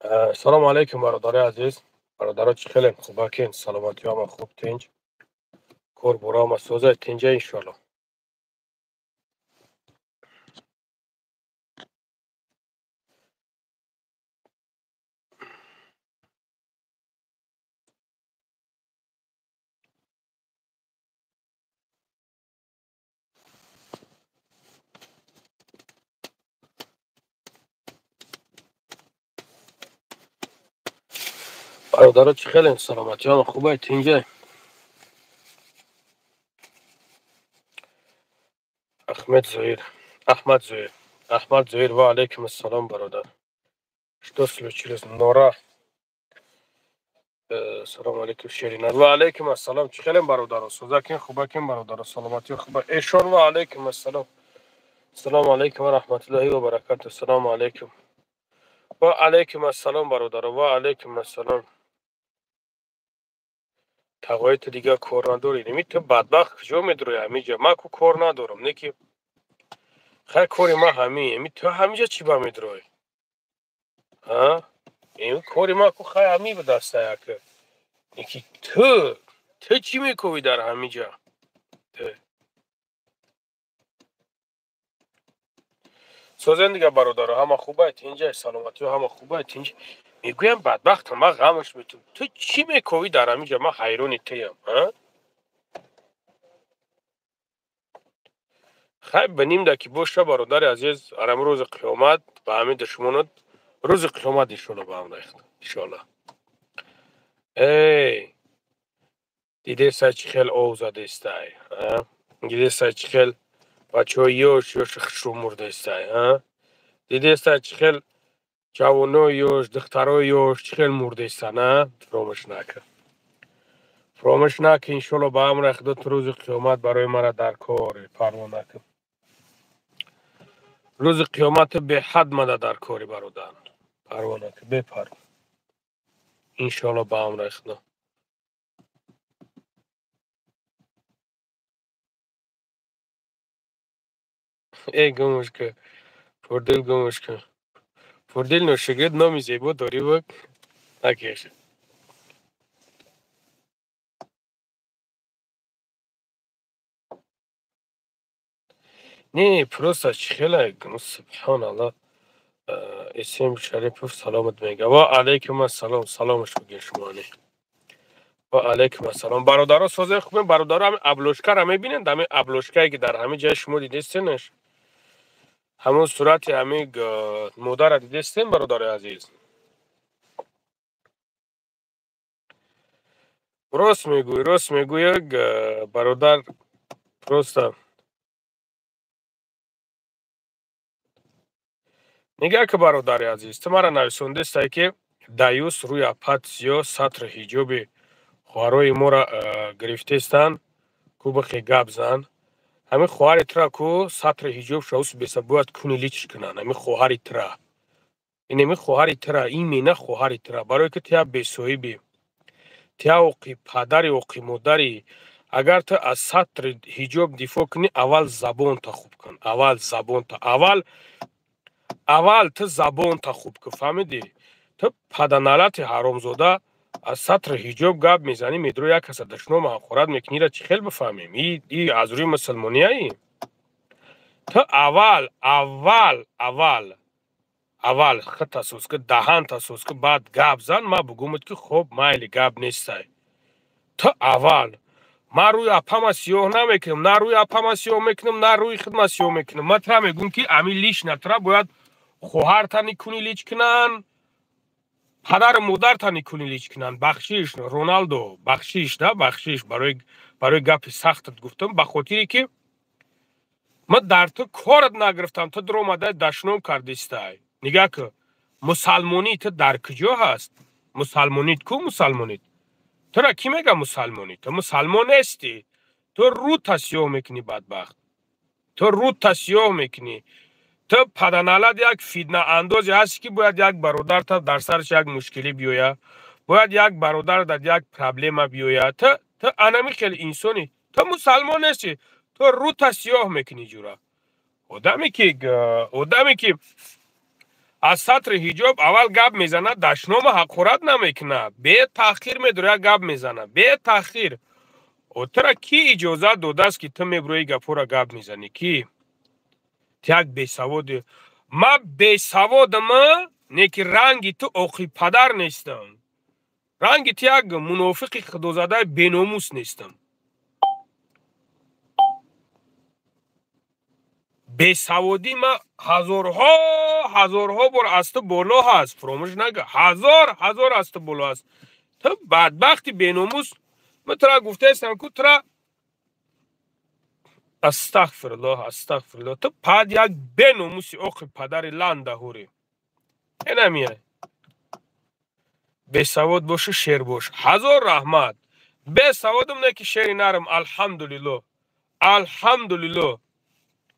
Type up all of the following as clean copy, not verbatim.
Салому алайкум, бародари азиз. Бародаро, чӣ хелем, хубакен? Саломатӣ ҳама хуб, тинҷ, кор бора ҳама соза, тинҷа, иншоалло. Бародаро, чӣ хелем, саломатӣ ҳама хубай, тинҷа? Ахмед Зоир, Аҳмад Зоир, Аҳмад Зоир, ва алайкум ассалом, бародар. Что случилось, Нора? Салому алайкум, Шерина. Ва алайкум ассалом. Чӣ хелем, бародаро, созакин, хубакин, бародаро, саломатӣ хуба? Эшон, ва алайкум ассалом. Ассалому алайкум ва раҳматуллоҳи ва баракату. Ассалому алайкум. Ва алайкум ассалом, бародаро, ва алайкум ассалом. Тағои, ту дигар кор надорӣ? Неми ту бадбахт куҷо медурои ҳамиҷа? Ман ку кор надорам, не ки хай кори ман ҳамин. Еми ту ҳамиҷа чӣ ба медуроӣ? Еми кори ман ку хай ҳамин будаста яка. Не ки ту чӣ мекӯвӣ дар ҳамиҷа? Созен дигар, бародаро, ҳама хубай, тинҷай, саломатиё ҳама хубай, тинҷ. Мегӯям, бадбахтам, ман ғамаш метум. Ту чӣ мековӣ дар ҳамиҷа? Ман ҳайрони туям. Хай, бинимда ки боша, бародари азиз, арам рӯзи қиёмат ба ҳамин душмонат рӯзи қиёмат иншолло ба ҳам рехт, иншолло. Эй, дидесай, чӣ хел ов задестай, дидесай, чӣ хел бачаҳои ёш ёши хушрӯ мурдестай, дидестай, чӣ хел ҷавонои ёш, духтарои ёш чӣ хел мурдестан? Фуромӯш накун, фуромӯш накун, иншолло ба амри Худо ту рӯзи қиёмат барои мара дар кори, парво накун. Рӯзи қиёмат ту беҳад мада дар кори, бародар, парво накун, бепарво, иншолло ба амри Худо. Эй, гумш кун, Пурдил, гумш кун. Пурдил ношигирд номи зебо дорӣ, бук накеш. Не, просто чӣ хела, субҳоналло. Исм Шарипов саломат мега. Ва алайкум ассалом, саломаш бигир шумони. Ва алайкум ассалом. Бародаро, созаи хубем, бародаро, ҳамин обложкаро мебинед, ҳамин обложкае ки дар ҳамин ҷои шумо дидестенаш? Ҳамон сурати ҳамин модарро дидестен, бародари азиз? Рост мегӯӣ, рост мегӯӣ, бародар, просто нигаҳ ки, бародари азиз, ту мара нависондестай, ки даюс рӯи апат сиёҳ сатри ҳиҷоби хоҳарои моро гирифтестанд, ку бихе гап зан. Ҳамин хоҳари тура ку сатри ҳиҷоб шавус беса бояд куни лич кунанд. Ҳамин хоҳари тура, инами хоҳари тура, имена хоҳари тура, барое ки ту як бесоҳибӣ, ту як оқи падари, оқи модари. Агар ту аз сатри ҳиҷоб дифоъ кунӣ, аввал забонта хуб кун, аввал забонта, аввал ту забонта хуб кун, фаҳмидӣ? Ту паданалати ҳаромзода аз сатри ҳиҷоб гап мезанӣ, медро як каса дашном ҳақорат мекунӣ, ира чӣ хел бифаҳмем? И аз рӯи мусулмонияи? Ту аввал худта соз ки, даҳанта соз ки, баъд гап зан. Ман бугумад, ки хоб, майли, гап нестай. Ту аввал, ман рӯи апама сиёҳ намекунам, на рӯи апама сиёҳ мекунам, на рӯи худма сиёҳ мекунам. Ман тура мегӯм, ки ами лично тура бояд хоҳарта никуни лич кунанд, падару модарта никуни лич кунанд. Бахшиш, Роналдо, бахшиш да, бахшиш барои гапи сахтат гуфтам, ба хотире ки ман дар ту корат нагирифтам, ту дуромадай дашном кардистай. Нигаҳ ку, мусалмонӣ ту дар куҷо ҳаст? Мусалмонит ку, мусалмонит тура кӣ мега? Мусалмонӣ ту мусалмон нестӣ. Ту рӯта сиёҳ мекунӣ, бадбахт, ту рӯта сиёҳ мекунӣ. Ту паданалат як фитнаандозе ҳасти, ки бояд як бародарта дар сараш як мушкилӣ биёяд, бояд як бародар дар як проблема биёяд. Ту анами хеле инсонӣ, ту мусалмон нестӣ, ту рӯта сиёҳ мекунӣ. Ҷура одаме ки Аз сатри ҳиҷоб аввал гап мезанад, дашнома ҳақорат намекунад. Бетаъхир медорад, гап мезанад. Бетаъхир. Тура ки иҷозат додааст, ки ту мебирои гапҳоро гап мезанӣ? Ки? Ту як бесаводи. Ман бесаводам, не ки ранги ту оқи падар нестам. Ранги ту як мунофиқи худозадаи беномус нестам. Бесаводӣ ма ҳазорҳо ҳазорҳо бор аз ту боло ҳаст, фуромӯш накун. Ҳазор ҳазор аз ту боло ҳаст. Ту бадбахти беномус. Ман тура гуфтаистам ку тура астағфируллоҳ, астағфируллоҳ. Ту пад як беномуси оқи падари ландаҳурӣ. Энамия. Бесавод бошу, шер бош. Ҳазор раҳмат. Бесаводам не ки шери нарм, алҳамдулиллоҳ. Алҳамдулиллоҳ.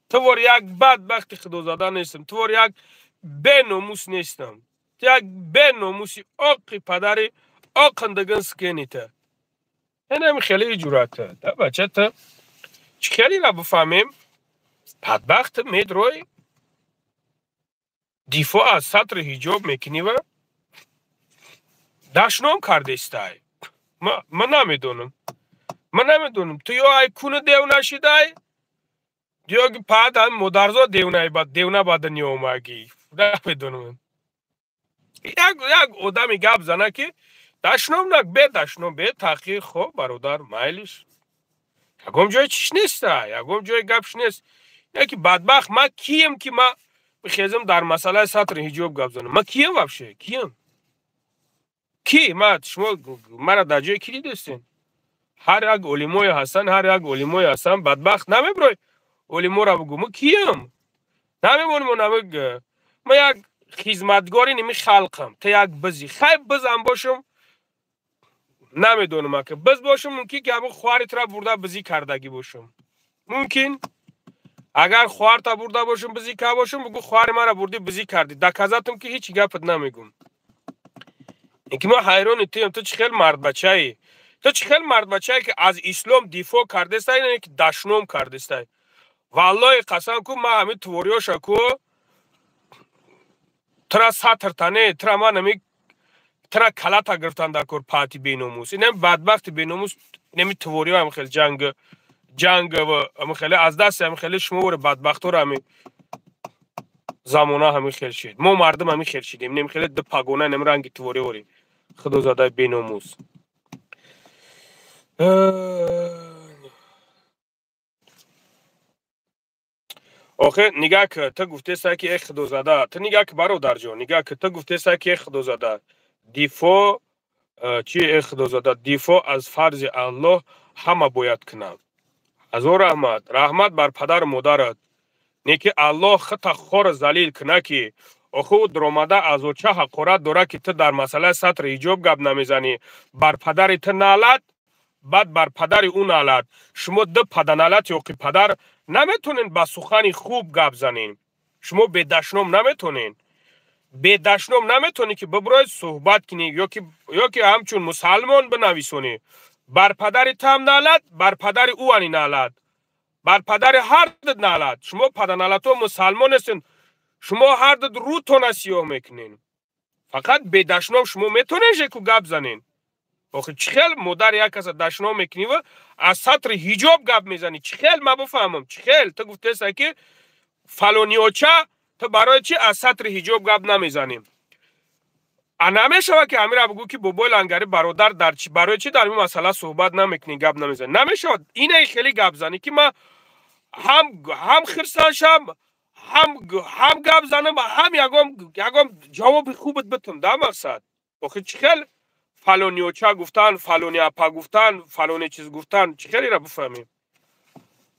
Ту вор як бадбахти худозада нестам. Ту вор як беномус нестам. Ту як беномуси оқи падари оқандаган скенита. Энами хеле ҷуръата. Да бача ту чӣ хелеро бифаҳмем? Бадбахт медрой дифоъ аз сатри ҳиҷоб мекунӣ ва дашном кардестай. Ман намедонам. Ман намедонам. Ту ё ай куни дев нашидай, ё ки паҳат ҳами модарзод девна ба дунё омагӣ. Намедонам. Як одами гап зана ки дашном нак, бе дашном, бе таъхир. Хоб бародар, майлиш. Ягон ҷои чиш неста, ягон ҷои гапш нест. Яки бадбахт ман кием ки ман бихезам дар масъалаи сатри ҳиҷоб гап занам? Ман кием вообще? Кием? Ки? Ма шумо мара дар ҷои ки дидестен? Ҳар як олимое ҳастанд, ҳар як олимое ҳастанд, бадбахт намебирой олиморо бугӯ. Мо кием? Намемонем, ма як хизматгори ними халқам. Ту як бизи. Хай бизам бошам, намедонам ака. Биз бошам, мумкин ки ҳамон хоҳари тура бурда бизӣ кардагӣ бошам. Мумкин. Агар хоҳарта бурда бошам, бизӣ карда бошам, бугӯ хоҳари мара бурдӣ бизӣ кардӣ. Доказатам ки ҳеҷ гапат намегӯм. Ин ки ман ҳайрони туем, ту чӣ хел мардбачаӣ? Ту чӣ хел мардбачае ки аз ислом дифоъ кардестай, не ки дашном кардестай. Валлоҳи қасам ку ман ҳамин твориёша ку тура сатрта не, тура ман ҳамин тура калата гирифтан дар кор паҳти беномус. Инам бадбахти беномус, инами твориё ҳам хел ҷанг ҷанг ва ҳамин хеле аз дасти ҳамин хеле шумо вори бадбахтора ҳамин замона ҳамин хел шид. Мо мардум ҳамин хел шидем. Инам хеле ду пагона, инам ранги твориёри худозадаи беномус. Охе нигаҳ ки ту гуфтеса ки э худозада, ту нигаҳ ки бародарҷон, нигаҳ ки ту гуфтеса ки э худозада дифоъ чи э худозада дифоъ аз фарзи Аллоҳ ҳама бояд кунад. Ҳазор раҳмат, раҳмат бар падару модарат. Не ки Аллоҳ хита хор залил куна ки охе ӯ дуромада аз оча ҳақорат дорад ки ту дар масъалаи сатри ҳиҷоб гап намезанӣ. Бар падари ту налат, баъд бар падари ӯ налат. Шумо ду паданалат ёқи падар наметонен ба сухани хуб гап занен. Шумо бедашном наметонен. Бедашном наметонӣ ки бибироед суҳбат кунӣ ё ки ҳамчун мусалмон бинависонӣ. Бар падари ту ҳам налат, бар падари ӯ ани налат. Бар падари ҳар ду налат. Шумо паданалатҳо мусалмон ҳастен. Шумо ҳар ду рӯтона сиёҳ мекунен. Фақат бедашном шумо метонен жеку гап занен. Охи чӣ хел модар як каса дашном мекунӣ ва аз сатри ҳиҷоб гап мезанӣ? Чӣ хел ма бифаҳмам? Чӣ хел? Ту гуфтеса ки фалониоча ту барои чӣ аз сатри ҳиҷоб гап намезанӣ? А намешавад ки ҳамира бугӯ ки бобои лангари бародар дар чӣ барои чӣ дар ин масъала суҳбат намекунӣ, гап намезанӣ? Намешавад. Инаи хеле гап занӣ ки ман ҳам хирсан шам, ҳам гап занам, ҳам ягон ҷавоби хубат битам да мақсад. Охи чӣ хел фалониоча гуфтан, фалони апа гуфтан, фалони чиз гуфтан, чӣ хел ира бифаҳмем?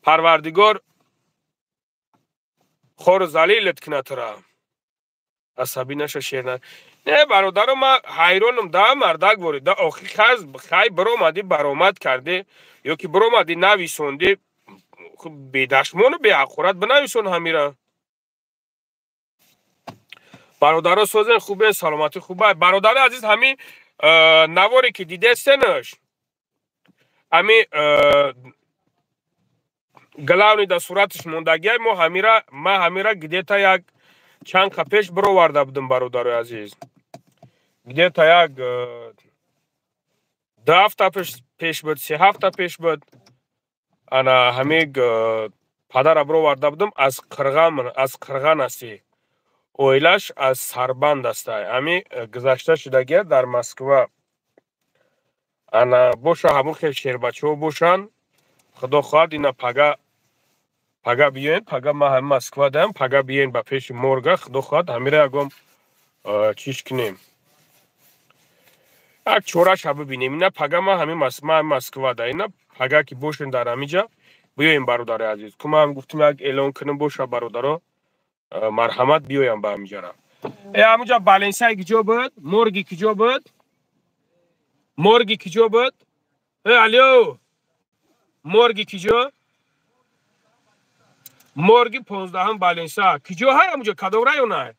Парвардигор хору залилат кунад тура. Асабӣ наша, шер на. Не бародаро, ман ҳайронам да мардак ворид. Да охи хай биромадӣ баромад кардӣ ё ки биромадӣ нависондӣ, бедашмону беҳақорат бинависон ҳамира. Бародаро созен, хубен, саломатӣ хуба. Бародари азиз, ҳамин наворе ки дидестенаш, ҳами главный да сураташ мондагиай, мо ҳамира, ман ҳамира где-то як Чанд қа пеш бироварда будам, бародарои азиз. Где-то як 2 ҳафта пеш буд, 3 ҳафта пеш буд. Ана ҳамин падара бироварда будам аз Қирған, аз Қирған асти. Оилаш аз Сарбанд астай. Ҳамин гузашта шудагия дар Москва. Ана боша ҳамун хел шербачаҳо бошанд. Худо хоҳад ина пага биёен, пага ман ҳамин Москва даям, пага биёен ба пеши морга, худо хоҳад ҳамира ягон чиш кунем. Як чораша бибинем. Ина пага ман ҳамин Москва да. Ина пага ки бошен дар ҳамиҷа биёем, бародари азиз. Ку ман гуфтам як эълон кунем боша бародаро, марҳамат биёям ба ҳамиҷара. Э ҳамуҷа баленсай киҷо буд? Морги киҷо буд? Морги киҷо буд? Э алё! Морги киҷо? Морги 15-м баленса. Киҷо ҳай ҳамуҷа? Кадом районай?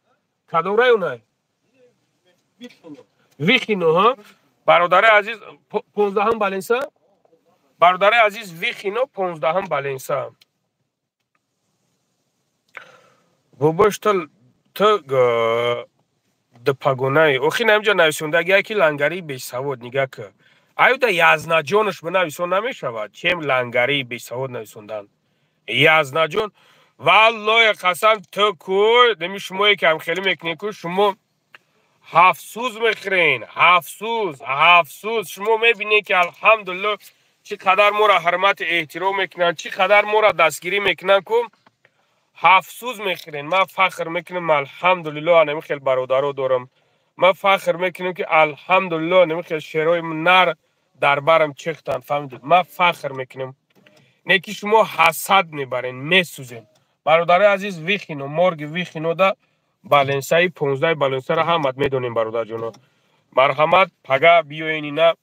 Кадом районай? Вихино, ҳа? Бародари азиз, 15-м баленса? Бародари азиз, Вихино 15-м баленса. Бобош ту дупагонаи. Охи намҷа нависондагия ки лангарии бесавод нигаҳ ки. Аюда Язнаҷонаш бинависон намешавад. Чем лангарии бесавод нависондан. Язнаҷон, валлоҳи қасам ту ку, неми шумое ки ҳамхелӣ мекунед ку, шумо ҳафсӯз мехӯрен, ҳафсӯз, ҳафсӯз. Шумо мебинед ки алҳамдулиллоҳ чӣ қадар моро ҳурмати эҳтиром мекунанд, чӣ қадар моро дастгирӣ мекунанд ку, ҳафсӯз мехӯрен. Ман фахр мекунам, алҳамдулиллоҳ анами хел бародаро дорам. Ман фахр мекунам ки алҳамдулиллоҳ анами хел шерои нар дар барам чехтанд, фаҳмидед? Ман фахр мекунам. Не ки шумо ҳасад мебарен, месӯзен. Бародарои азиз, Вихино, морги Вихино да баленсаи 15 баленсаро ҳамат медонем, бародарҷоно. Марҳамат, пага биёен ина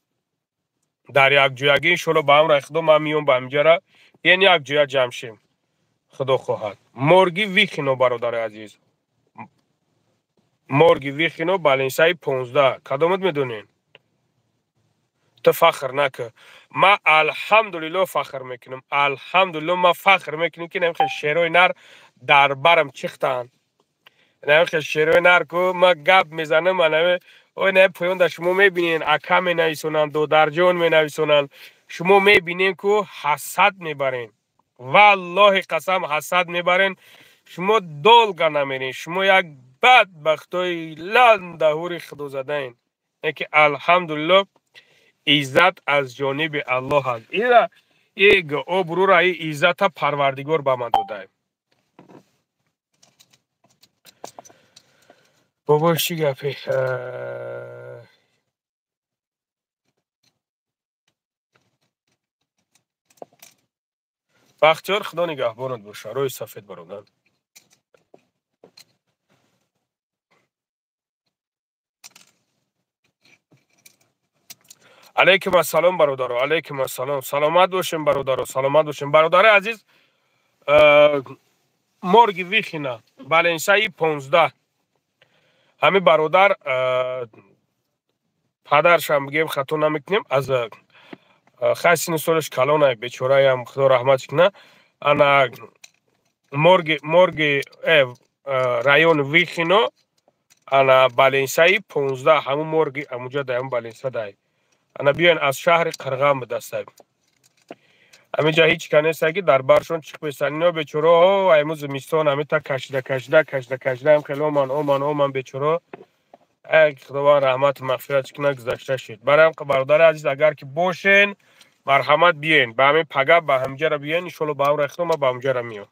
дар якҷоягӣ, иншоалло ба амри Худо ман миём ба ҳамиҷара, биёен якҷоя ҷамъ шем. Худо хоҳад. Морги Вихино, бародари азиз. Морги Вихино, баленсаи 15. Кадомат медонен? Ту фахр накун. Ман алҳамдулиллоҳ фахр мекунам. Алҳамдулиллоҳ ман фахр мекунам ки намхел шерои нар дар барам чихтанд. Намхел шерои нар ку ман гап мезанам, анаме ой не поён да шумо мебинен, ака менависонанд, додарҷон менависонанд. Шумо мебинен ку ҳасад мебарен. Валлоҳи қасам ҳасад мебарен. Шумо долга намерен. Шумо як бадбахтои ландаҳури худозадаен. Не ки алҳамдулиллоҳ иззат аз ҷониби Аллоҳ аст. Ира иг обрӯра и иззата Парвардигор ба ман додае. Бобо чӣ гапе? Бахтиёр, Худо нигаҳбонат боша. Рӯи сафед бародар. Алейкум ассалом бародаро, алейкум ассалом. Саломат бошем бародаро, саломат бошем. Бародари азиз, морги Вихина, баленсаи 15. Ҳамин бародар падаршам бигем хато намекунем, аз хай сину солаш калонай, бечораям, Худо раҳматш куна. Ана морги район Вихино, ана баленсаи 15, ҳамун морги ҳамунҷа дай, ҳамун баленса дай. Ана биёен аз шаҳри Қирған бидастай. Ҳаминҷа ҳеҷ ка нестай ки дар баршон чиқ бесан. Ино бечораҳо айму зимистон ҳамита кашида кашида кашида кашида ҳам хеле оман оман оман бечораҳо. Ай Худованд раҳмату мағфират кунад, гузашта шуд. Барои бародари азиз, агар ки бошен, марҳамат биёен. Ба ҳамин пага ба ҳамиҷара биёен, иншоалло ба амри Худо ман ба ҳамиҷара меём.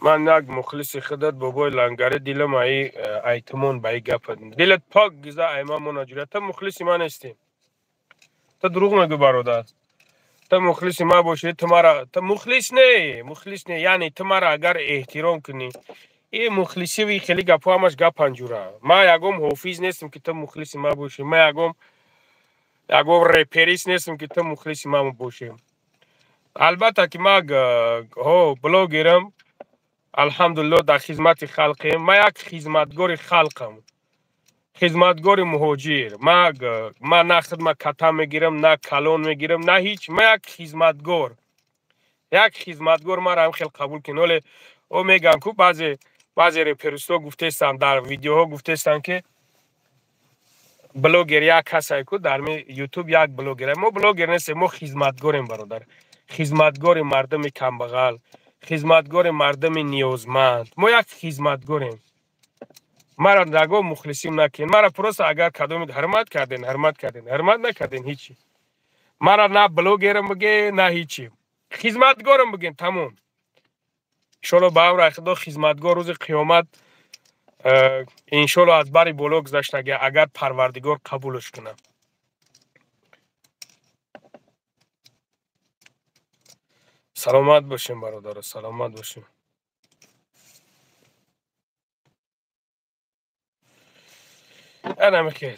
Ман як мухлиси худат, бобои лангари, дилам аи айтмон ба и гапат. Дилат пок гиза айма монаҷура. Ту мухлиси ман нестӣ. Ту дурӯғ мегӯ, бародар. Ту мухлиси ман бошӣ, ту мара ту мухлис не, мухлис не, яъне ту мара агар эҳтиром кунӣ. И мухлисиви хеле гапҳо ҳамаш гапанҷура. Ман ягон ҳофиз нестам ки ту мухлиси ман бошӣ. Ман ягон реперист нестам ки ту мухлиси ман бошӣ. Албатта ки ман ҳо блогерам, алҳамдулиллоҳ дар хизмати халқем. Ман як хизматгори халқам. Хизматгори муҳоҷир. Ма на хидмат ката мегирам, на калон мегирам, на ҳеҷ. Ма як хизматгор. Як хизматгор маро ҳам хел қабул кун. Оле о мегам ку баъзе реперисто гуфтестанд, дар видеоҳо гуфтестанд, ки блогер як касае ку дар ютуб як блогер. Мо блогер нестем, мо хизматгорем, бародар. Хизматгори мардуми камбағал, хизматгори мардуми ниёзманд. Мо як хизматгорем. Мара раго мухлисим накунед. Мара просто агар кадомид ҳурмат карден, ҳурмат карден, ҳурмат накарден, ҳичи. Мара на блогерам биге, на ҳичи. Хизматгорам биген, тамом. Иншолло ба амри Худо хизматгор рӯзи қиёмат иншолло аз бари боло гузаштага, агар Парвардигор қабулш кунад. Саломат бошем, бародаро, саломат бошем. Ана мехел.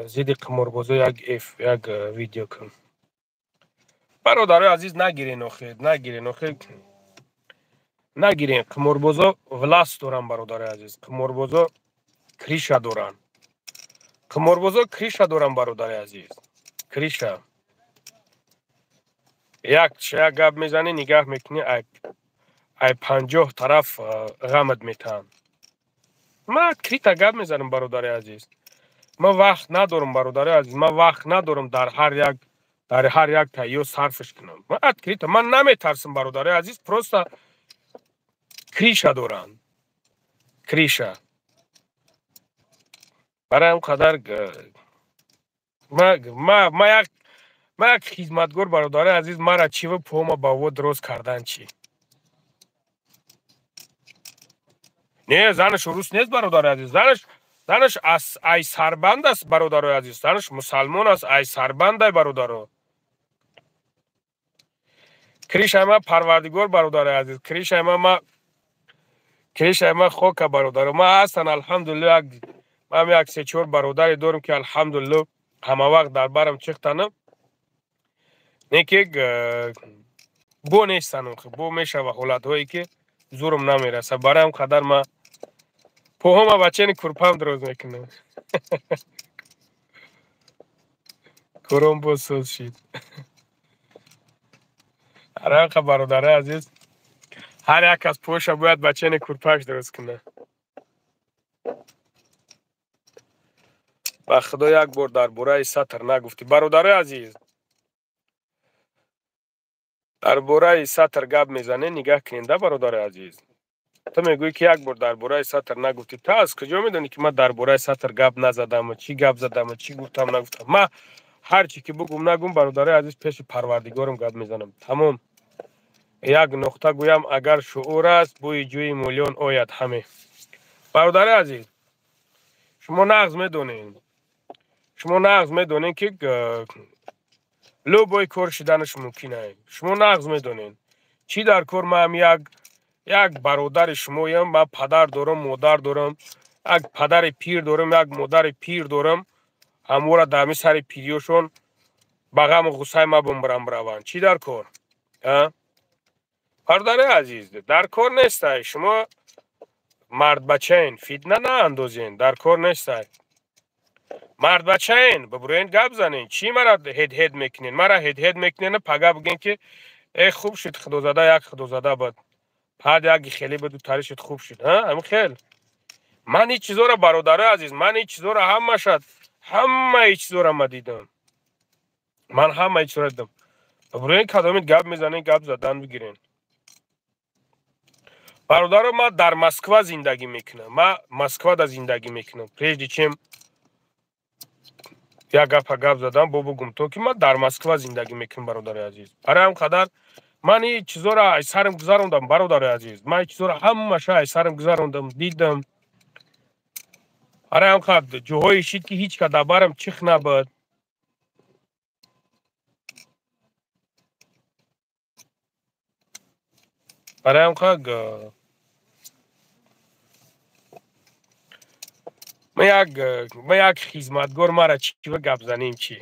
Зидди қиморбозо як видео кун. Бародарои азиз, нагирен охир, нагирен охир. Нагирен, қиморбозо власт доранд, бародарои азиз. Қиморбозо криша доранд. Қиморбозо криша доранд, бародари азиз. Криша. Як гап мезанӣ, нигаҳ мекунӣ, ай 50 тараф ғамат метаҳанд. Ман открыто гап мезанам, бародари азиз. Ман вақт надорам, бародари азиз. Ман вақт надорам дар ҳар як тайё сарфш кунам. Ман открыто, ман наметарсам, бародари азиз, просто криша доранд. Криша. Барои ҳам қадар ма як хизматгор, бародари азиз, мара чива пома ба во дроз кардан чӣ? Не, занаш рус нест, бародари азиз. Занаш ай сарбанд аст, бародарои азиз. Занаш мусалмон аст, ай сарбандай, бародаро. Кришаи ма Парвардигор, бародари азиз. Кришаи ма хока, бародаро. Ма ҳастан, алҳамдулилло, ман як се-чор бародаре дорам, ки алҳамдулилло ҳама вақт дар барам чихтанам. Не ки бо нестан, бо мешава ҳолатҳое ки зурам намераса. Барои ҳам қадар ма поҳома бачани курпам дроз мекунам. Кором боз соз шид. Ҳар бародари азиз, ҳар як аз поша бояд бачани курпаш дроз кунад. Ба Худо як бор дар бораи сатр нагуфтӣ. Бародари азиз, дар бораи сатр гап мезанед, нигаҳ кунед, да, бародари азиз. Ту мегӯӣ, ки як бор дар бораи сатр нагуфтӣ. Ту аз куҷо медонӣ, ки ман дар бораи сатр гап назадам, чӣ гап задам, чӣ гуфтам, нагуфтам? Ман ҳар чӣ ки бугум, нагум, бародари азиз, пеши Парвардигорам гап мезанам. Тамом. Як нуқта гӯям, агар шуур аст, бӯи ҷӯи миллион ояд ҳаме. Бародари азиз, шумо нағз медонед. Шумо нағз медонед, ки любой кор шиданаш мумкин аст. Шумо нағз медонед. Чӣ дар кор? Ман як бародари шумоям, ман падар дорам, модар дорам, як падари пир дорам, як модари пир дорам. Ҳамвора дар ҳамин сари пириёшон ба ғаму ғуссаи ма бумбарам бираванд. Чӣ дар кор? Бародари азиз, дар кор нестай. Шумо мардбачаен, фитна наандозен, дар кор нестай. Мардбачаен, бибурен гап занен. Чӣ мара ҳед-ҳед мекунен? Мара ҳед-ҳед мекунен, пага бигӯен, ки э хуб шуд, худозада як худозада буд. Пад як хеле буду тари шуд, хуб шуд. Ҳамин хел. Ман ин чизоро, бародари азиз, ман ин чизоро ҳамашад, ҳамаи чизоро ма дидам. Ман ҳамаи чизоро дидам. Бибурен кадомит гап мезанен, гап задан бигирен. Бародаро, ман дар Москва зиндагӣ мекунам. Ман Москвада зиндагӣ мекунам. Прежде чем як гапа гап задам, бо бугум то ки ман дар Москва зиндагӣ мекунам, бародари азиз. Барои ҳам қадар ман ин чизоро аз сарам гузарондам, бародари азиз. Ман ин чизоро ҳамаша аз сарам гузарондам, дидам. Барои ҳам қадар ҷоҳое шид, ки ҳеҷ ка дар барам чих набуд. Барои ҳам қадар ман як хизматгор, мара чива гап занем чӣ?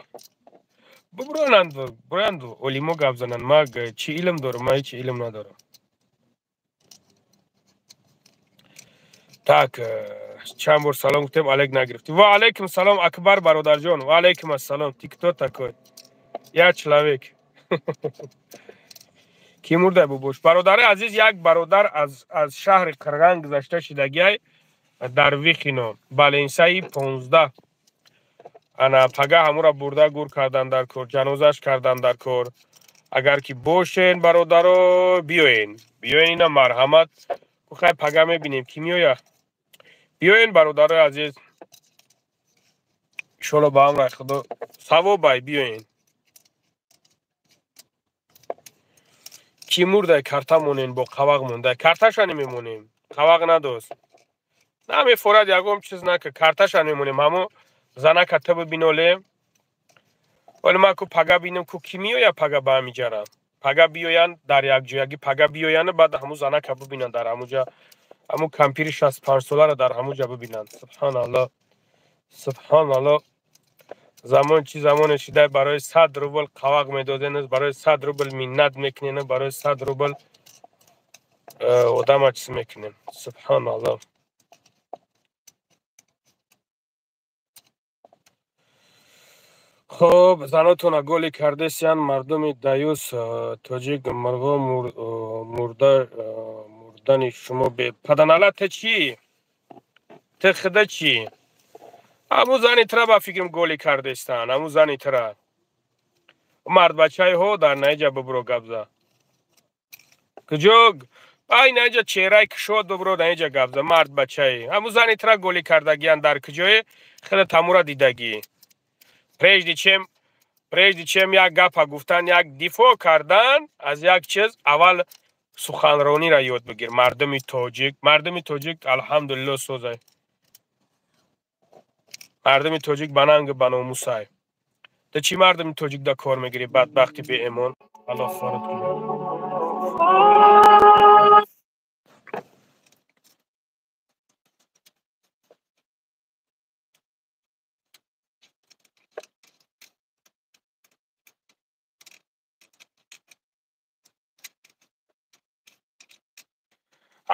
Бибуронанд, буранд олимо гап зананд. Ман чӣ илм дорам? Ман ҳеҷ илм надорам. Так, чанд бор салом гуфтем, алейк нагирифтӣ. Ва алейкум салом, Акбар бародарҷон. Ва алейкум ассалом. Ты кто такой? Я человек. Ки мурда бубош? Бародари азиз, як бародар аз шаҳри Қирған гузашта шидагиай дар Вихино, Баленсаи 15. Ана пага ҳамура бурда гур кардан дар кор, ҷанозаш кардан дар кор. Агар ки бошен бародаро, биёен. Биёен, ина марҳамат. Хай пага мебинем ки меояд. Биёен бародарои азиз. Иншолло ба амри Худо савобай, биёен. Ки мурдай карта монен, бо қавақ мондай. Карташа намемонем. Қавақ надост. Намефорад ягон чиз нака, карташа мемонем. Ҳамо занака ту бибинолем. Вале ман ку пага бинем ку ки меояд пага ба ҳамиҷара. Пага биёянд дар якҷоягӣ, пага биёянд, баъд ҳамун занака бибинанд дар ҳамуҷа. Ҳамун кампири 65 соларо дар ҳамуҷа бибинанд. Субҳаналлоҳ. Субҳаналлоҳ. Замон чӣ замоне шида, барои 100 рубл қавақ медоден, барои 100 рубл миннат мекунен, барои 100 рубл одама чиз мекунен. Субҳаналлоҳ. Хоб, занотона голӣ кардесиян мардуми даюс тоҷик мурғо мурдани шумо бе паданала. Те чӣ? Те худа чӣ? Ҳамун зани тра ба фикрам голӣ кардестан, ҳамун зани тра. Мардбачаи ҳо дар наиҷа бубро гапза. Куҷо? Ай наиҷа чеҳраи кушод бубро наиҷа гапза, мардбачаи. Ҳамун зани тра голӣ кардагиян дар куҷое? Хеле тамура дидагӣ. Прежде чем як гапа гуфтан, як дифоъ кардан аз як чиз, аввал суханрониро ёд бигир. Мардуми тоҷик, мардуми тоҷик алҳамдулилло созай. Мардуми тоҷик ба нанг ба номусай. Ту чӣ мардуми тоҷик да кор мегирӣ, бадбахти беэмон? Аллоҳ хорат кунад.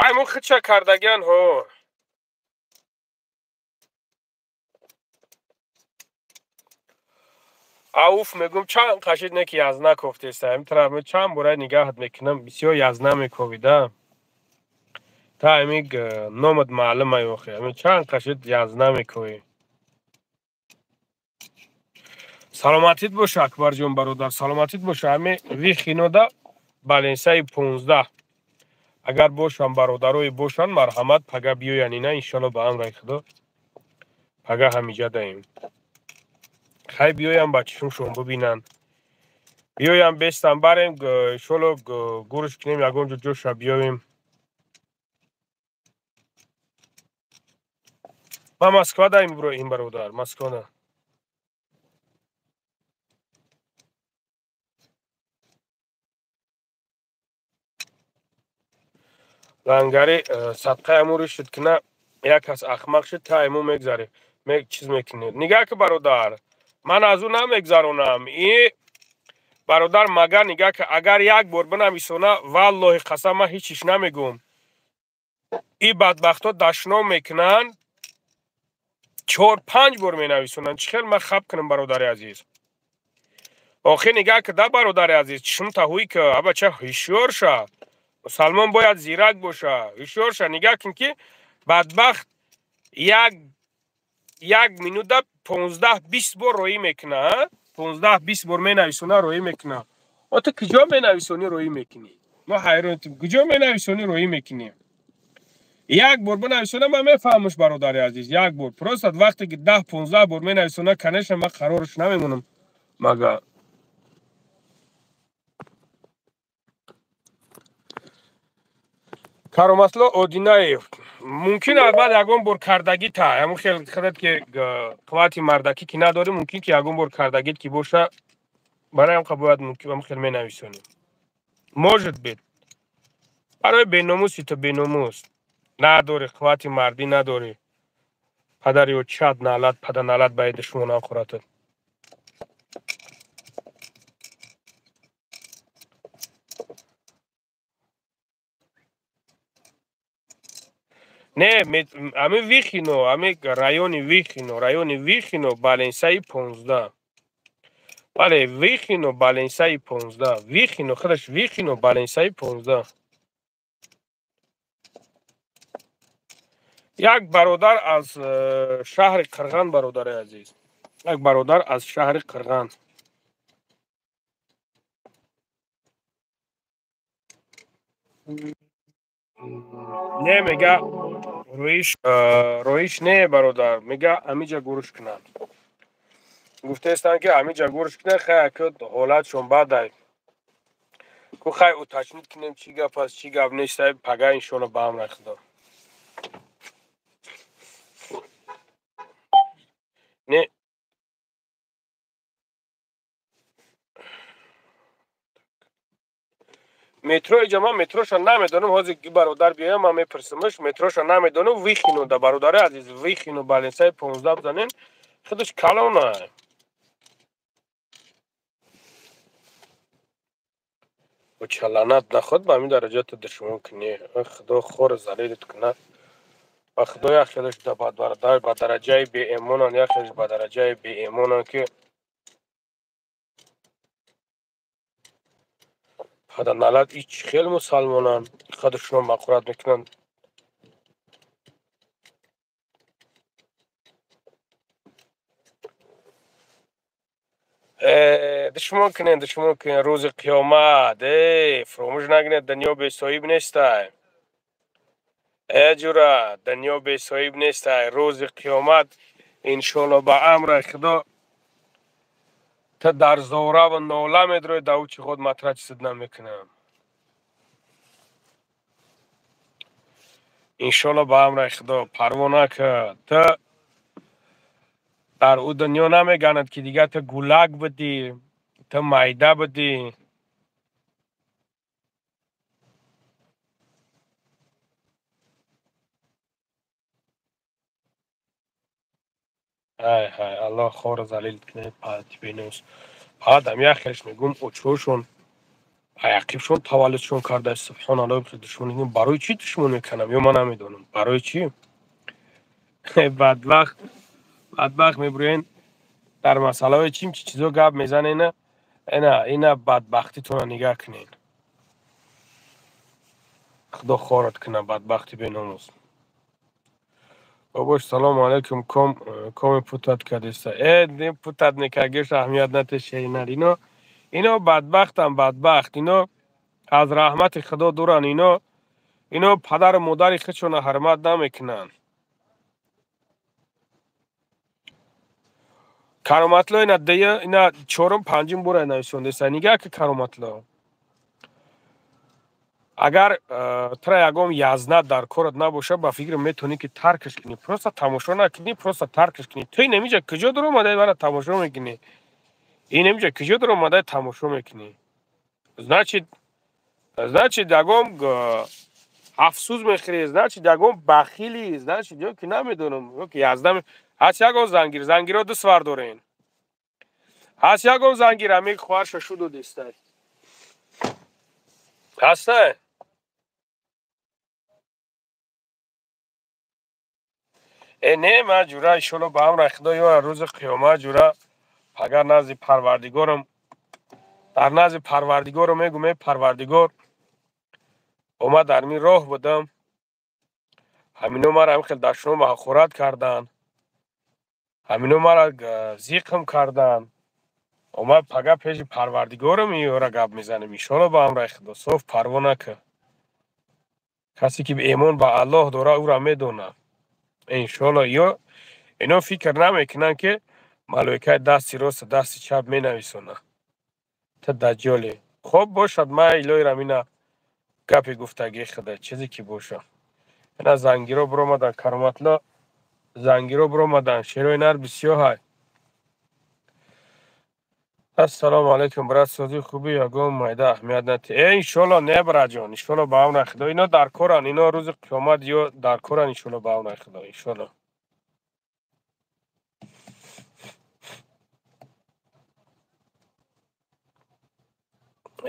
Ай мо хича кардагиан ҳо. Ауф мегум чанд қашид не ки язна кофтеста. Ам тараф чанд бора нигаҳат мекунам, бисёр язна мековида. Та ами номат маълум ай охи. Ами чанд қашид язна мековӣ. Саломатит боша Акбарҷон бародар, саломатит боша. Ами Вихинода Баленсаи 15. Агар бошан бародарои бошан, марҳамат пага биёян ина, иншолло ба амри Худо. Пага ҳамиҷа даем. Хай биёян ба чишмшон бибинанд. Биёян бестан барем, иншолло гурш кунем, ягон ҷо ҷоша биёвем. Ман Москва даем ин бародар, Москва да. Лангари садқаи амури шуд ки на як кас ахмақ шуд, та айму мегзаре, чиз мекунед. Нигаҳ ки бародар, ман аз ӯ намегзаронам. И бародар магар нигаҳ ки агар як бор бинависона, валлоҳи қасам ман ҳеҷ чиз намегӯм. И бадбахтҳо дашном мекунанд, 4-5 бор менависонанд. Чӣ хел ман хаб кунам бародари азиз? Охир нигаҳ ки да бародари азиз, чишмта ҳуй ки абача ҳушёр ша. Мусалмон бояд зирак боша, ҳушёр ша. Нигаҳ кун ки бадбахт як минута 15-20 бор роӣ мекуна, 15-20 бор менависона роӣ мекуна. О ту куҷо менависонӣ роӣ мекунӣ? Мо ҳайронтем, куҷо менависонӣ роӣ мекунӣ? Як бор бинависона ман мефаҳмаш бародари азиз, як бор. Просто вақте ки 10-15 бор менависона, конечно ман қарораш намемонам. Мага Кароматло Одинаев мумкин аст баъд ягон бор кардагӣ та ҳамун хел худат ки қуввати мардакӣ ки надорӣ, мумкин ки ягон бор кардагит ки боша, барои ҳам бояд мумкин ҳамун хел менависонӣ. Может быть. Барои беномуси ту беномус надорӣ, қуввати мардӣ надорӣ. Падари ё чад налат, пада налат ба душмонам хӯратад. Не, ами Вихино, ами райони Вихино, райони Вихино, баленсаи 15. Бале, Вихино, баленсаи 15. Вихино, худаш Вихино, баленсаи 15. Як бародар аз шаҳри Қирған, бародари азиз. Як бародар аз шаҳри Қирған. Не, мега рӯиш, рӯиш не, бародар, мега амиҷа гурӯш кунанд. Гуфтаестанд, ки амиҷа гурӯш кунанд, хай ака ҳолатшон бадай. Ку хай уточнить кунем, чӣ гап аст, чӣ гап нест, пага иншоалло ба амри Худо. Не, метро иҷа ман метроша намедонам, ҳозир бародар биёям, ман мепурсамаш, метроша намедонам, Вихино да, бародари азиз, Вихино баленсаи 15 бизанен, худаш калона. Чаланат наход ба ҳамин дараҷа ту душмон кунӣ. Худо хор залилат кунад. Ба Худо як хелаш ба дараҷаи беэмонанд, як хелаш ба дараҷаи беэмонанд, ки налат ич хел мусалмонанд, худашонро мақурат мекунанд. Душмон кунед, душмон кунед, рӯзи қиёмат, фуромӯш накунед, дунё бесоҳиб нестай. Ҷура, дунё бесоҳиб нестай. Рӯзи қиёмат иншоалло ба амри Худо ту дар зораву нола медрои, да ӯ чи худ матрачисат намекунам. Иншоалло ба амри Худо парво накард. Ту дар ӯ дунё намеганад, ки дигар ту гулак будӣ, ту майда будӣ. Ҳай ҳай, Аллоҳ хору залил кунад, бенус. Баъд ам як хелш мегӯм, очошон аяқибшон таваллудшон карда, субҳоналлоҳ, душмон барои чӣ душмон мекунам? Ё ман намедонам. Барои чӣ? Бадбахт, бадбахт мебурен дар масъалаҳои чим чи чизо гап мезанена, ина ина бадбахтитонро нигаҳ кунед. Худо хорат кунад, бадбахти беномус. Бобош, салому алайкум, ком коми путат кардеста. Не путат некагеш, аҳамият нате, шеринар. Ино бадбахтам, бадбахт. Ино аз раҳмати Худо дуран, ино падару модари худшонро ҳурмат намекунанд. Кароматло ина дия, ина чорум панҷум бора нависондеста. Нигаҳ ки Кароматло. Агар тура ягон язнат дар корат набошад, ба фикр метавонӣ, ки таркаш кунӣ. Просто тамошо накунӣ, просто таркаш кунӣ. Ту инамиҷа куҷо дуромадаи, мара тамошо мекунӣ? Инамиҷа куҷо дуромадаи тамошо мекунӣ? Значит, ягон афсӯз мехӯрӣ, значит, ягон бахилӣ, значит, ё ки намедонам, ё ки язда ҳаст ягон зангир, зангиро ду свар дорен. Ҳаст ягон зангир, ами хоҳарша шуду дестай. Ҳастай? Не, ман ҷура иншоалло ба амри Худо ё рӯзи қиёмат ҷура агар назди Парвардигорам, дар назди Парвардигорам мегӯм, эй Парвардигор, омад дар мин роҳ будам, ҳамино мара ҳамин хел дашном ҳақорат карданд, ҳамино мара зиқм карданд. Омад пага пеши Парвардигорам иёра гап мезанем, иншоалло ба амри Худо, соф парво накар. Касе ки эмон ба Аллоҳ дора, ӯра медонад. Иншоалло ё ино фикр намекунанд, ки малоикаи дасти рост дасти чап менависонад. Ту даҷҷолӣ. Хоб бошад, ман илоҳирам ина гапи гуфтагии худа, чизе ки бошад. Ина зангиро биромаданд, Кароматло зангиро биромаданд, шерои нар бисёр ҳай. Ассалому алайкум, брат, созӣ хубӣ, ягон майда аҳамият нати. Иншоалло не, браҷон, иншоалло ба амри Худо. Ино дар коранд, ино рӯзи қиёмат ё дар коранд, иншоалло ба амри Худо, иншоалло.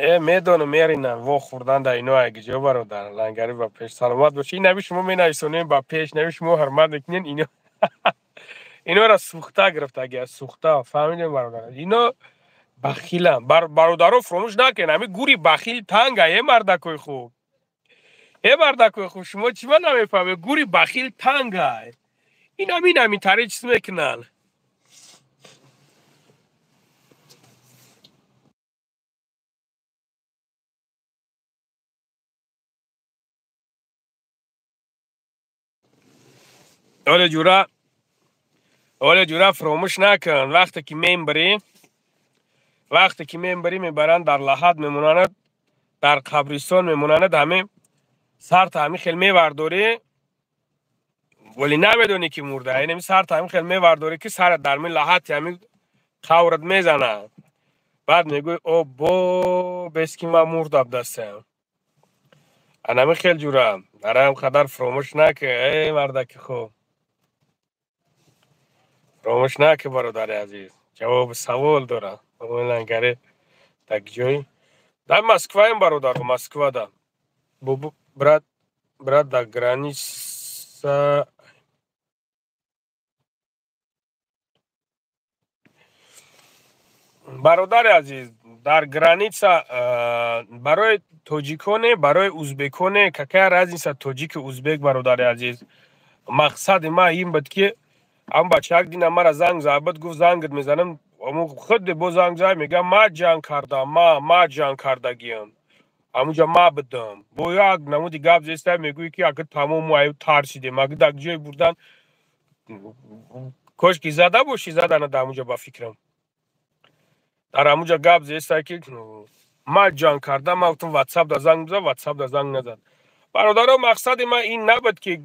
Медонам, меринам во хӯрдан да ино айгиҷо, бародар Лангари, ба пеш, саломат бошӣ. Ин нави шумо менависонем, ба пеш, нави шумо ҳурмат мекунен. Ино инора сӯхта гирифтагия, сӯхта, фаҳмидем, бародар. Ино бахилам, бародаро, фуромӯш накунед, ҳами гури бахил танга. Е мардакои хуб, е мардакои хуб, шумо чӣ ма намефаҳмед? Гури бахил танга. Ин ҳамин ҳамин тари чиз мекунанд. Оле ҷура, оле ҷура, фуромӯш накун, вақте ки мембирӣ, вақте ки мембирӣ, мебаранд, дар лаҳат мемонанд, дар қабристон мемонанд. Ҳами сарта ҳами хел мевардорӣ, вале намедонӣ, ки мурда. Инами сарта ҳами хел мевардорӣ, ки сарат дар ми лаҳати ҳами қаврат мезанад. Баъд мегӯй: «Обо, бес ки ман мурдаб дастам». Анами хел, ҷура, дарам қадар фуромӯш накун. Эй мардаки хуб, фуромӯш накун, бародари азиз. Ҷавоби савол дорам. Лангаре так ҷой дар Москваем, бародаро, Москвада. Брат, брат, дар граница. Бародари азиз, дар граница барои тоҷиконе, барои узбеконе, какая разница, тоҷики, узбек, бародари азиз? Мақсади ман ин буд, ки ам бачаак дина мара занг забуд, гуфт: «Зангат мезанам». Худе бо занг зад, мегӯям: «Ма ҷанг кардам, ма ҷанг кардагиам, ҳамунҷа ма будам». Бо як намуди гап зеста, мегӯӣ, ки ака, тамому аю тарсидем, ага дар ҷое бурдан, кошки зада бошӣ, задана дар ҳамунҷа. Ба фикрам, дар ҳамунҷа гап зеста, ки ма ҷанг кардам. Ма гуфтам: «Ватсап да занг бизан». Ватсап да занг назад. Бародаро, мақсади ман ин набуд, ки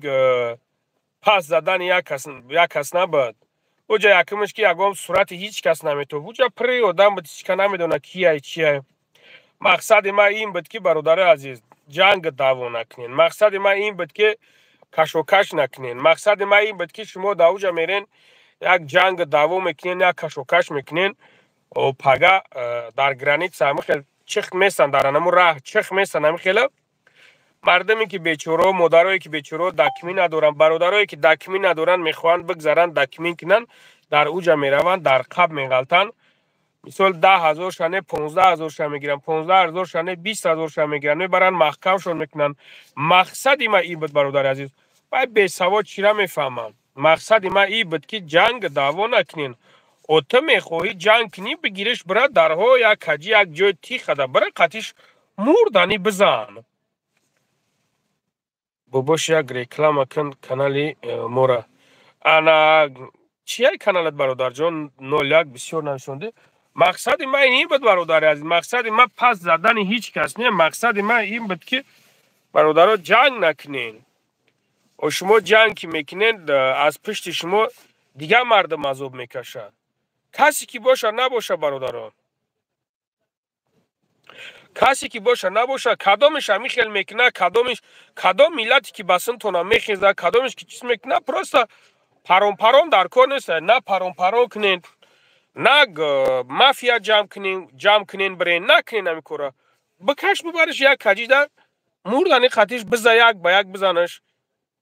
пас задани як кас набуд. Уҷа якумш, ки ягон сурати ҳеҷ кас наметоб, уҷа пирри одам буд, ҳеҷ кас намедонад кияй, чияй. Мақсади ман ин буд, ки, бародари азиз, ҷанг даъво накунед. Мақсади ман ин буд, ки кашокаш накунед. Мақсади ман ин буд, ки шумо дар уҷа мерен, як ҷанг даъво мекунед, як кашокаш мекунед, пага дар граница ҳами хел чих местан, дар анаму раҳ чих местан. Ҳами хела мардуме, ки бечоро, модарое, ки бечоро документ надоранд, бародарое, ки документ надоранд, мехоҳанд бигзаранд, документ кунанд, дар уҷа мераванд, дар қаб меғалтанд. Мисол, 10 000 шане, 15 000 ша мегиранд, 15 000 шане, 20 000 ша мегиранд, мебаранд, маҳкамшон мекунанд. Мақсади ман ин буд, бародари азиз. Вай бесавод чира мефаҳмам? Мақсади ман ин буд, ки ҷанг даъво накунен. О, ту мехоҳӣ ҷанг кунӣ, бигириш, бира, дарҳо як каҷи, як ҷои тихада бира, қатиш мурдани бизан. Бобош, як реклама кун канали мора. Ана чияй каналат, бародарҷон? 01 бисёр нависонди. Мақсади ман ин буд, бародари азиз. Мақсади ман пас задани ҳеҷ кас не. Мақсади ман ин буд, ки, бародаро, ҷанг накунен. О, шумо ҷанг ки мекунед, аз пушти шумо дигар мардум азоб мекашад, касе ки боша, набоша. Бародарон, касе ки боша, набоша, кадомеш ҳамин хел мекунад, кадомеш, кадом миллате ки ба синтона мехезад, кадомеш ки чиз мекунад, просто парон-парон дар кор нест. На парон-парон кунед, на мафия ҷамъ кунен, ҷамъ кунен, бирен, накунен ҳамин кора. Бикаш, бибариш, як каҷида мурдани қатиш биза, як ба як бизанаш,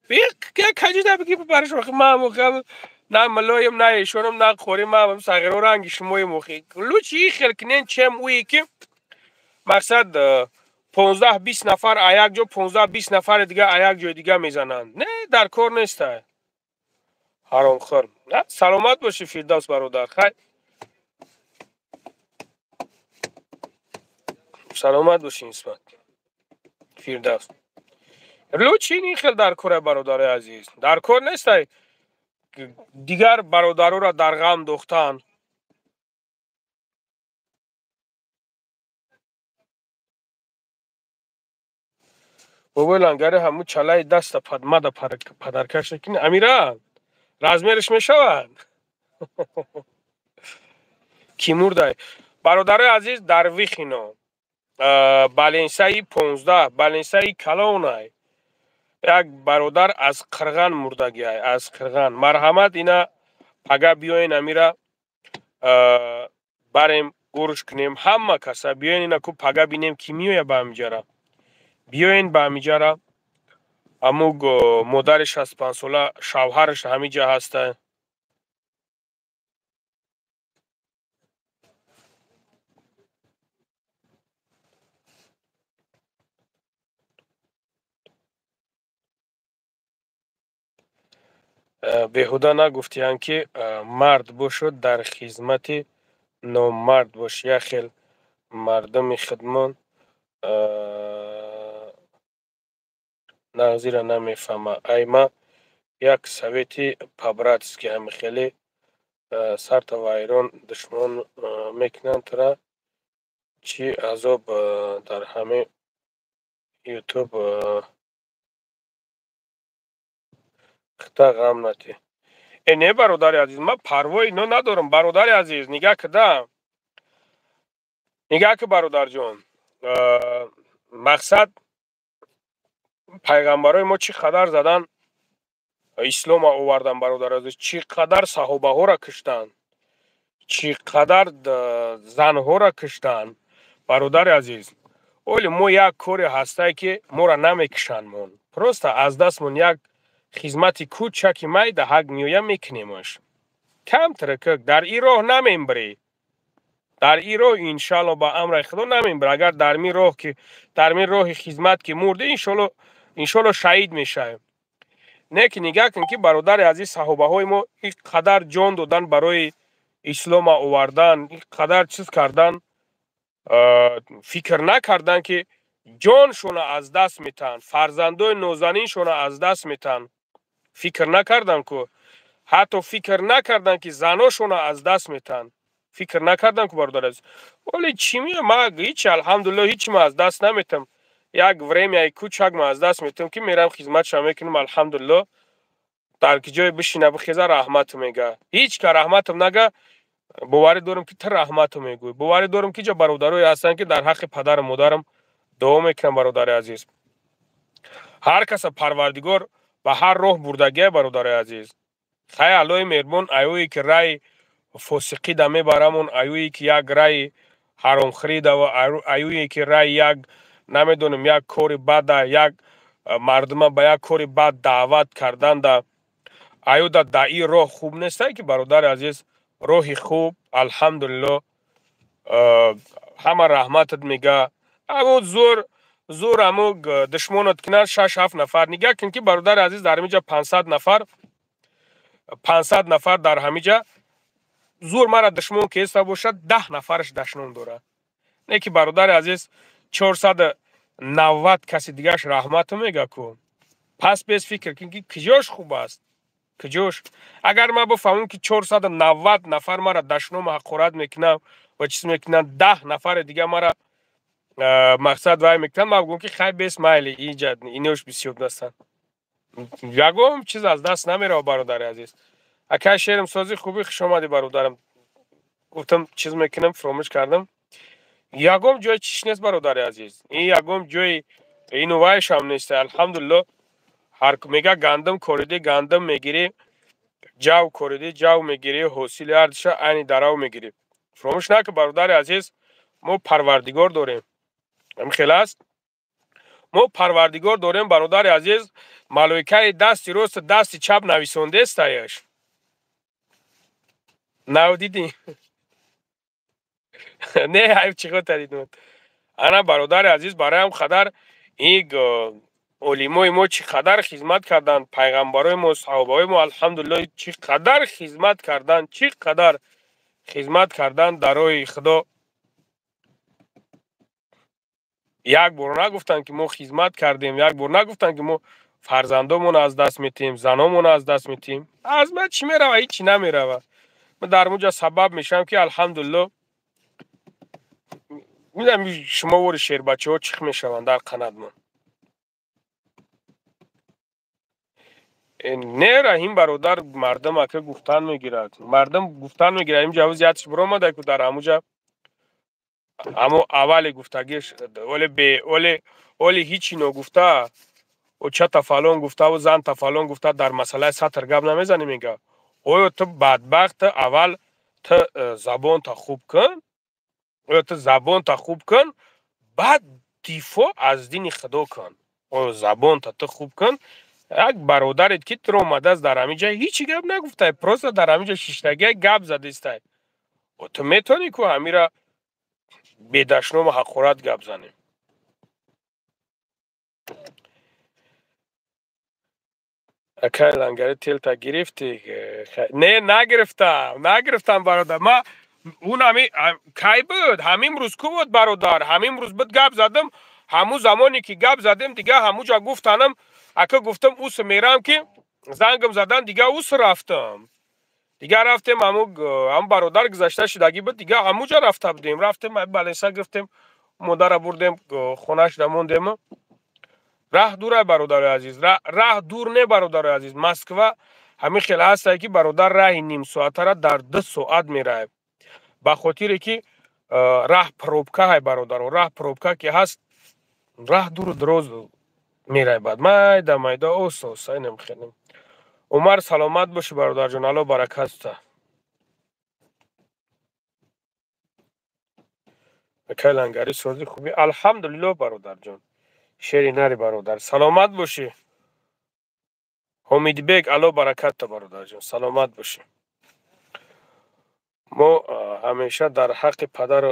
як каҷида биги, бибариш. Ман на милоем, на эшонам, на қорим, ман сағиро ранги шумоем. Охи, лучше и хел кунен, чем уе ки мақсад 15-20 нафар а як ҷо, 15-20 нафари дига а як ҷои дига мезананд. Не, дар кор неста, ҳаромхӯр. Саломат бошӣ, Фирдавс бародар, хай, саломат бошӣ. Нисбат Фирдавс, лучше ин хел дар кора, бародари азиз. Дар кор нестай дигар бародароро дар ғам дохтан. Бобои Лангари, ҳамун чалаи даста мада падаркаш накунӣ. Амира, размериш мешавад, ки мурдай. Бародарои азиз, дар Выхино, больницаи 15, больницаи калонай, як бародар аз Қирған мурдагиай, аз Қирған. Марҳамат, ина пага биёен, амира барем. Гурш кунем ҳама каса. Биёен, ина ку пага бинем, ки меоя ба ҳамиҷара. Биёен ба ҳамиҷара. Аму модари 65сола, шавҳараш ҳамиҷа ҳаста. Беҳуда нагуфтиянд, ки мард бошу, дар хизмати номард бош. Як хел мардуми худмон нағзиро намефаҳмад. Ай ма як совети по-братски: ҳамихеле сарта вайрон душмон мекунанд, тура чӣ азоб дар ҳамин Ютуб, хита ғам натӣ. Э, не, бародари азиз, ман парвои ино надорам, бародари азиз. Нигаҳ кида, нигаҳ ки, бародарҷон, мақсад, пайғамбарои мо чӣ қадар задан, ислома овардан, бародари азиз, чӣ қадар саҳобаҳоро киштанд, чӣ қадар занҳоро киштанд, бародари азиз. Оли мо як коре ҳастае, ки моро намекушанд, мон просто аз дастмон як хизмати кӯчаки майда ҳақ меоя, мекунемаш камтарак. Дар ин роҳ намембирӣ, дар ин роҳ, иншалло, ба амраи Худо намембирӣ. Агар дар мин роҳ ки дар мин роҳи хизмат ки мурдӣ, иншолло, иншолло, шаҳид мешавем. Не ки нигаҳ кун, ки, бародари азиз, саҳобаҳои мо ин қадар ҷон додан барои ислома овардан, ин қадар чиз кардан, фикр накардан, ки ҷоншона аз даст метаҳанд, фарзандои нозаниншона аз даст метаҳанд. Фикр накардан ку, ҳатто фикр накардан, ки заношона аз даст метаҳанд. Фикр накардан ку, бародар азиз. Оли чӣ мея? Ма ҳичи, алҳамдулилло, ҳичи ма аз даст наметам. Як времяи кӯчак ма аз даст метам, ки мерам, хизматша мекунам, алҳамдулилло. Дар ки ҷое бишина, бихеза, раҳмату мега. Ҳеҷ ка раҳматам нага, боварӣ дорам, ки ту раҳмату мегӯй. Боварӣ дорам, ки ҷа бародарое ҳастанд, ки дар ҳаққи падару модарам дуо мекунам. Бародари азиз, ҳар каса Парвардигор ба ҳар роҳ бурдагия, бародари азиз. Хай, Аллои меҳрубон аюе ки раи фосиқӣ да мебарамон, аюе ки як раи ҳаромхӯрӣ да, аюе ки раи як, намедонам, як кори бада, як мардума ба як кори бад даъват кардан да, аю да ин роҳ хуб нестай, ки, бародари азиз, роҳи хуб, алҳамдулилло, ҳама раҳматат мега. Амо зур зур амо душмонат кунад шаш ҳафт нафар. Нигаҳ кун, ки, бародари азиз, дар ҳамиҷа 500 нафар, 500 нафар дар ҳамиҷа зур мара душмон кеста бошад, 10 нафараш дашном дорад. Не ки, бародари азиз, 490 каси дигараш раҳмату мега ку. Пас бес фикр кун, ки куҷош хуб аст, куҷош. Агар ман бифаҳмам, ки 490 нафар мара дашному ҳақорат мекунанд ва чиз мекунанд, 10 нафари дига мара, мақсад, вай мекунанд, ман бигӯям, ки хай, бес, майли, иҷа инош бисёр нестанд, ягон чиз аз даст намерава, бародари азиз. Акай шерим созӣ, хубӣ, хуш омадӣ, бародарам. Гуфтам, чиз мекунам, фуромӯш кардам. Ягон ҷои чиш нест, бародари азиз, ин ягон ҷои ину вайшам нест, алҳамдулилло. Ҳар мега: гандум коридӣ, гандум мегирӣ, ҷав коридӣ, ҷав мегирӣ, ҳосили ҳардиша айни дарав мегирӣ. Фуромӯш накун, бародари азиз, мо Парвардигор дорем. Ҳамин хел аст, мо Парвардигор дорем, бародари азиз. Малоикаи дасти росту дасти чап нависондестаяш. Нав дидӣ? Не, ҳайф, чӣ хота дидм. Ана, бародари азиз, барои ҳам қадар ин олимои мо чӣ қадар хизмат карданд, пайғамбарои мо, саҳобаҳои мо, алҳамдулилло, чӣ қадар хизмат карданд, чӣ қадар хизмат карданд дар роҳи Худо. Як бор нагуфтанд, ки мо хизмат кардем, як бор нагуфтанд, ки мо фарзандомонро аз даст метиҳем, заномонро аз даст метиҳем. Аз ман чӣ мерава? Ҳичи намерава. Ман дар муҷа сабаб мешавам, ки, алҳамдулилло, шумо вори шербачаҳо чих мешаванд дар қанадмон. Не, Раҳим бародар, мардум ака гуфтан мегирад, мардум гуфтан мегирад. Ин ҷавоз ятш биромада ку дар ҳамуҷа, амо аввале гуфтагиш, оле бе оле оле ҳичи ногуфта, очата фалон гуфтаву занта фалон гуфта, дар масъалаи сатр гап намезанӣ, мега. Оё ту бадбахт, аввал ту забонта хуб кун. Оё ту забонта хуб кун, баъд дифоъ аз дини Худо кун. Оё забонта ту хуб кун. Як бародарет ки туро омадааст дар ҳамин ҷай, ҳечи гап нагуфтай, просто дар ҳамин ҷо шиштагия гап задистай. Ту метавонӣ ку ҳамира бедашному ҳақорат гап занӣ? Акай Лангари, телта гирифтӣ? Не, нагирифтам, нагирифтам, бародар. Ма он ҳами кай буд? Ҳамин рӯз ку буд, бародар? Ҳамин рӯз буд, гап задам. Ҳамун замоне ки гап задем, дига ҳамуҷа гуфтанам, ака, гуфтам, ус мерам, ки зангам задан, дига ус рафтам. Дига рафтем, ҳамун бародар гузашта шудагӣ буд, дига ҳамуҷа рафта будем. Рафтем, балеса гирифтем, модара бурдем, хонашда мондем. Раҳ дурай, бародари азиз, раҳ дур не, бародари азиз. Москва ҳамин хел ҳастае, ки бародар, раҳи нимсоатара дар 2 соат меравем, ба хотире ки раҳ пробкаҳай, бародаро. Раҳ пробка ки ҳаст, раҳ дуру дароз меравӣ, баъд майда майда, оса оса инам хеле. Умар, саломат бошӣ, бародарҷон, Алло баракат. Акай Лангари, сози, хубӣ? Алҳамдулилло, бародарҷон, шери нари, бародар, саломат бошӣ. Ҳомидбек, Алло баракатта, бародарҷон, саломат бошӣ. Мо ҳамеша дар ҳаққи падару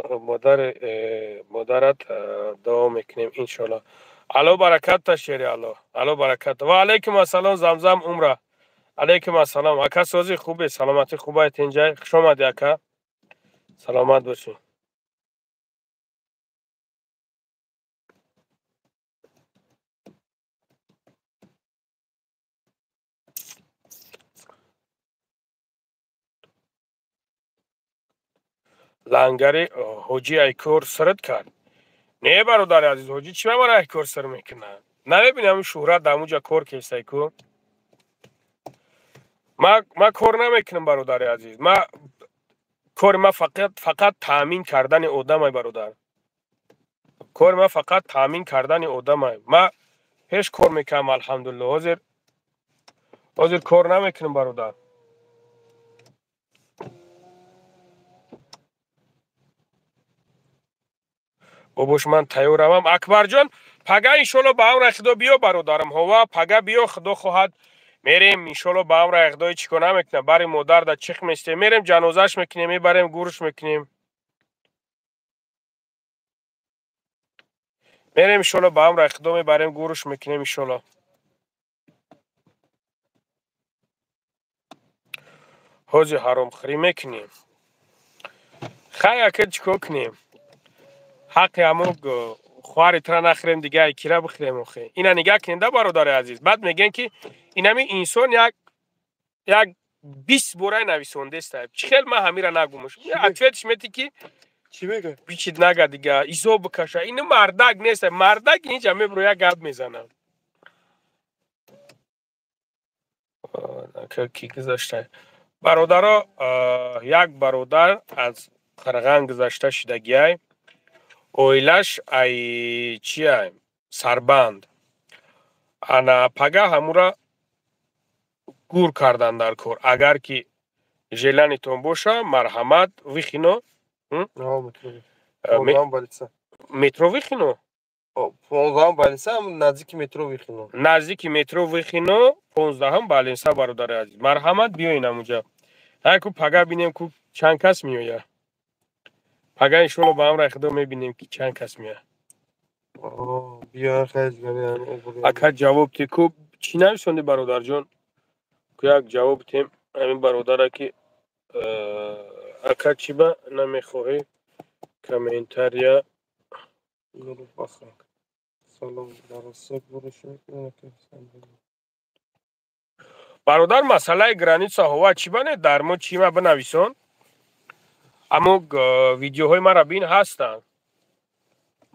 модарат дуо мекунем, иншоалло. Алло баракатта, шери Алло, Алло баракатта. Ва алайкум ассалом, Замзам Умра, алайкум ассалом, ака. Сози, хубе, саломатӣ хубай, тинҷай? Хуш омадӣ, ака, саломат бошӣ. Лангари, ҳоҷӣ айкор сирт кард? Не, бародари азиз, ҳоҷӣ чӣ мамара айкор сир мекунад? Намебини, ҳамин шӯҳрат дар ҳамуҷа кор кестай ку. Ма кор намекунам, бародари азиз. Ма кори ма фақат таъмин кардани одамай, бародар. Кори ма фақат таъмин кардани одамай. Ма пеш кор мекардам, алҳамдулилло, ҳозир кор намекунам, бародар. Бобош, ман тайёрамам. Акбарҷон, пага иншолло ба амраи Худо биё, бародарам. Ҳова, пага биё, Худо хоҳад, мерем иншолло ба амраи Худои. Чӣ кор намекунам, бари модар да чихм местем, мерем, ҷанозаш мекунем, мебарем, гурш мекунем, мерем иншолло ба амраи Худо, мебарем, гурш мекунем иншолло. Ҳози ҳаромхӯрӣ мекунем. Хай, ака, чӣ кор кунем? Ҳаққи ҳамон хоҳари тура нахӯрем, дига кира бихӯрем охе? Ина нигаҳ кунед, бародари азиз. Баъд мегӯен, ки инами инсон як 20 борай нависондеста. Чӣ хел ман ҳамира нагумуш? Ответ ш мети, ки чӣ мега? Бичид, нага, дига изо бикаша. Ину мардак нест, мардак инҷа мебро, як гап мезанам. Ки гузашта, бародаро? Як бародар аз Қирған гузашта шидагиай, оилаш ай чия, Сарбанд. Ана пага ҳамура гур кардан дар кор. Агар ки желание тон боша, марҳамат, Выхино, метро Выхино. 15-м больница, наздики метро Выхино. Наздики метро Выхино, 15-м больница. Бародари азиз, марҳамат, биёин амуҷа. Ҳай ку пага бинем ку чанд кас меояд. Пага иншолло ба амраи Худо мебинем, ки чанд кас меояд. Ака, ҷавоб те ку, чӣ нависонди, бародарҷон? Ку як ҷавоб тем ҳамин бародара, ки ака, чӣ ба намехоҳӣ комментария? Салом, Бародар, масъалаи граница ҳова чӣ ба не, дар мо чӣ ма бинависон, аммо видеоҳои мара бин, ҳастанд.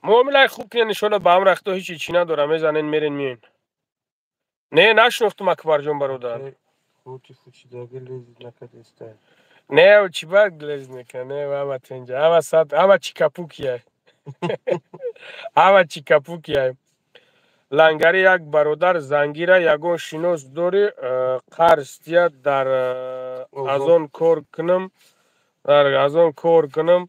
Муомилаи хуб кунед, иншолло ба амраи Худо ҳеҷ чӣ надора, мезанен, мерен, миёен. Не, нашинохтум, Акбарҷон, бародар. Не, чӣ ба лез мекунад? Не, ҳама тинҷа, ҳама сад, ҳама чикапукия, ҳама чикапукия. Лангари, як бародар зангира ягон шинос дорӣ, қарз тия, дар аз он кор кунам, дар аз он кор кунам.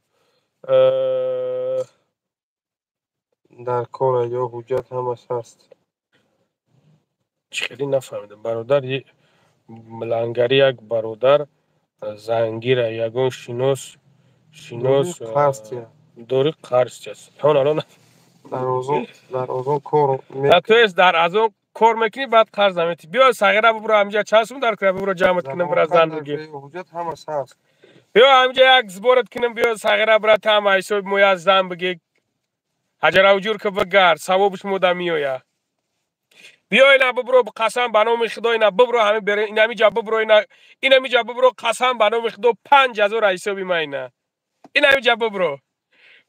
Дар кора ё ҳуҷҷат ҳамаш ҳаст. Чӣ хеле нафаҳмидам. Бародар, лангари як бародар зангира ягон шинос шинос дори қарз аст. Ҳон алон дар Озон кор то есть дар Озон кор мекунӣ, баъд қарз наметӣ. Биё сағира бубуро ҳаминҷа чанд сум дар кора бубуро ҷамъат кунам бира зан бигир. Ҳуҷҷат ҳамаш ҳаст. Биё ҳаминҷа як сборат кунам, биё сағира бира там ҳисоби мо як зан бигир. Ҳаҷаравҷур ки бигард, савобиш мода меоя. Биё ина бубуро, қасам ба номи Худо, ина бубуро ҳами инамиҷа бубуро, ина инамиҷа бубуро, қасам ба номи Худо 5000 ҳисоби ма ина. Инамиҷа бубуро.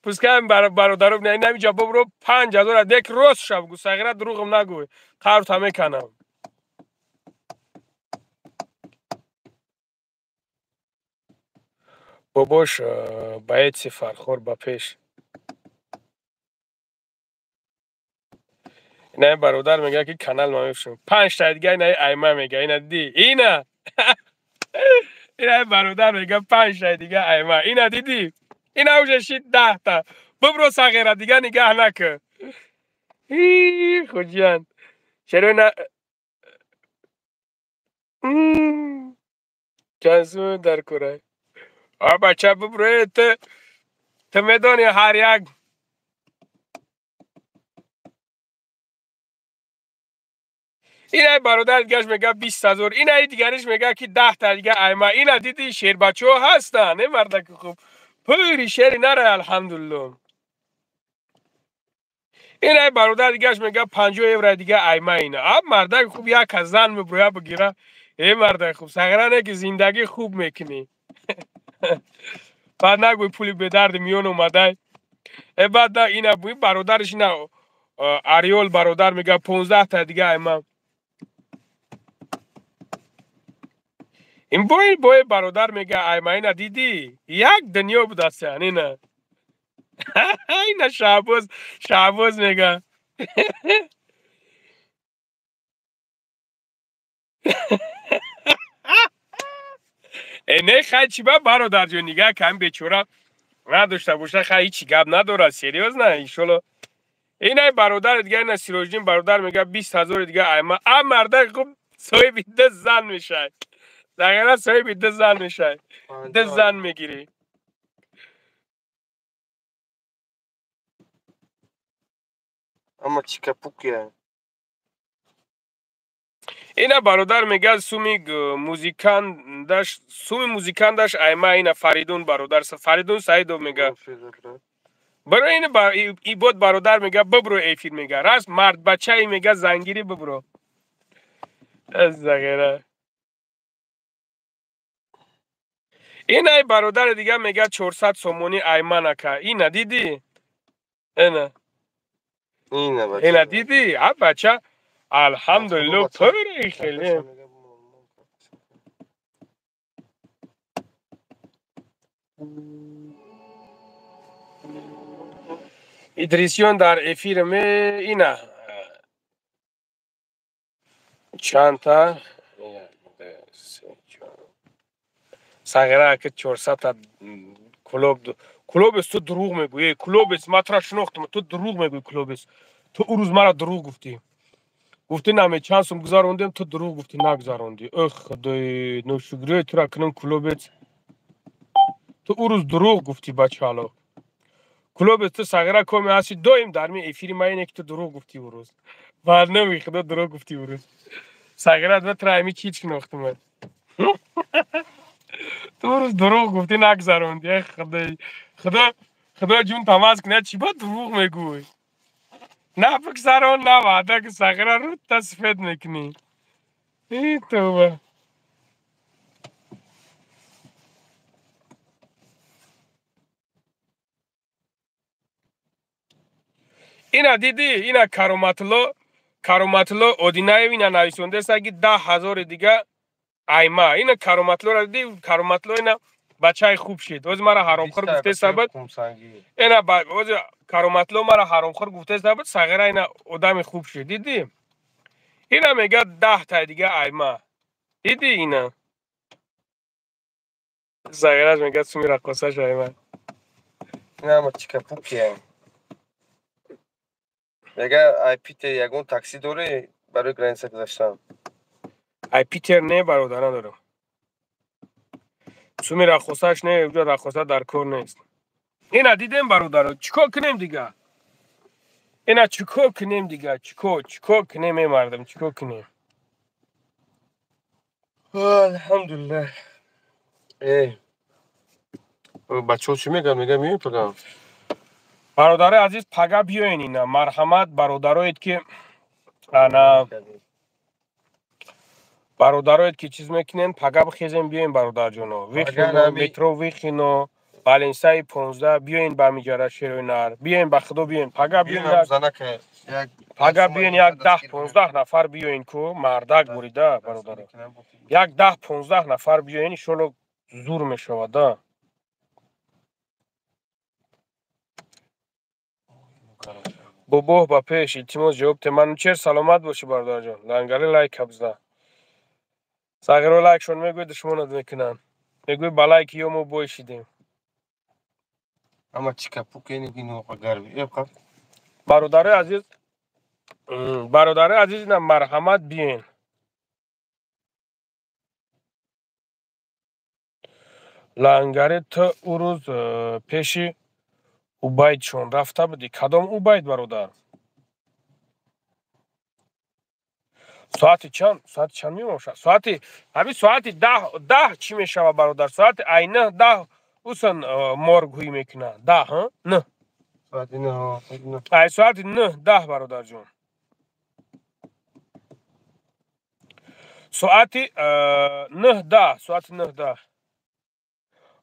Пускай бародаро инамиҷа бубуро 5000 дек рост шав гу сағира дурӯғам нагӯй. Қарта меканам. Бобош баетси Фархор ба пеш. Ина бародар мега ки канал ма мефурӯшам. 5 та дига ина айма мега, ина дидӣ? Ина. Ина бародар мега 5 та дига айма. Ина дидӣ? Ина уже шид 10 та. Бубро сағира дига нигаҳ накун. И хуҷан. Чаро ина чанд сум дар кора? А бача бубро, ту медонӣ ҳар як ина бародар дигаш мега 20 000, ина дигариш мега ки 10 та дига айма. Ина диди шербачаҳо ҳастанд, э мардаки хуб. Пури шери нара, алҳамдулилло. Ина бародар дигаш мега 50 евро дига айма ина. А мардаки хуб як зан меброя бигира. Э мардаки хуб, сағира не ки зиндагӣ хуб мекунӣ. Баъд нагӯй пули бедарди миён омадай. Э баъд ина бародариш ина Ариол бародар мега 15 та дига айма. Ин бой бой бародар мега айма ина дидӣ? Як дунё будастян ина. Ина Шаҳбоз, Шаҳбоз мега. Э не хай чӣ ба бародарҷон нигаҳ кам бечора надошта боша, хай ҳичи гап надорад, серьёзно, иншолло. Инай бародари дига ина Сироҷиддин бародар мега 20 000 дига айма. А мардак хуб соҳиби ду зан мешавад. Дақиқан соҳиби ду зан мешавад. Ду зан мегирӣ. Ама чикапукия. Ина бародар мега суми музикандаш, суми музикандаш айма ина Фаридун бародар, Фаридун Саидов мега. Барои ина ибод бародар мега бибро эфир мега. Раст мард бачаи мега зангирӣ бибро. Аз загира. Ина бародари дига мега 400 сомонӣ айман ака. Ина дидӣ? Ина. Ина дидӣ? А бача алҳамдулилло пури хеле. Идрисиён дар эфир ме ина чандта сағира ки 400 та клуб клубес ту дурӯғ мегӯӣ, клубес ман тура шинохтам, ту дурӯғ мегӯӣ клубес. Ту ӯ рӯз мара дурӯғ гуфтӣ. Гуфтӣ наме чанд сум гузарондем, ту дурӯғ гуфтӣ нагузарондӣ. Эх худои ношукриёи тура кунам клубец. Ту ӯ рӯз дурӯғ гуфтӣ бачаало. Клубец ту сағира коми ҳасти доим дар ми эфири ма ине ки ту дурӯғ гуфтӣ ӯ рӯз. Баъд номи худо дурӯғ гуфтӣ ӯ рӯз. Сағира ва тура ҳами чӣ шинохтам. Ту рӯз дурӯғ гуфтӣ нагузарондӣ. Эх худои худо худо ҷун тамаз кунад чӣ ба дурӯғ мегӯй? На бигзарон, на ваъда ки сағира рӯта сафед мекунӣ. И тавба. Ина дидӣ, ина Кароматулло, Кароматулло Одинаев ина нависондааст ки 10 000 дига айма. Ина Кароматуллоро дидӣ, Кароматулло ина бачаи хуб шид. Ози мара ҳаромхӯр гуфтеста буд. Ина ози Кароматулло мара ҳаромхӯр гуфтеста буд, сағира ина одами хуб шид. Дидӣ? Ина мега 10 таи дига айма. Дидӣ ина? Сағираш мега суми раққосаш айма. Ама чикапукия. Мега ай Питер ягон такси дорӣ барои граница гузаштан? Ай Питер не, бародар, надорам. Суми рахосаш не, уҷа рахоса дар кор нест. Ина дидем, бародаро, чӣ кор кунем дига? Ина чӣ кор кунем дига? Чӣ кор кунем, э мардум, чӣ кор кунем? Алҳамдулиллаҳ. Э бачаҳо чӣ мегӯянд? Мегӯянд, меоем пага? Бародарои азиз, пага биёен. Ина, марҳамат, бародароед, ки ана бародароед, ки чиз мекунен, пага бихезем, биёен, бародарҷоно. Выхино, метро Выхино, больница и 15, биёен ба миҷара, шероинар, биёен, ба худо, биёен, пага биёен. Пага биёен, як 10-15 нафар биёен ку, мардак бурида, бародаро, як 10-15 нафар биёен, иншолло, зур мешавад да. Бобоҳ, ба пеш, илтимос, ҷавоб те. Манучер, саломат бошӣ, бародарҷон. Лангари, лайк абзда. Сағиро лайкшон мегӯй, душмонат мекунанд. Мегӯй, ба лайки ё мо бой шидем. Ама чикапук. Бародарои азиз, бародарои азиз, ина, марҳамат, биёен. Лангари, ту ӯ рӯз пеши Убайдшон рафта будӣ? Кадом Убайд, бародар? Соати чанд, соати чанд мемошад? Соати ҳамин соати 10, 10 чӣ мешавад, бародар? Соати ай 9, 10 усан морг ҳуй мекунад, 10, 9, ай соати 9, 10, бародарҷон, соати 9, 10, соати 9, 10.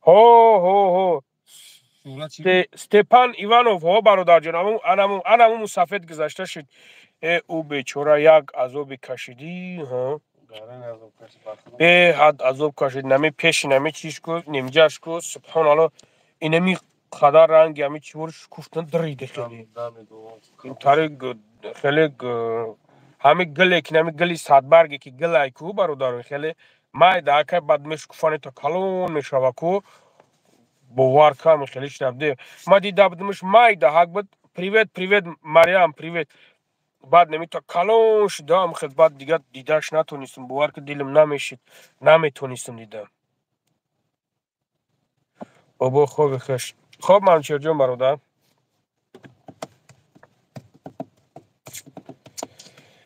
Ҳо, ҳо, ҳо, Степан Иванов, ҳо, бародарҷон, анаму мусафед гузашта шуд. Э, ӯ бечора як азобе кашидӣ, беҳад азоб кашид. Нами пеши нами чиш ку, нимҷаш ку, субҳоналло, инами қадар ранги ами чивор шукуфтан дриде, хеле интари хеле ҳами гиле ки нами гили садбарге ки гилай ку, бародаро, хеле майда акай, баъд мешукуфани то калон мешава ку, бовар кам, хеле шнавде ма дида будимш, майда ҳак буд. Привет, привет, Мариам, привет. Баъд немита калон шудам хел, баъд дига дидаш натонистам, бовар ки, дилам намешид, наметонистам дида. Бобо, хоби хуш. Хоб, Манучерҷон, бародар,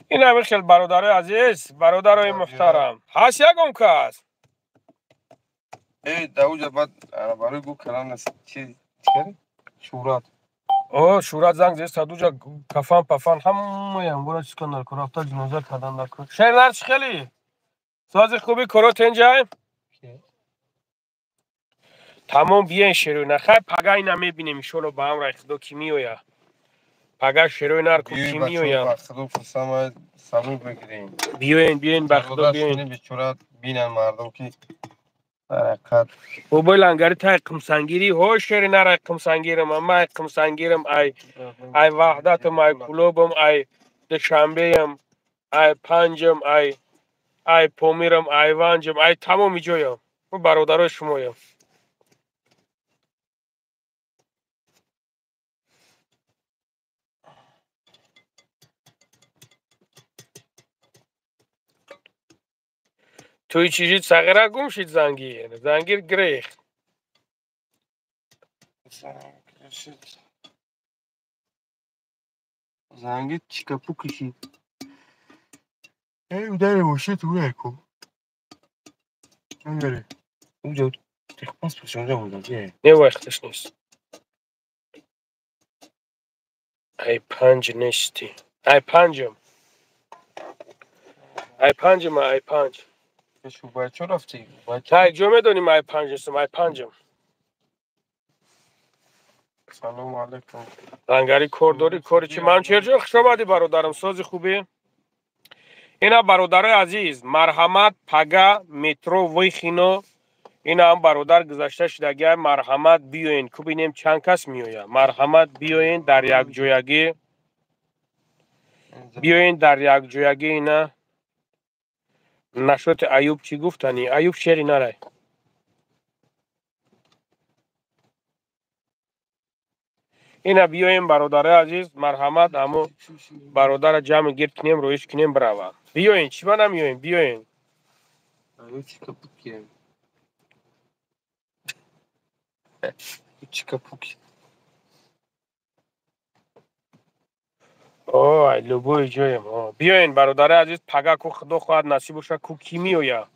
ин ҳамин хел, бародарои азиз, бародарои муҳтарам, ҳаст ягон кас? Э, дауҷа баъд барои гӯ кардан чи шӯҳрат. О, шӯҳрат занг зед, садуҷа кафан пафан ҳамаям бора чиз кан, даркор рафта ҷиноза кардан даркор. Шернар, чӣ хеле сози хуби коро тенҷай тамом, биен, шерои хай, пага ина мебинем, иншолло, ба амраи худо, ки меоя пага, шерои нар ку, ки меоя. Биёен, биёен, ба худо, биёен. Бинан мардум ки ҳаракат. Бобои Лангари, тай қимсангирӣ, ҳо, шери нар, ай қимсангирам, ама ай қимсангирам, ай Ваҳдатам, ай Кулобам, ай Душанбеям, ай Панҷам, ай Помирам, ай Ванҷам, ай тамоми ҷоям бародарои шумоям. Туи чӣ шид, сағира гум шид, зангир, зангир гирехт. Зангир чикапу кишид. Ударе бошед, уяку. Уҷа техпаспорт унҷа бурдам. Не, вақташ нест. Ай панҷ нести, ай панҷам, ай панҷам, ай панҷ. Чо рафтӣ? Тай ҷо медонӣ, ай панҷ нестам, ай панҷам. Салому алайкум. Лангари, кор дорӣ? Кори чӣ? Манучерҷон, хуш омадӣ, бародарам, сози хубӣ? Ина, бародарои азиз, марҳамат, пага метро Выхино, ина ҳам бародар гузашта шудагиа, марҳамат, биёен ку, бинем чанд кас меояд. Марҳамат, биёен дар якҷоягӣ, биёен дар якҷоягӣ. Ина нашоти Аюб чӣ гуфтанӣ? Аюб шери нарай. Ина биёем, бародари азиз, марҳамат, ҳамо бародара ҷамъ гирд кунем, рӯиш кунем, бирава. Биёен, чӣ ба намеоем? Биёен. Ой, любой ҷоем. Биёен, бародари азиз, пага ку худо хоҳад насиб боша, ку кӣ меояд?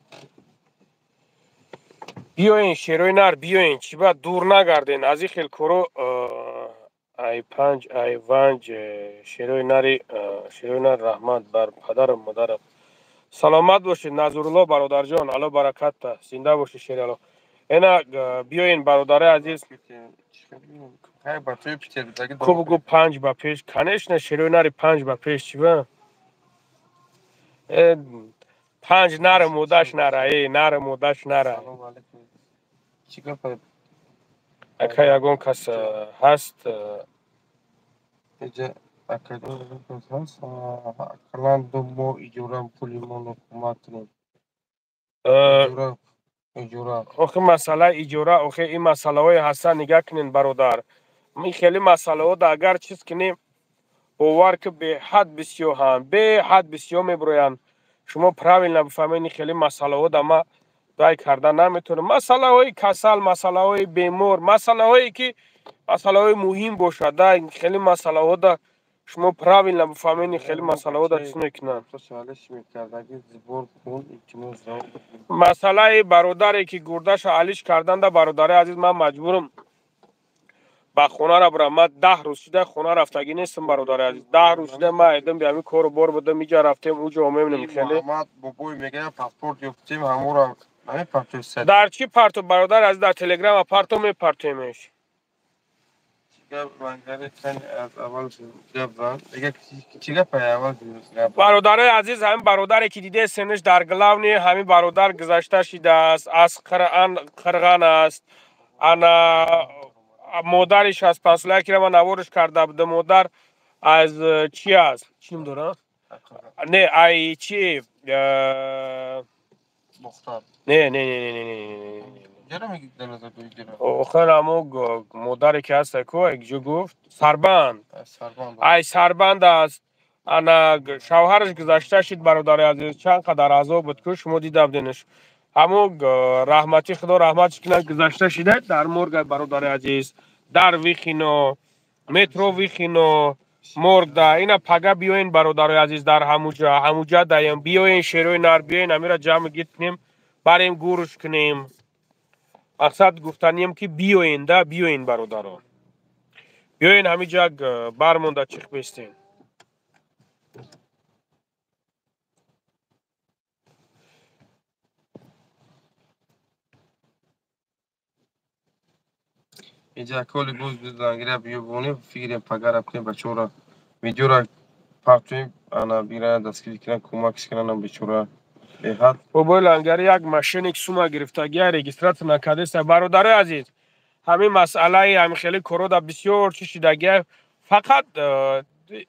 Биёен, шерои нар, биёен, чӣ ба дур нагарден аз ин хел коро. Ай панҷ, ай ванҷ, шерои нари, шерои нар, раҳмат бар падару модарам. Саломат бошед, Назрулло бародарҷон, Алло баракатта, зинда бошед, шери Алло. Ена биёен, бародари азиз. Ку бугу панҷ ба пеш, конечно, шерои нари панҷ ба пеш, чӣ ба? Панҷ нару модаш нара, э, нару модаш нара. Ака, ягон кас ҳаст? Ақаллан 2 моҳ иҷора пули моно кӯмак кунед. Охи, масъалаи иҷора, охи, ин масъалаҳое ҳастанд, нигаҳ кунед, бародар. Ин хеле масъалаҳо да агар чиз кунем, бовар ки беҳад бисёрҳанд, беҳад бисёр мебироянд. Шумо правильно бифаҳмед, ин хеле масъалаҳо да ма рай карда наметавонам. Масъалаҳои касал, масъалаҳои бемор, масъалаҳое ки масъалаҳои муҳим бошад да, хеле масъалаҳо да шумо правильно бифаҳмед, ин хеле масъалаҳо да чиз мекунанд. Масъалаи бародаре ки гурдаша алиш карданда, бародари азиз, ман маҷбурам ба хонара бирам. Ман 10 рӯз шуда хона рафтагӣ нестам, бародари азиз. 10 рӯз шуда ман айдам би ҳамин кору бор будам, иҷа рафтем, уҷо мебинем хеле. Дар чӣ парту, бародари азиз? Дар телеграма парту, мепартоемеш. Бародарои азиз, ҳамин бародаре ки дидесенш дар главный, ҳамин бародар гузашта шидааст, аз Қирған аст. Ана модари 65-сола, ки ман навориш карда будам, модар аз чи аст, чӣ ном дора, не, ай чи, не, не, не, не, не, охир ҳамо модаре ки ҳаста ку, ҷо гуфт, Сарбанд, ай Сарбанд аст. Ана шавҳараш гузашта шид, бародари азиз, чанд қадар азоб буд ку, шумо дида буденш. Ҳамо раҳмати худо раҳматш кунад, гузашта шида, дар морга, бародари азиз, дар Вихино, метро Вихино, моргда. Ина пага биёен, бародарои азиз, дар ҳамуҷа, ҳамуҷа даем. Биёен, шерои нар, биёен, амира ҷамъ гирд кунем, барем, гурш кунем. Мақсад гуфтанием ки биёен да, биёен, бародарон, биёен, ҳамиҷа бармонда чих бестен. Инҷа коли боз лангира биёбонем, фикрем пагара кунем, бачора видеора партоем, ана бигирана, дастгирӣ кунан, кӯмакш кунанам бечора беҳад. Бобои Лангари як мошенник сума гирифтагия, регистрация накардеста. Бародарои азиз, ҳамин масъалаи ҳамин хеле корода бисёр чӣ шидагия. Фақат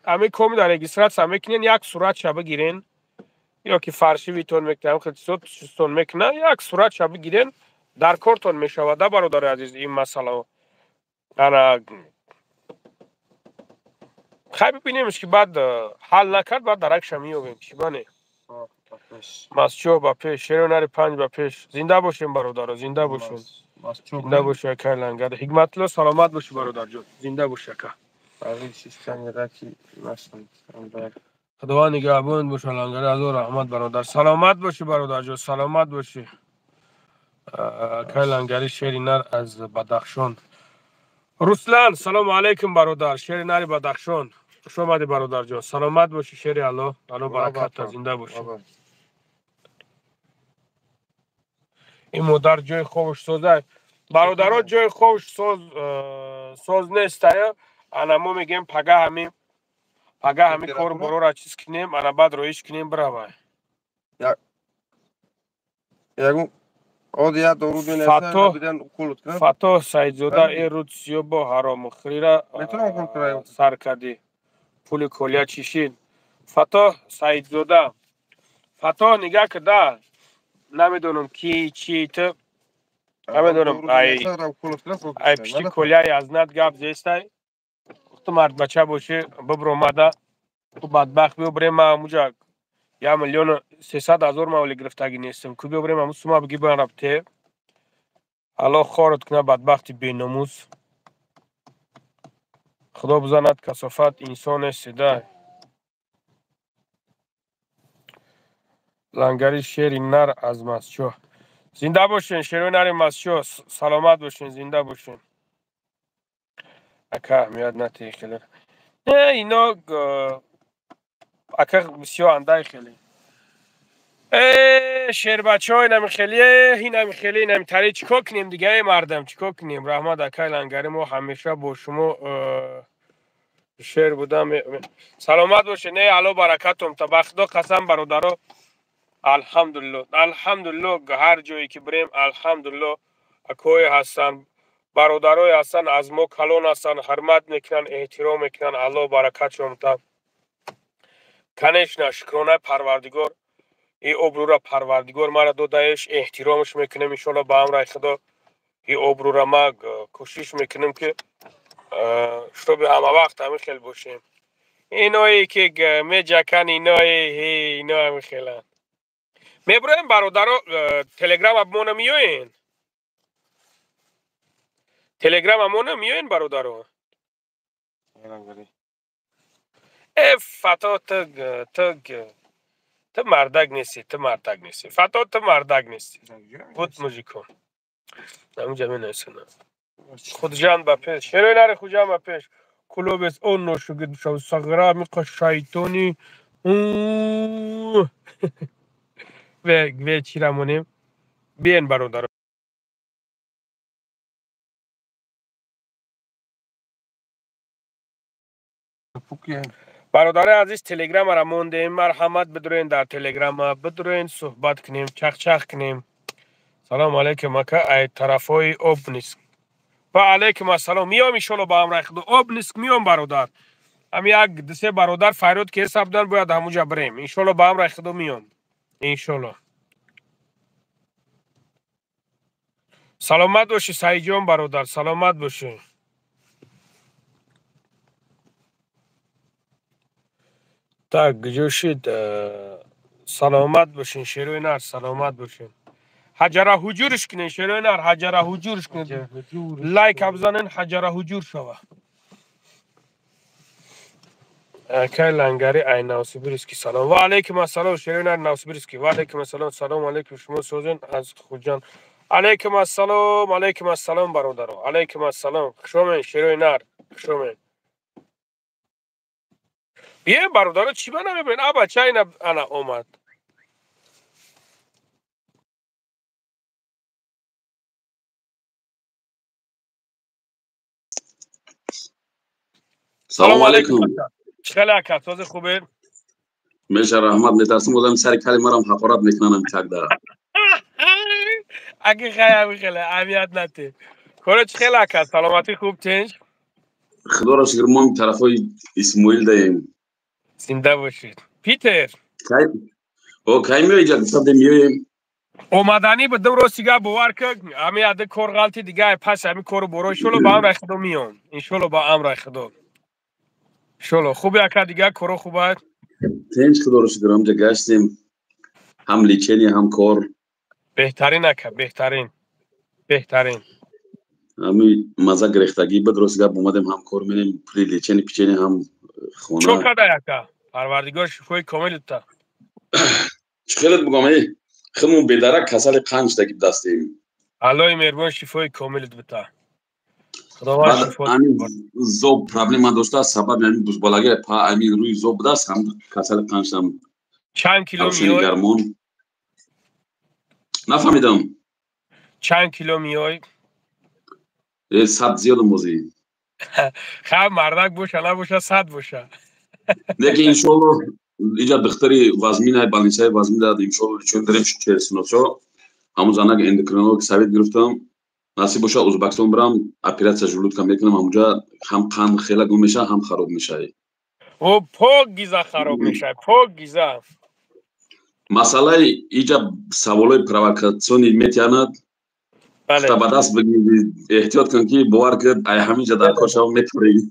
ҳамин комида регистрация мекунен, як суратша бигирен ё ки фаршивитон мекунен, хел чизотон мекунан, як суратша бигирен, дар кортон мешавад да, бародарои азиз, ин масъалао. Ана хай бибинемш ки баъд ҳал накард, баъд даракша меёбем, чӣ бане. Масчо ба пеш, шерои нари панҷ ба пеш. Зинда бошем, бародаро, зинда бошем, зинда боши, акай Лангар. Ҳикматулло, саломат бошӣ, бародарҷон, зинда боши, ака. Худованд нигаҳбон боша. Лангари, ҳазор раҳмат, бародар, саломат бошӣ, бародарҷон, саломат бошӣ. Акай Лангари, шери нар аз Бадахшон. Руслан, салому алайкум, бародар, шери нари Бадахшон, хуш омадӣ, бародарҷон, саломат бошӣ, шери Алло, Алло бараката, зинда бошӣ. Ин модар ҷои хобш соза, бародаро, ҷои хобш соз, соз нестая. Ана мо мегӯем, пага ҳамин кору борора чиз кунем, ана баъд роиш кунем, биравай. Фатоҳ Саидзода, э руд сиёбо ҳаромхӯрира сар кардӣ, пули колия чишид. Фатоҳ Саидзода, Фатоҳ, нигаҳ куда, намедонам ки чи ту, намедонам, ай пишти колияи азнат гап зестай. Ту мард бача бошӣ, бибромада ту бадбахт биё бирем, ма ҳамуҷа 1 300 000 ма оли гирифтагӣ нестам. Ку биё бирем, ҳаму сума биги бирам те. Аллоҳ хорат кунад, бадбахти беномус. Худо бизанад, касофат, инсон нести да. Лангари шери нар аз Масчоҳ. Зинда бошен, шерои нари Масчоҳ, саломат бошен, зинда бошен. Ака, аҳамият натиҳи хеле. Не, ино ака бисёр андай хеле. Э, шербачаҳо инами хеле, инами хеле, инами тари чӣ кор кунем дига, э мардам, чӣ кор кунем? Раҳмат, акай Лангари, мо ҳамеша бо шумо шер будам. Саломат бошед, не, Алло баракатум та. Ба Худо қасам, бародаро, алҳамдулилло, алҳамдулилло, ҳар ҷое ки бирем, алҳамдулилло, акое ҳастанд, бародарое ҳастанд, аз мо калон ҳастанд, ҳурмат мекунанд, эҳтиром мекунанд. Алло баракатшон та. Конечно, шукронаи Парвардигор, и обрӯра Парвардигор мара додаеш, эҳтиромаш мекунем, иншоалло, ба амраи Худо. И обрӯра ма кӯшиш мекунем, ки чтобы ҳама вақт ҳамин хел бошем. Иное ки меҷакан, иное ино ҳамин хеланд. Меброем, бародаро, телеграм мона миёен, телеграм мона миёен, бародаро. Э, Фато, ту мардак нестӣ, ту мардак нестӣ, Фато, ту мардак нестӣ. Буд мужикон ҳаминҷа менависанд. Худжанд ба пеш, шерои нари Хуҷанд ба пеш. Кулобес он ношугид шав сағра миқа шайтони ве чира монем. Биен, бародаро. Бародарои азиз, телеграмара мондем, марҳамат, бидурен дар телеграма, бидурен, суҳбат кунем, чахчах кунем. Салому алайкум, ака, ай тарафҳои Обнинск. Ва алайкум ассалом. Миём, иншолло, ба амраи Худо, Обнинск миём, бародар. Ҳами як дусе бародар файрод ки ҳесаб будан, бояд ҳамуҷа бирем. Иншолло, ба амраи Худо миём, иншолло. Саломат бошӣ, Саидҷон бародар, саломат бошӣ. Так, ҷӯшид. Саломат бошин, шерои нар, саломат бошин. Ҳаҷара ҳуҷурш кунен, шерои нар, ҳаҷара ҳуҷурш кунен, лайка бизанен, ҳаҷара ҳуҷур шава. Акай Лангари, ай Новосибирский салом. Ва алайкум ассалом, шерои нар Новосибирский. Ва алайкум ассалом. Салому алайкум, шумо созен, аз Хуҷанд. Алайкум ассалом, алайкум ассалом, бародаро, алайкум ассалом. Хушомед, шерои нар, хушомед. Бием, бародаро, чӣ ба намебинед? А бача ина ана омад. Салому алайкум. Чӣ хеле, ака, този хубе? Меша, раҳмат. Метарсим, одами сари кали марам ҳақорат мекунанам чакда. Аки хай, хеле аҳамият нате. Коро чӣ хеле, ака, саломатӣ, хуб, тинҷ? Худоро шукр, мо тарафҳои Исмоил даем. Зинда бошед, Питер. О, кай меои ҷа? Гуфта будем, меоем. Омаданӣ будам, рости гап, бовар ка, ҳами ада кор ғалти дига, пас ҳами кору боро. Иншолло, ба амраи Худо меом, иншолло, ба амраи Худо, иншолло. Хуби, ака, дига коро хуб аст? Тинҷ, худоро шукр, ҳамҷа гаштем, ҳам лечение, ҳам кор. Беҳтарин, ака, беҳтарин, беҳтарин. Ҳами маза гирехтагӣ буд, рости гап, омадем, ҳам кор менем, пули лечение печение, ҳам хона. Чо кадай, ака? Парвардигор шифои комил та. Чӣ хелет бугам, э, худмон бедарак касали қанд шудагӣ дастем. Аллои меҳрубон шифои комилат бита, Худованд шифо. Зоб проблема доштааст, сабаби ҳамин бузбалаги па ҳамин рӯи зоб будааст, ҳам касали қанд шудам. Чанд кило миёй? Гармон нафаҳмидам. Чанд кило миёй? Э, 100 зиёдам бозӣ. Хаб, мардак боша, набоша, 100 боша. Лекин, иншоалло, иҷа духтари вазмина, больницаи вазмин дад, иншоалло, чун дорем черсиносо, ҳамун занак эндокринолог совет гирифтам. Насиб боша, Узбекистон бирам, операция желудка мекунам ҳамунҷа, ҳам қанд хела гум меша, ҳам хароб мешавад. О, пок гиза хароб мешавад, пок гиза. Масъалаи иҷа саволои провокационный метиҳанад, ба даст бигири, эҳтиёт кун, ки бовар кунед, ай ҳаминҷа дар кор шава, метавонӣ.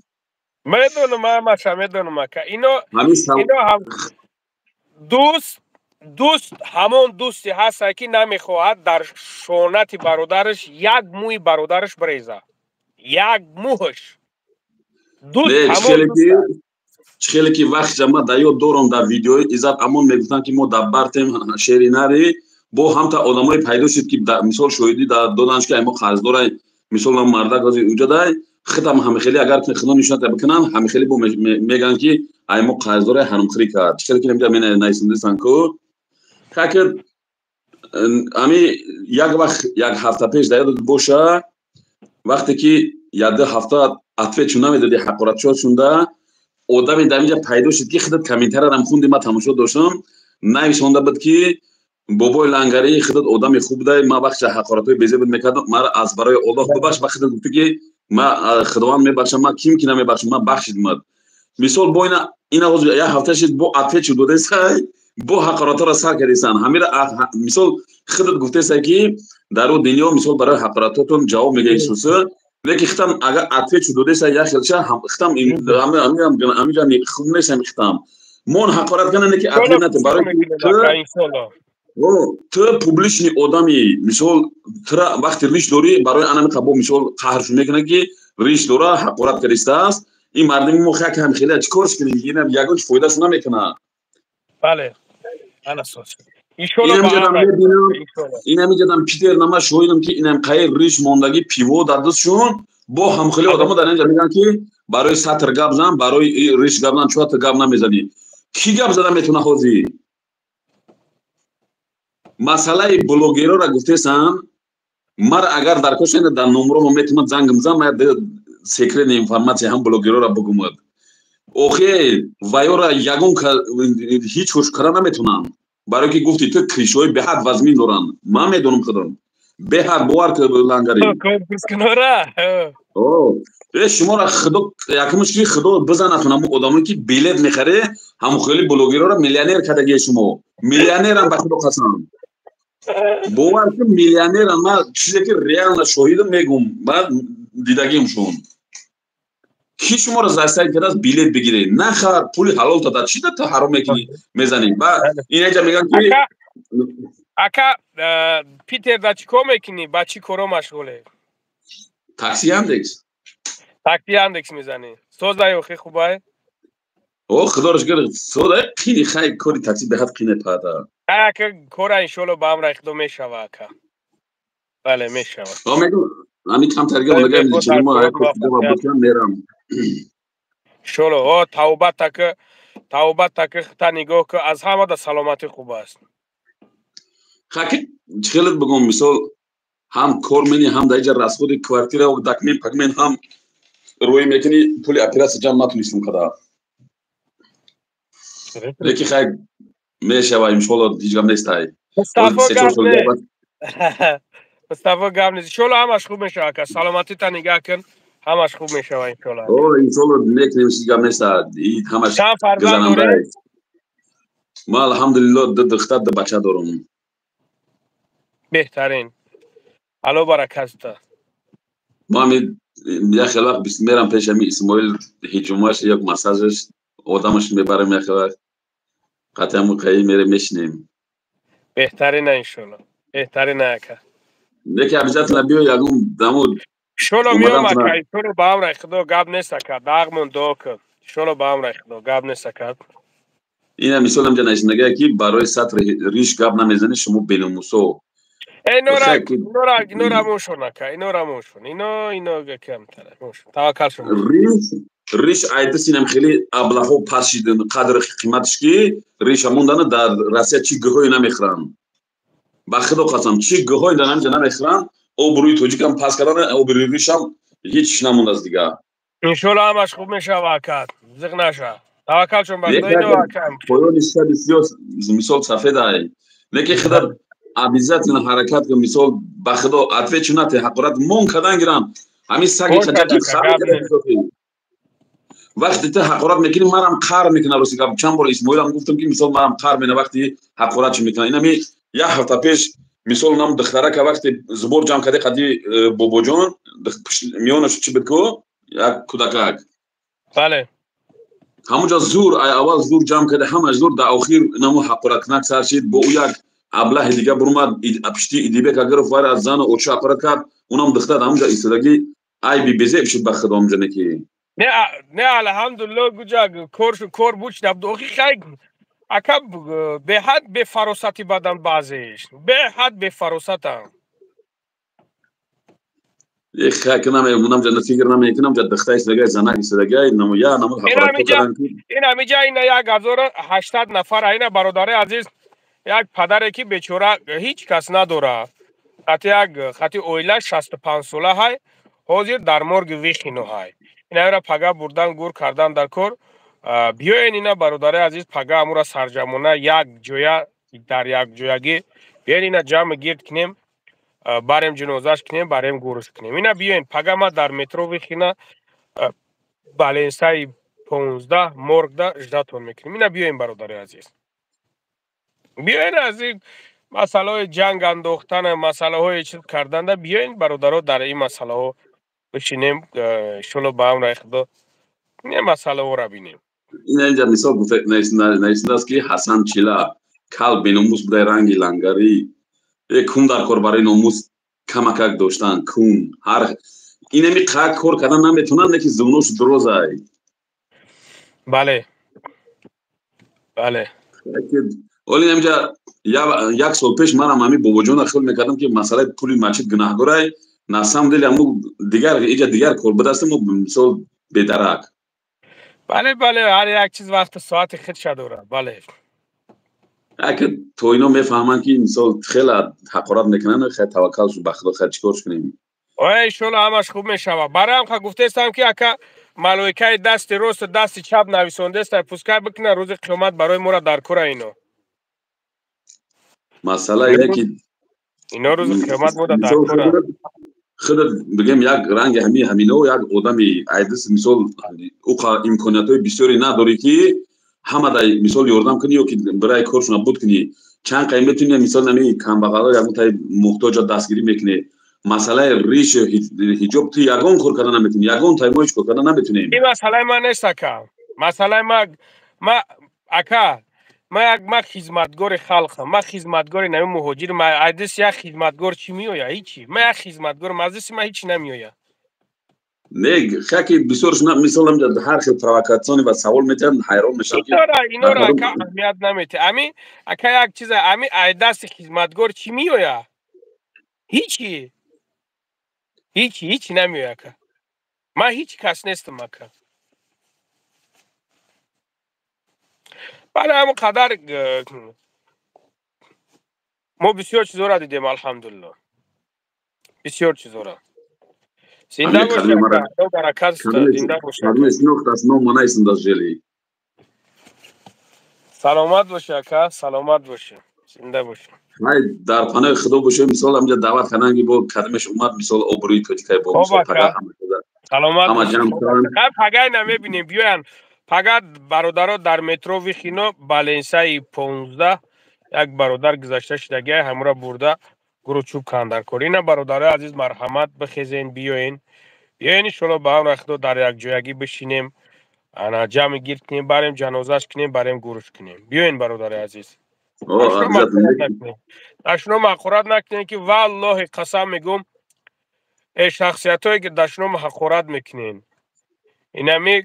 Медонам, ҳамаша медонам, ака. Ино ҳам дӯст, ҳамон дӯсте ҳаста, ки намехоҳад дар шонати бародараш як мӯи бародараш биреза, як мӯҳш. Чӣ хеле ки вақт ма дар ёд дорам, дар видеои Иззат Амон мегуфтанд, ки мо дар бартем шери нари, бо ҳамта одамое пайдо шуд, ки мисол шоҳидӣ доданш, ки ай мо қарздорай. Мисол, мардак ози уҷадай худам ҳамихеле, агар худо нишоната бикунанд, ҳамихеле бо мегӯянд, ки ай мо қарздорай, ҳаромхӯрӣ кард. Чӣ хеле ки намеҷа менайсиндисан ку каки ами як вақт, як ҳафта пеш, дар ёдат боша, вақте ки як ду ҳафта ответ чун намедоди, ҳақоратчиҳо шунда одаме дар инҷа пайдо шуд, ки худат комментарарам хунди, ма тамошо доштам, нависонда буд, ки бобои Лангарӣ, худат одами хуб будай, ма вақте ҳақоратҳои безеб мекардам, мара аз барои Оллоҳ бибахш. Ба худат гуфтӣ, ки ма Худованд мебахшам, ма ким ки намебахшам, ма бахшидмад. Мисол, бо ина ҳозир як ҳафта шид, бо ответ шуд додесай, бо ҳақоратҳоро сар кардесан. Ҳамира мисол худат гуфтесай, ки дар ӯ дунё мисол барои ҳақоратҳотон ҷавоб мега Исуса, лекин хитам агар ответ шуд додесай, як хелша хитам ҳамиҷа хуб нестам, хитам мон ҳақорат кана, не ки ответ нате, барои ту публичный одами. Мисол, тура вақти риш дорӣ, барои анами қабо мисол қаҳршу мекунад, ки риш дора, ҳақорат кардистааст. Ин мардими мо як ҳам хеле чӣ корш кунем, ина ягон чи фоидашу намекунад. Бале, Инамиҷадам Питер нама шоҳидам, ки инам қайр риш мондагӣ, пиво дар дастшон, бо ҳамхели одамо дар инҷа мегӯянд, ки барои сатр гап зан, барои риш гап зан, чӯа ту гап намезанӣ? Кӣ гап зада метавона ҳозир? Масъалаи блогерора гуфтесам, мара агар дар коша дар номромо метавонад зангм зан, ма секретная информация ҳам блогерора бугумад. Охе, ваёра ягон ҳеҷ ҳуш кара наметавонанд, барое ки гуфти ту, кришҳои беҳад вазмин доранд. Ман медонам худам беҳад, бовар Лангари. Шуморо Худо якумш ки Худо бизанатон, ҳамун одамое ки билет мехаре, ҳамун хеле блогерора миллионер кардагие. Шумо миллионерам, ба Худо қасам, бовар кун, миллионерам. Ман чизе ки реально шоҳидам мегум, ман дидагим шун. Ки шуморо заставить кардааст билет бигиред? Нахар, пули ҳалолта дар чи ту ҳаром мекунӣ, мезанӣ? Ба инҷа мегӯям, ки Ака, Питер да чӣ кор мекунӣ, ба чӣ коро машғуле? Такси, Яндекс. Такси, Яндекс мезанӣ. Созай охи, хубай? О, Худоро шукр, содай. Қини хай, кори такси беҳад қине пада. Ака, кора иншолло ба амраи Худо мешава, ака. Бале, мешава. Мегӯм, ҳамин камтарга мондагам, мо мерам. Иншолло. О, тавба така, тавба така, та нигоҳ ку, аз ҳама да саломатӣ хуб аст. Хаки чӣ хелет бигӯм, мисол, ҳам кор мени, ҳам дар иҷа расходи квартира, документ пакмент ҳам рӯй мекунӣ, пули оператсия ҷамъ натунистем када. Лекин хай, мешава иншолло, ҳеҷ гап нестай. Мустафо, гап нест, иншолло ҳамаш хуб мешава, ака. Саломатита нигаҳ кун, ҳамаш хуб мешава иншолло. О, иншолло мекунем, ҳеҷ гап неста, ҳамаш. Чанд фарзанд доред? Ма, алҳамдулилло, ду духтар, ду бача дорам. Беҳтарин, Алло баракатта. Ма ами як хел вақт мерам пеш ами Исмоил, ҳиҷумаш, як массажаш, одамаш мебарам, як хел вақт қатъиаму қаи мерем, мешинем. Беҳтарина, иншолло, беҳтарина, ака. Леки обязательно биё ягон даму. Иншолло меом, ака, иншолло, ба амраи Худо, гап нест, ака. Дағмон дуо кун, иншолло, ба амраи Худо, гап нест, ака. Ина мисол ҳамҷа нависандагия, ки барои сатри риш гап намезанӣ, шумо белумусо. Инора мошон, ака, инора мошон, ино камтара мошон, таваккал шумо. Риш айдисинам хеле аблаҳо пас шидан, қадри қиматш ки риша мондана дар Россия чӣ гӯҳое намехӯранд, ба Худо қасам, чӣ гӯҳое дар ҳамҷа намехӯранд. Обрӯи тоҷикам пас кардан, обрӯи ришам ҳеҷ намондааст дига. Иншолло ҳамаш хуб мешава, ака, зиқ наша, таваккал шон ба Худо, ино акам. Поёни шаби сиёс мисол сафедай, лекин худо обязательно ҳаракат кун. Мисол, ба Худо, отвечу нате, ҳақорат мон кардан гирам, ҳамин саги хаҷаки. Вақте ту ҳақорат мекунӣ, марам қар мекунам. Рости гап, чанд бор Исмоилам гуфтам, ки мисол марам қар мена вақти ҳақорат чӣ мекунам. Инами як ҳафта пеш, мисол, нам духтарака вақте зубор ҷамъ карде қади э, бобоҷон миёнаш чӣ буд ку, як кӯдакак. Бале. Ҳамонҷа зур, аввал зур ҷамъ карда, ҳамаш зур, дар охир намо ҳақораткунак сар шид, бо ӯ як аблаҳи дига бурмад, пишти Идибек Агаров вайра аз зану оча ҳақорат кард, унам духтар ҳамонҷа истодагӣ айби безеб шуд ба худо ҳамонҷа неки. Не, не, алҳамдулиллоҳ, гуҷа кор буд шуд. Охи хай ака беҳад бефаросати бадан баъзеиш. Беҳад бефаросатам. Фикр намекунам, ҷа духта истодагай, занак истодагай, я намо ҳақорат кардан. Ин ҳамиҷа ина 1800 нафар, ина бародари азиз, як падаре ки бечора ҳеҷ кас надорад. Хати як хати оила 65 сола ҳай, ҳозир дар морги Вихино ҳай. Инара пага бурдан гур кардан дар кор. Биёен ина бародари азиз, пага амура сарҷамона як ҷоя дар як ҷоягӣ биёен ина ҷамъ гирд кунем, барем ҷинозаш кунем, барем гурш кунем. Ина биёен пага ма дар метро Вихина баленсаи 15 моргда ждатон мекунем. Ина биёен бародари азиз. Биёен аз ин масъалаҳои ҷанг андохтан, масъалаҳои чиз карданда биёен бародаро дар ин масъалаҳо бишинем, иншолло ба амри Худо ин масъалаҳоро бинем. Ин инҷа мисол гуфта нависандааст ки Ҳасан Чила кал беномус будай ранги лангарӣ, кун дар кор барои номус камакак доштан, кун ҳар инами қак кор кардан наметавонанд, не ки зунош дурозай. Бале. Бале. Оли инҷа як сол пеш манам ҳамин бобоҷона хиёл мекардам ки масъалаи пули масҷид гунаҳгорай, на самом деле аму дигар иҷа дигар кор будастем, мисол бедарак. Бале, бале, ҳар як чиз вақти соати худша дорад, бале. Аки то ино мефаҳманд ки мисол хеле ҳақорат мекунанд, хай таваккал шуд ба Худо, хай чикор кунем? Ой, иншолло ҳамаш хуб мешавад. Барои ҳам гуфтаистам ки ака малоикаи дасти росту дасти чап нависондааст, пускай бикунад рӯзи қиёмат барои моро дар кора ино. Масъала ине ки ино рӯзи қиёмат моро дар кора. Худат бигем як ранги ҳамино як одами айдис мисол уқа имкониятҳои бисёре надорӣ ки ҳама дай мисол ёрдам кунӣ ё ки барои коршона буд кунӣ. Чанд қай метавонӣ мисол нами камбағало ягон тай муҳтоҷа дастгирӣ мекунӣ. Масъалаи риш ҳиҷоб ту ягон кор карда наметавонӣ, ягон тай мо ҳеҷ кор карда наметавонем. Ин масъалаи ман нест ака. Масъалаи ма ака ма хизматгори халқам, ма хизматгори нави муҳоҷир, ма айдис як хизматгор чӣ меояд? Ҳичи. Ма як хизматгор, маздиси ма ҳичи намеояд. Не, хаки бисёр мисол ҳар хел провокатсиони ва савол метиҳанд, ҳайрон мешавам. Инора ака аҳамият наметиҳад. Ами ака як чиза, ами айдасти хизматгор чӣ меояд? Ҳичи. Ҳичи, ҳичи намеояд ака. Ман ҳеҷ кас нестам ака. Барои ҳамон қадар мо бисёр чизҳоро дидем, алҳамдулилло. Бисёр чизҳоро. Зинда бошед, баракат, зинда бошед. Саломат бошед ака, саломат бошед. Зинда бошед. Ай дар паноҳи Худо бошед, мисол ҳамҷа даъват кардан ки бо кадмеш омад, мисол обрӯи тоҷикай бо мисол пага ҳама саломат. Пагай намебинем, биёян. Пага бародаро дар метро Вихино баленсаи 15 як бародар гузашта шудагиай, ҳамура бурда гурӯ чӯб канд дар кор. Ина бародарои азиз, марҳамат бихезен, биёен. Биёен иншолло ба амри Худо дар якҷоягӣ бишинем, ана ҷамъи гирд кунем, барем ҷанозаш кунем, барем гурӯш кунем. Биёен бародари азиз. Дашном ҳақорат накунем ки валлоҳи қасам мегӯм, э шахсиятҳое ки дашном ҳақорат мекунен, инами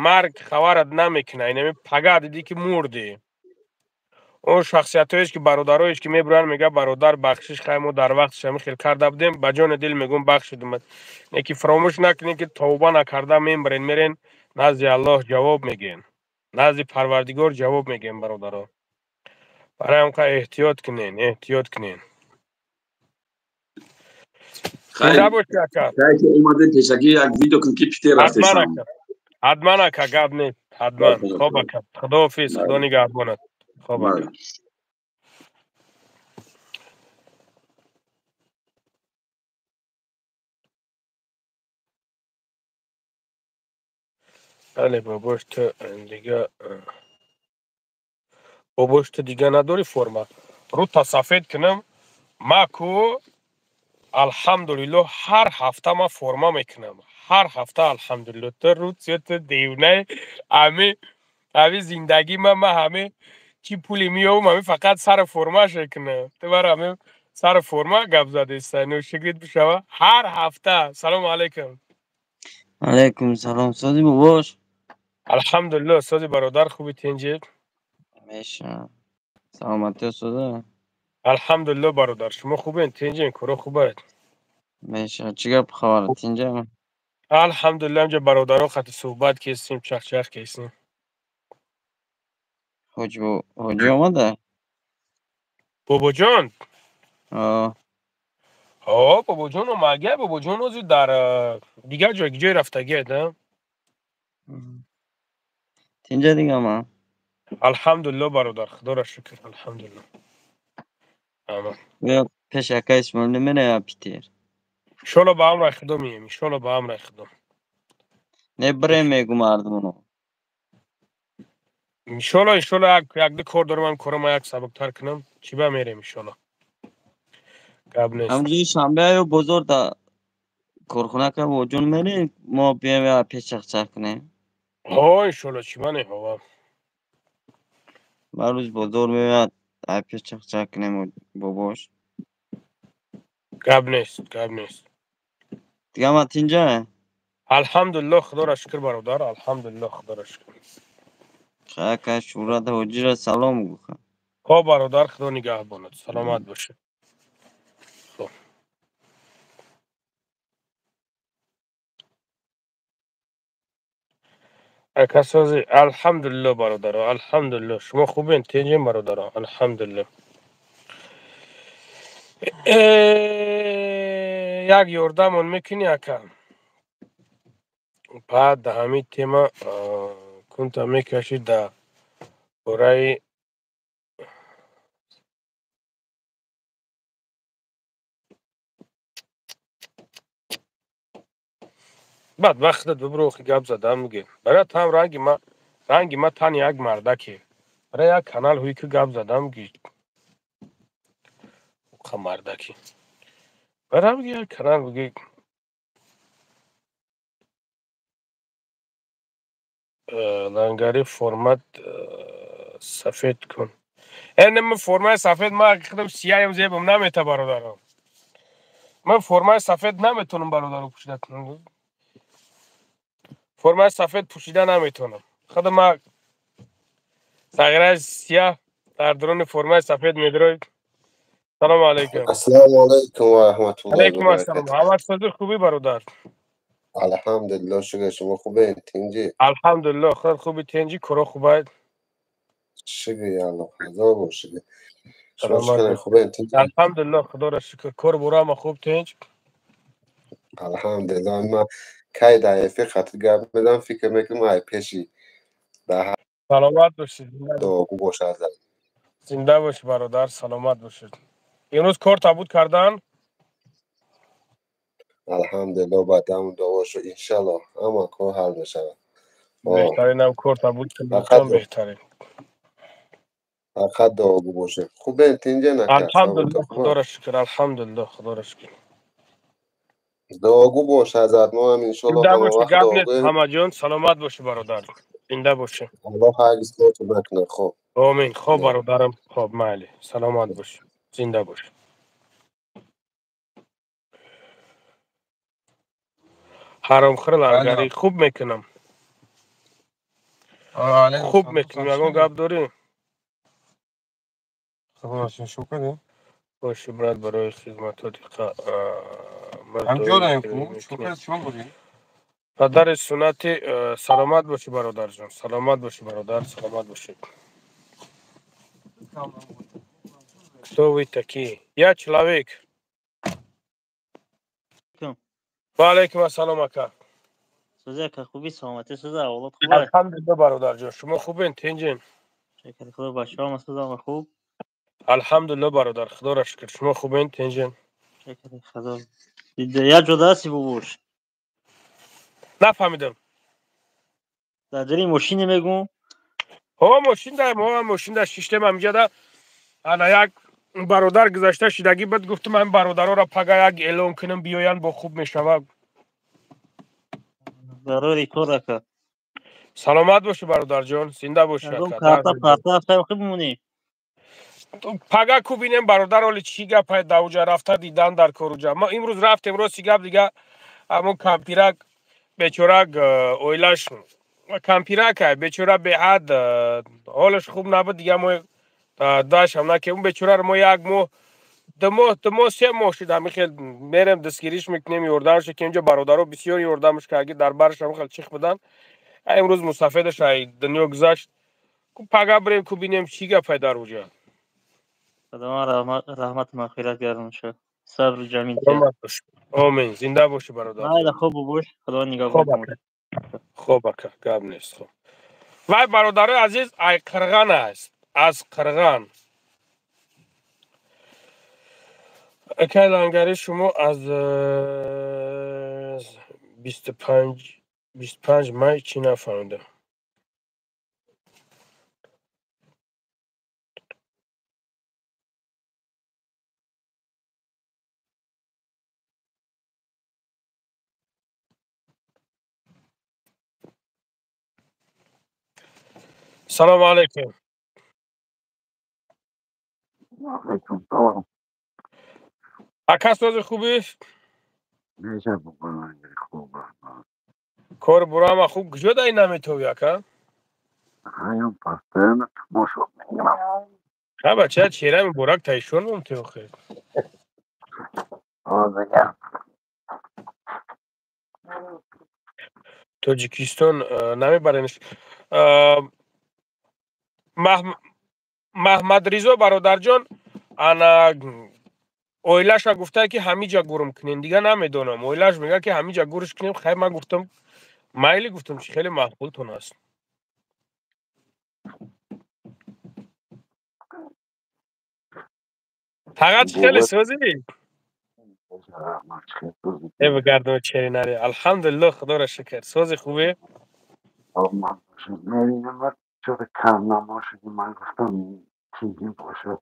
марг хабарат намекунад, инами пага дидӣ ки мурдӣ. Он шахсиятҳоест ки бародароест ки мебуранд, мегӯяд бародар бахшиш, хай мо дар вақташ ҳамин хел карда будем, ба ҷони дил мегӯм бахшидум. Не ки фаромӯш накунед ки тавба накарда мембарен, мерен назди Аллоҳ ҷавоб мегӯен, назди Парвардигор ҷавоб мегӯен бародаро. Барои ҳам қа эҳтиёт кунен, эҳтиёт кунен. Зинда бошӣ ака. Хай ки омадем пешакӣ як видео кун ки питер рафтесам. Ҳатман ака, гап нест, ҳатман. Хоб ака, Худоҳофиз, Худо нигаҳбонат. Хоб ака. Бале бобош, ту дига бобош, ту дига надорӣ форма. Рӯта сафед кунам, ма ку алҳамдулиллоҳ ҳар ҳафта ма форма мекунам. Ҳар ҳафта, алҳамдулилло. Ту рӯз ту девонаи, ами ҳами зиндагӣ ма ҳами чӣ пуле меёбам, ҳами фақат сари формаша кунам. Ту бара ҳами сари форма гап задеста. Ношукрит бишава. Ҳар ҳафта. Салому алайкум. Алайкум салом. Сози, бобош? Алҳамдулилло, сози, бародар, хуби, тинҷи? Меша. Саломатӣ, соза? Алҳамдулилло, бародар, шумо хубен, тинҷин, коро хубад? Меша. Чӣ гап, хабар, тинҷа? Алҳамдулилло, инҷа бародаро хати суҳбат кестем, чахчах кестем. Ҳоҷи омада? Бобоҷон? О. О, бобоҷон омага. Бобоҷон ҳозир дар дигар ҷой, ҷой рафтагия да. Тинҷа дига ма? Алҳамдулилло, бародар, худоро шукр, алҳамдулилло. Пеш ака Исмоил намеравя Питер? Иншолло, ба амраи худо меем, иншолло, ба амраи худо. Не, бирем, мегу мардумоно. Иншолло, иншолло, як ду кор дорам, ам корама як сабуктар кунам, чӣ ба мерем, иншолло, гап нест. Ҳамҷои шанбе ё бозор да корхона ка боҷон мерем, мо бием я пеш чахчах кунем. Ҳо, иншолло, чӣ ба не, ҳова. Ба рӯз бозор меояд, ай пеш чахчах кунем, бобош. Гап нест, гап нест. Дига ма тинҷа? Алҳамдулилло, худоро шукр, бародар, алҳамдулилло, худоро шукр. Ака Шӯрат ҳоҷира салом гӯ. Хоб, бародар, худо нигаҳбонад, саломат бошед. Хоб, ака, сози? Алҳамдулилло, бародаро, алҳамдулилло. Шумо хубен, тинҷен, бародаро? Алҳамдулилло. Як ёрдамон мекунӣ, ака? Баъд да ҳамин тема кунта мекашӣ да бораи баъд вақтат бибро, охи гап задам меге. Барои там ранги ма тани як мардаке, барои як канал ҳуи ки гап задам ги ха мардаки, барам як канал биги лангари формат сафед кун. Э, формаи сафед ма худам сияем, зебам намета, бародарам. Ман формаи сафед наметонам, бародаро, пӯшида. Формаи сафед пӯшида наметонам. Худам ма сағираи сияҳ дар дуруни формаи сафед медрои. Салому алайкум. Ассалому алайкум ва раҳматуллоҳи Алайкум ва ассалом. баракатуҳ. Ҳамат созӣ, хубӣ, бародар? Алҳамдулиллоҳ, шукр. Шумо хубен, тинҷӣ? Алҳамдулиллоҳ, худ хуби, тинҷӣ, коро хубад? Шукр, я Аллоҳ, ҳазор бор шукр. Шумо Саломат чӣ бошед. хубен, тинҷӣ? Алҳамдулиллоҳ, худоро шукр, кор бора ҳама хуб, тинҷ. Алҳамдулиллоҳ. Ман кай дар эфир хатир гап мезанам, фикр мекунам, ай пеши дар Саломат бошед. дуогӯ бошад. Зинда бошед, бародар, саломат бошед. Имрӯз кор табуд кардан? Алҳамдулиллоҳ, ба даму дуо шуд, иншаллоҳ, ҳама кор ҳал мешавад. Беҳтаринам, кор табуд Фақат кардон, беҳтарин. Фақат дуогӯ бошед. Хубен, тинҷен, ака? Алҳамдулиллоҳ, худоро шукр, алҳамдулиллоҳ, худоро шукр. Дуогӯ бош, ҳазрат, мо ҳам иншоллоҳ Зинда ҳама бошӣ. вақт Гап нест. дуогӯем. Ҳамаҷон, саломат бошӣ, бародар, зинда бошӣ. Аллоҳ ҳаргиз кортон накунад. Хоб. Омин. Хоб, бародарам, хоб, майли, саломат бош, зинда бош. Ҳаромхӯр лангарӣ, хуб мекунам, хуб мекунам. Ягон гап дорӣ? Боши, брат, барои хизматоти. Ҳамҷо ку? Падари суннати, саломат бошӣ, бародарҷон, саломат бошӣ, бародар, саломат бошӣ. Кто вы такие? Я человек. Ва алайкум ассалом, ака. Сӯзи, ака, хуби, саломатӣ, сӯза, авлод хуб? Алҳамдулилло, бародарҷон, шумо хубен, тинҷен? Шукри худо, бачаҳо сӯза хуб? Алҳамдулилло, бародар, худоро шукр. Шумо хубен, тинҷен? Шукри худо. Як ҷода ҳасти, бобош? Нафаҳмидам. Дар дили мошине, мегум. Ҳо, мошин да, мо мошин да шиштем ҳамиҷа да. Ана як бародар гузашта шидагӣ бад, гуфтам ҳамин бародароро пага як эълон кунам, биёянд, бо хуб мешавад. Барори кор ака. Саломат бошӣ, бародарҷон, зинда бошӣ, ака. Карта парта хай хуб мемонӣ. Пага ку бинем, бародар, оли чӣ гапай дар уҷа рафта дидан дар коруҷа. Мо имрӯз рафтем, рости гап, дига ҳамон кампирак бечорак, оилаш кампиракай бечора, беҳад ҳолаш хуб набуд. Дига мо дашам накем бечораро. Мо як моҳ, 2 моҳ, 2 моҳ, 3 моҳ шуд, ҳамин хел мерем, дастгириш мекунем, ёрдамш ки инҷо бародаро бисёр ёрдамш кард, дар бараш ҳамин хел чих будан. Имрӯз мусафедаш ай дунё гузашт. Пага бирем, ку бинем чӣ гапай дар уҷа. Худованд раҳмат мағфират гардонад, сабру ҷамил. Омин, зинда бошӣ, бародар. Майла, хуб бош, Худо нигаҳбон. Хуб, ака, гап нест. Хуб, вай, бародарои азиз, ай Қирған аст, аз Қирған. Акай Лангари, шумо аз 25 май чӣ нафаҳмидам. Салому алайкум. Алайкум салом. Ака, сози, хубӣ? Меша, хуб. Кор бурама хуб? Куҷо дай наметовӣ, ака? Ҳаём постоянно тамошо мекунам. Ха, бача, чеҳра муборак тайшон мумте охир. Озига. Тоҷикистон намебаренш. Маҳмадризо, бародарҷон, ана оилаша гуфта, ки ҳамиҷа гурм кунем. Дига намедонам, оилаш мега, ки ҳамиҷа гурш кунем. Хай, ман гуфтам, майли, гуфтам, чи хеле маъқултон аст. Фақат чи хеле созӣ? Э, бигардам, черинари, алҳамдулилло, худоро шукр, сози, хубе. Чора кам намо шуди, ман гуфтам, чизи бошад.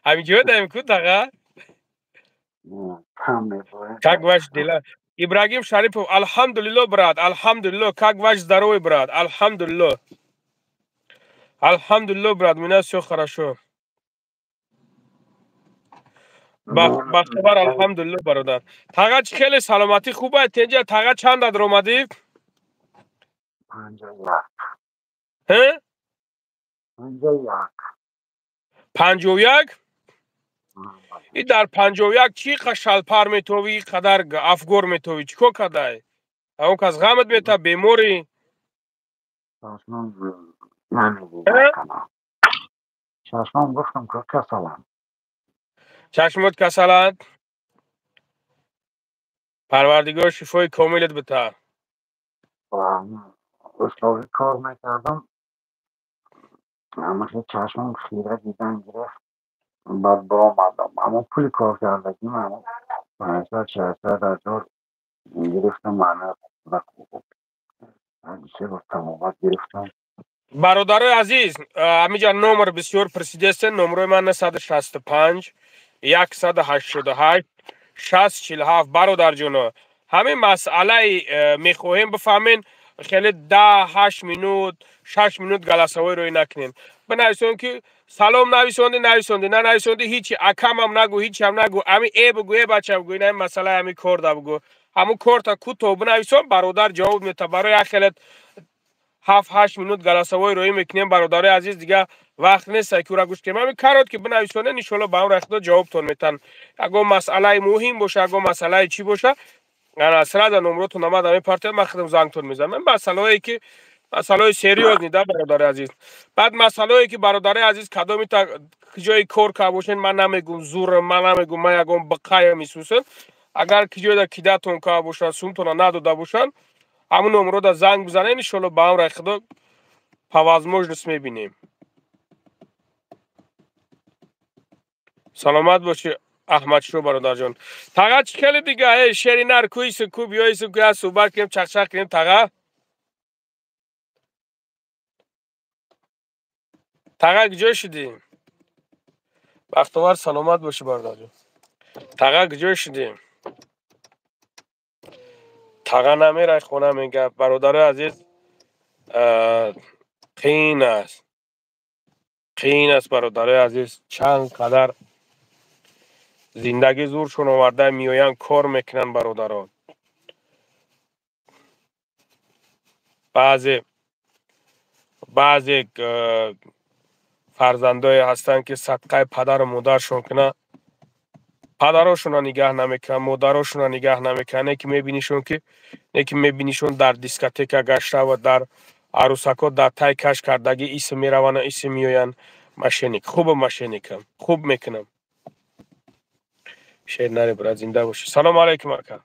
Ҳамиҷо даем ку, таға. Кам мебояд. Как ваш дела, Ибрагим Шарипов? Алҳамдулилло, брат, алҳамдулилло. Как ваш здоровье, брат? Алҳамдулилло, алҳамдулилло, брат, у меня всё хорошо. Бахтовар, алҳамдулилло, бародар. Таға, чи хеле, саломатӣ хуб аст, тенҷа? Таға, чанд дар омадӣ? 51. 51. 51. И дар 51 чӣ қа шалпар метовӣ, қадар афгор метовӣ? Чӣ кор кардай? Он кас ғамат мета, беморӣ? Чашмам, гуфтам, ки касалам. Чашмот касаланд. Парвардигор шифои комилат бита. Устови кор мекардам, ҳамаша чашмам хира дидан гирифт. Баъд баромадам, аммо пули кор кардагим, ҳамо 500, 600 ҳазор гирифтам, ана се бор табобат гирифтам. Бародарои азиз, ҳамиҷа номер бисёр присидестен. Номерои ман 965 188 60 47. Бародарҷоно, ҳамин масъалаи мехоҳем бифаҳмем. Хеле 10, 8 минут, 6 минут голосовой рӯй накунем. Бинависон, ки салом нависонди, нависонди, нанависонди, ҳичи акамам нагӯ, ҳичам нагӯ. Ами э бугӯ, э бача бугӯ, ина масъалаи ҳами корда бугӯ. Ҳамун корта кӯтоҳ бинависон, бародар ҷавоб мета. Барои як хеле 7, 8 минут голосовой рӯӣ мекунем, бародарои азиз, дига вақт нест, ки ӯра гӯш кунем. Ҳамин карот ки бинависонед, иншоалло, ба амри Худо ҷавобтон метан. Ягон масъалаи муҳим боша, ягон масъалаи чӣ боша, ана сразу номротон омада мепартояд, ман худам зангтон мезанам. Масъалаое ки масъалаҳои серьёзный да, бародари азиз. Баъд масъалаое ки, бародари азиз, кадоми та ҷои кор карда бошед, ман намегум зурам, ман намегум, ман ягон биқаям исусан. Агар ки ҷоеда кидатон карда бошанд, сумтона надода бошанд, ҳамун номрода занг бизанед, иншоалло, ба амри Худо, по возможность мебинем. Саломат бошӣ, Аҳмадшо, бародарҷон. Таға, чӣ хеле дига? Э, шери нар, кӯиси ку, биёиси ку, я суҳбат кунем, чақчақ кунем, таға. Таға, куҷо шудӣ? Бахтовар, саломат бошӣ, бародарҷон. Таға, куҷо шудӣ? Тага намерай хона мега. Бародарои азиз, қиин аст. Қиин аст, бародарои азиз, чанд қадар зиндагӣ зуршон оварда меоянд, кор мекунанд бародарон. Баъзе фарзандое ҳастанд, ки садқаи падару модаршон кунанд, падарошонро нигаҳ намекунанд, модарошонро нигаҳ намекунанд. Не ки мебинишон ки не ки мебинишон дар дискотека гашта ва дар арӯсакҳо дар тай каш кардагӣ исм мераванд, исм меоянд. Мошенник. Хуб мошенникам. Хуб мекунам. Шер наре, брат, зинда бошӣ. Салому алайкум, ака.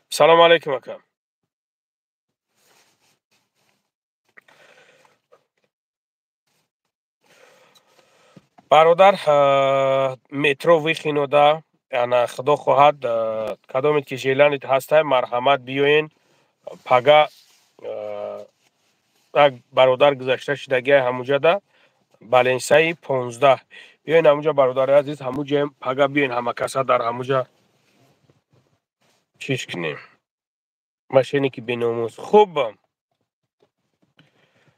Салому алайкум, ака. Бародар, метро Выхинода, ана худо хоҳад, кадомед ки желанит ҳастай, марҳамат биёен. Пага як бародар гузашта шидагиай ҳамуҷада Баленсаи 15. Биёен ҳамуҷа, бародари азиз, ҳамуҷаем пага биёен, ҳама каса дар ҳамуҷа чиш кунем. Мошенники беномус. Хуб.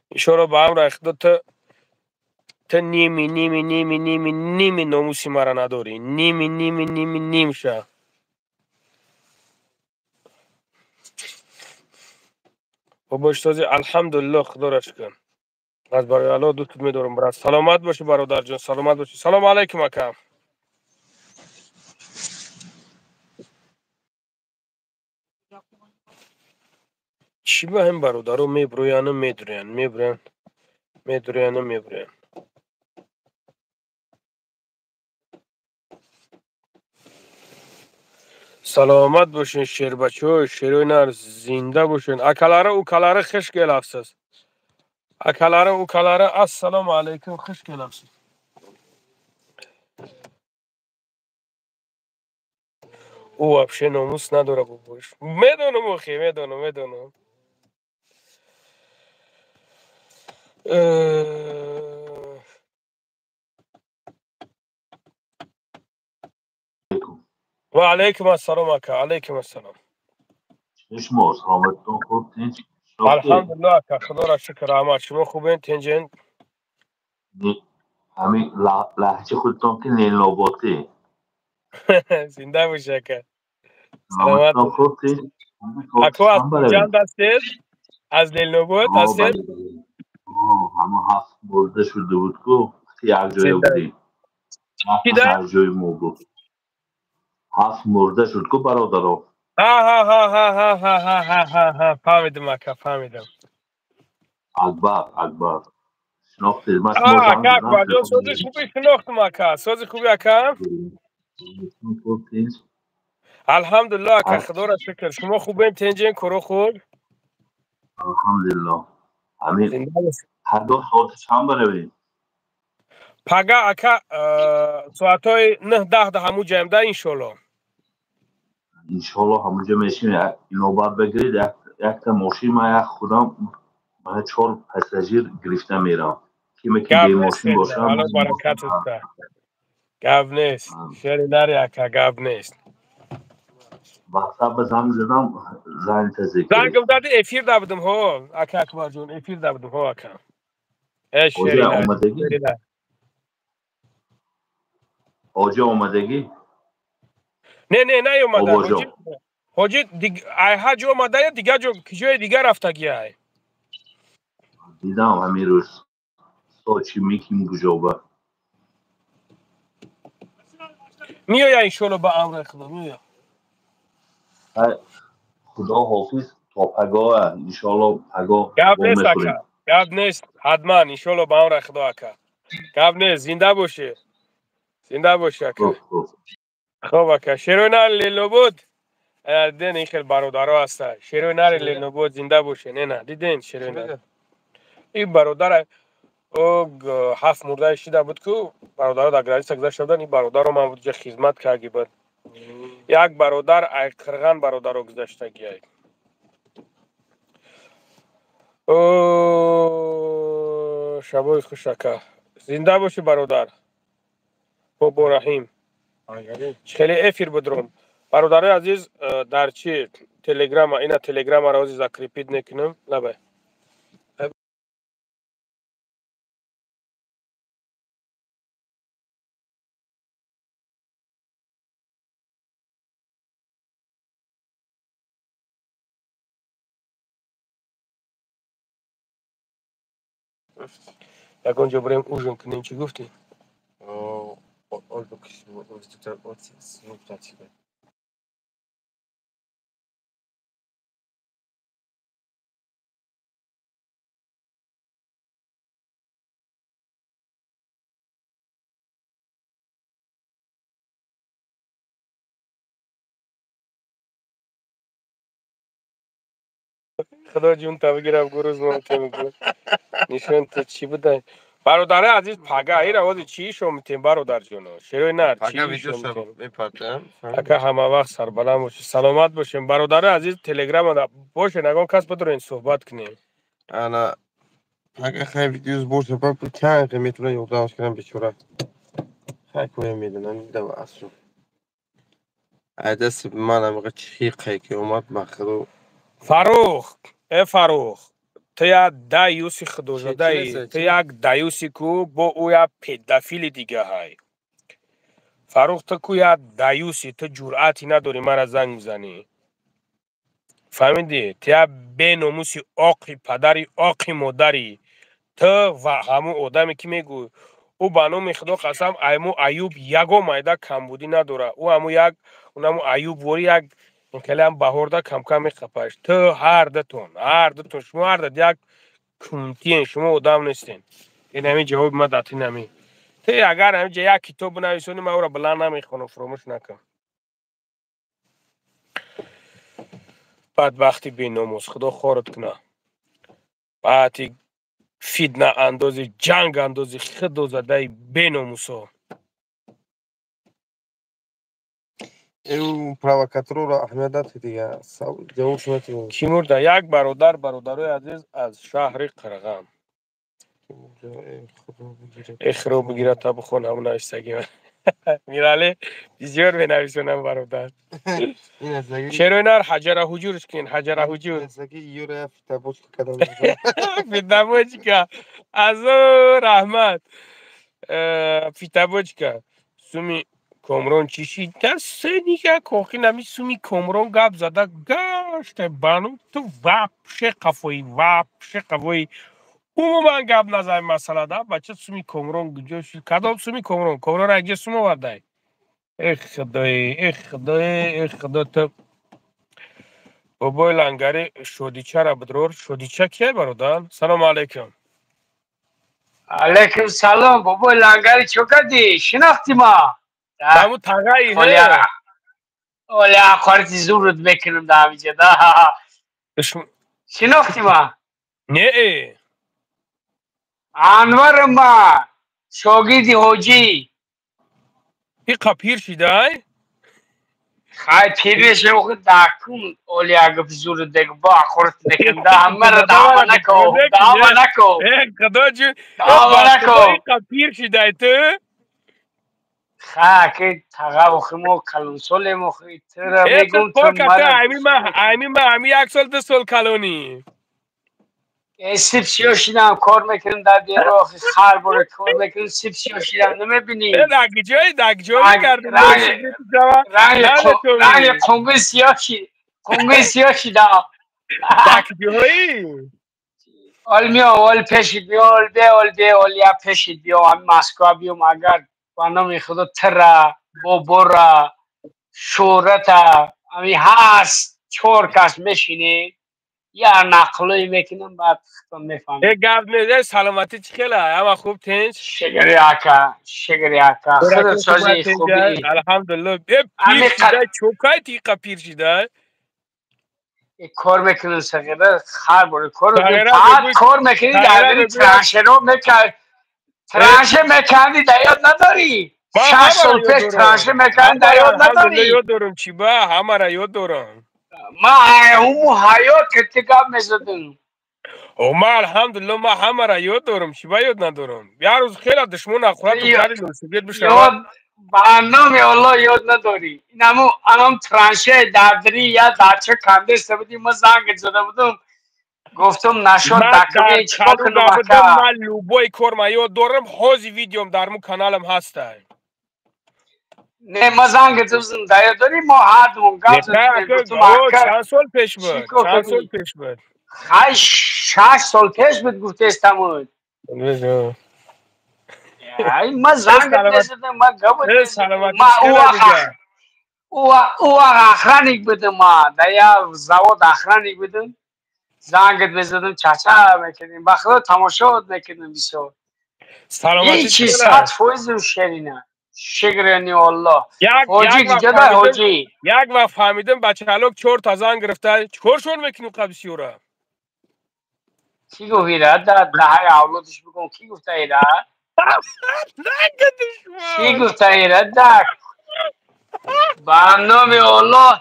Иншоалло ба амри Худо ту ними ними ними ними ними номуси мара надорӣ. Ними ними ними нимша. Бобоштози, алҳамдулиллоҳ, худоро шукр. Аз барои Аллоҳ дӯстат медорам, брат. Саломат бошӣ, бародарҷон, саломат бошӣ. Салому алайкум, ака. Чӣ ба ҳам бародаро мебурӯяну медурӯянд, мебурӯянд, медурӯяну мебурӯянд. Саломат бошин, шербачаҳо, шерои нар, зинда бошин. Акалары, укалары, хуш келабсиз. Акалары, укалары, ассалому алайкум, хуш келабсиз. Ӯ вообще номус надора, бобош. Медонам, охи, медонам, медонам. Ва алайкум ассалом, ака, алайкум ассалом. Шумо саломатон хуб, тинч? Алҳамдулиллоҳ, ака, худоро шукр, раҳмат. Шумо хубен, тинҷен? Ҳамин лаҳҷаи худтон ки Ленинободӣ. Зинда бошӣ, ака. Саломат. Хуб, тинч? Ако, аз Хуҷанд ҳастед? Аз Ленинобод ҳастед? Ҳама ҳафт бурда шуда буд ку, як ҷоя будем. Ҳар ҷои мо буд. Ҳафт мурда шуд ку, бародаро. Ҳа, фаҳмидам, ака, фаҳмидам. Акбар, Акбар. Шинохтед? Ман шумо ака, Акбарҷон, сози хуби шинохтам, ака. Сози хуби, ака? Алҳамдулиллоҳ, ака, худоро шукр. Шумо хубен, тинҷен, коро хуб? Алҳамдулиллоҳ. Ҳамин ҳаргоҳ соати чанд баравем? Пага, ака, соатҳои 9-10 да ҳамун ҷаем да, иншоаллоҳ. Иншоаллоҳ ҳамунҷо мешинем. Навбат бигиред, якта мошин ман як худам ман 4 пассажир гирифта мерам. Киме ки бе мошин бошам. Аллоҳ баракатат да. Гап нест. Шери нари, ака, гап нест. WhatsApp занг задам, занг тазик. Зангам зади, эфир да будам, ҳо, ака Акбарҷон, эфир да будам, ҳо, ака. Э, шери омадагӣ? Ҳоҷа омадагӣ? Не, не, наёмада. Ҳоҷи ай ҳаҷ омада ё дигар ҷо, ҷои дигар рафтагӣ ай. Дидам ҳамин рӯз. Сочи миким гуҷоба. Меоя, иншоалло, ба амри Худо меоя. Худо ҳофиз, то пагоҳ, иншоалло пагоҳ. Гап нест, ака. Гап нест, ҳатман, иншоалло, ба амри Худо, ака. Гап нест, зинда бошӣ. Зинда бошӣ, ака. Хуб, ака. Шерои нари Ленинобод. Диден, ин хел бародаро ҳаста. Шерои нари Ленинобод, зинда бошед. Не, на, диден шерои нари. Ин бародар ӯ ҳафт мурдаи шида буд ку, бародаро дар граница гузашта буданд, ин бародаро ман буд хизмат карги буд. Як бародар ай Қирған бародаро гузаштагӣ ай. Шабои хуш, ака. Зинда бошӣ, бародар. Бобо Раҳим. Хеле эфир будром. Бародарои азиз, дар чи телеграма, ина телеграмаро ҳозир закрепить мекунам. Лабай. Ягон ҷо бирем ужин кунем, чӣ гуфтӣ? Худо ҷун та бигирам, гурӯз мамтем нишон ту чӣ будай? Бародари азиз, пага ира ҳозир чӣ ишо метем, бародарҷоно? Шерои нар чӣ ишо метем? Ака, ҳама вақт сарбаланд бошед, саломат бошем. Бародари азиз, телеграма бошед, ягон кас бидорен суҳбат кунем. Ана пага хай видео сбор шава, чанд хе метавонад ёрдамаш кунам бечора. Хай коя медонам, дидам асу. Ай дасти ман амиқа чӣ қай ки омад ба худо. Фарух, э Фарух, ту як даюси худозадаи, ту як даюси ку бо ӯ як педофили дига ҳай. Фарух, ту ку як даюси, ту ҷуръате надорӣ мара занг мизанӣ. Фаҳмидӣ? Ту як беномуси оқи падари оқи модарӣ. Ту ва ҳамун одаме ки мегӯй, ӯ ба номи худо қасам, айму Аюб ягон майда камбудӣ надорад. Ӯ ҳамун як ҳамун Аюбворӣ як хелеам баҳорда камкам мехапаш. Ту ҳар дутон, шумо ҳар дат як кунтиен, шумо одам нестен. Ин ҳамин ҷавоби ма датин ҳамин. Ту агар ҳаминҷа як китоб бинависонӣ, ман ӯро баланд намехонам, фуромӯш накун. Бадбахти беномус, худо хорат куна. Баъди фитна андози, ҷанг андози, худо задаи беномусо. Провокаторро аҳамият надиҳед дига, ҷавобшо натиҳед. Кӣ мурда? Як бародар, бародарои азиз, аз шаҳри Қирғам. Эхро бигирад та бихон ҳамун нависагӣ. Мирале бисёр менависонам бародар. Шерои нар ҳаҷара ҳуҷурш кунед, ҳаҷара ҳуҷур. Фитабочка. Азо раҳмат. Фитабочка. Суми Комрон чӣ шид? Дасе нига кохи нами суми Комрон гап зада гашта бану ту вообще қафои, вообще қафои. Умуман гап назай масъала да бача суми Комрон куҷо шид? Кадом суми Комрон? Комрон якҷо сум овардай? Эх худои, эх худои, эх худо ту. Бобои лангари шодичара бидрор. Шодича кия бародар? Салому алайкум. Алайкум салом, бобои лангари чо кардӣ? Шинохтӣ ма? Ҳамун тағаи Оля ақорати зурут мекунам дар ҳаминҷа да. Шинохтӣ ма? Не. Анвар ма, шогирди ҳоҷӣ. Иқа пир шидай? Хай пир мешавам, охи дакун оли агап зурут дег бо ақорат мекунам да ҳамаро даъва нако, даъва нако. Э худо ҷун, даъва нако. Иқа пир шидай ту? Ха, ки тага охи мо калонсолем охи тура мегум ту мара. Ами ма ами як сол ду сол калонӣ. Сип сиё шидам, кор мекунам дар деро, охи хар боре кор мекунам, сип сиё шидам, намебинӣ? Дагҷои, дагҷои кардӣ. Ранги қунги сиё шид, қунги сиё шидам. Дагҷои? Ол миё, ол пешид биё, ол бе, ол бе, ол я пешид биё, ами Москва биём, агар ба номи худо тира, бобора, шӯҳрата, ами ҳаст, чор кас мешинем, я нақлӯй мекунам, баъд худтон мефаҳмед. Э гап нест, э саломатӣ чӣ хела? Ҳама хуб тинч? Шукри ака, шукри ака. Худо сози хубӣ. Алҳамдулиллоҳ. Э пир шидай, чокай ти иқа пир шидай? Кор мекунам сағира, хар боре кор мекунам. Баъд кор мекунӣ дар дили траншеро мекард. Транше мекардӣ, дар ёд надорӣ? 6 сол пеш транше мекардӣ, дар ёд надорӣ? Ёд дорам, чӣ ба, ҳамаро ёд дорам. Ма ҳуму ҳаёт ки ту гап мезадам. Ма алҳамдулиллоҳ, ма ҳамаро ёд дорам, чӣ ба ёд надорам? Як рӯз хела душмон ахӯрат карди, велосипед бишавад. Ба номи Аллоҳ ёд надорӣ. Инаму анам транше дардри я дарча кандеста будӣ, ма занг зада будум. Гуфтум нашод дакме чикор кунам ака. Ман любой кор ма ёд дорам, ҳози видеом дар му каналам ҳастай. Не, ма занг задам, да ёд дорӣ мо ҳардумон гап задем, гуфтум ака. Чанд сол пеш буд? Чанд сол пеш буд? Хай 6 сол пеш буд гуфтестамуд. Ай ма занг мезадам, ма гап ма у вақт охранник будам, ма дар як завод охранник будам. Зангат мезадам, чача мекардем, ба худо тамошо мекардем бисёр. Саломатӣ 100% шерина. Шукрани Аллоҳ. Ҳоҷӣ куҷода ҳоҷӣ? Як вақт фаҳмидам бачаалок 4 та зан гирифта, чикор шон мекунӣ қа бисёра? Кӣ гуфт ира? Дар даҳаи авлодиш бигӯм, кӣ гуфта ира? Кӣ гуфта ира? Да ба номи Аллоҳ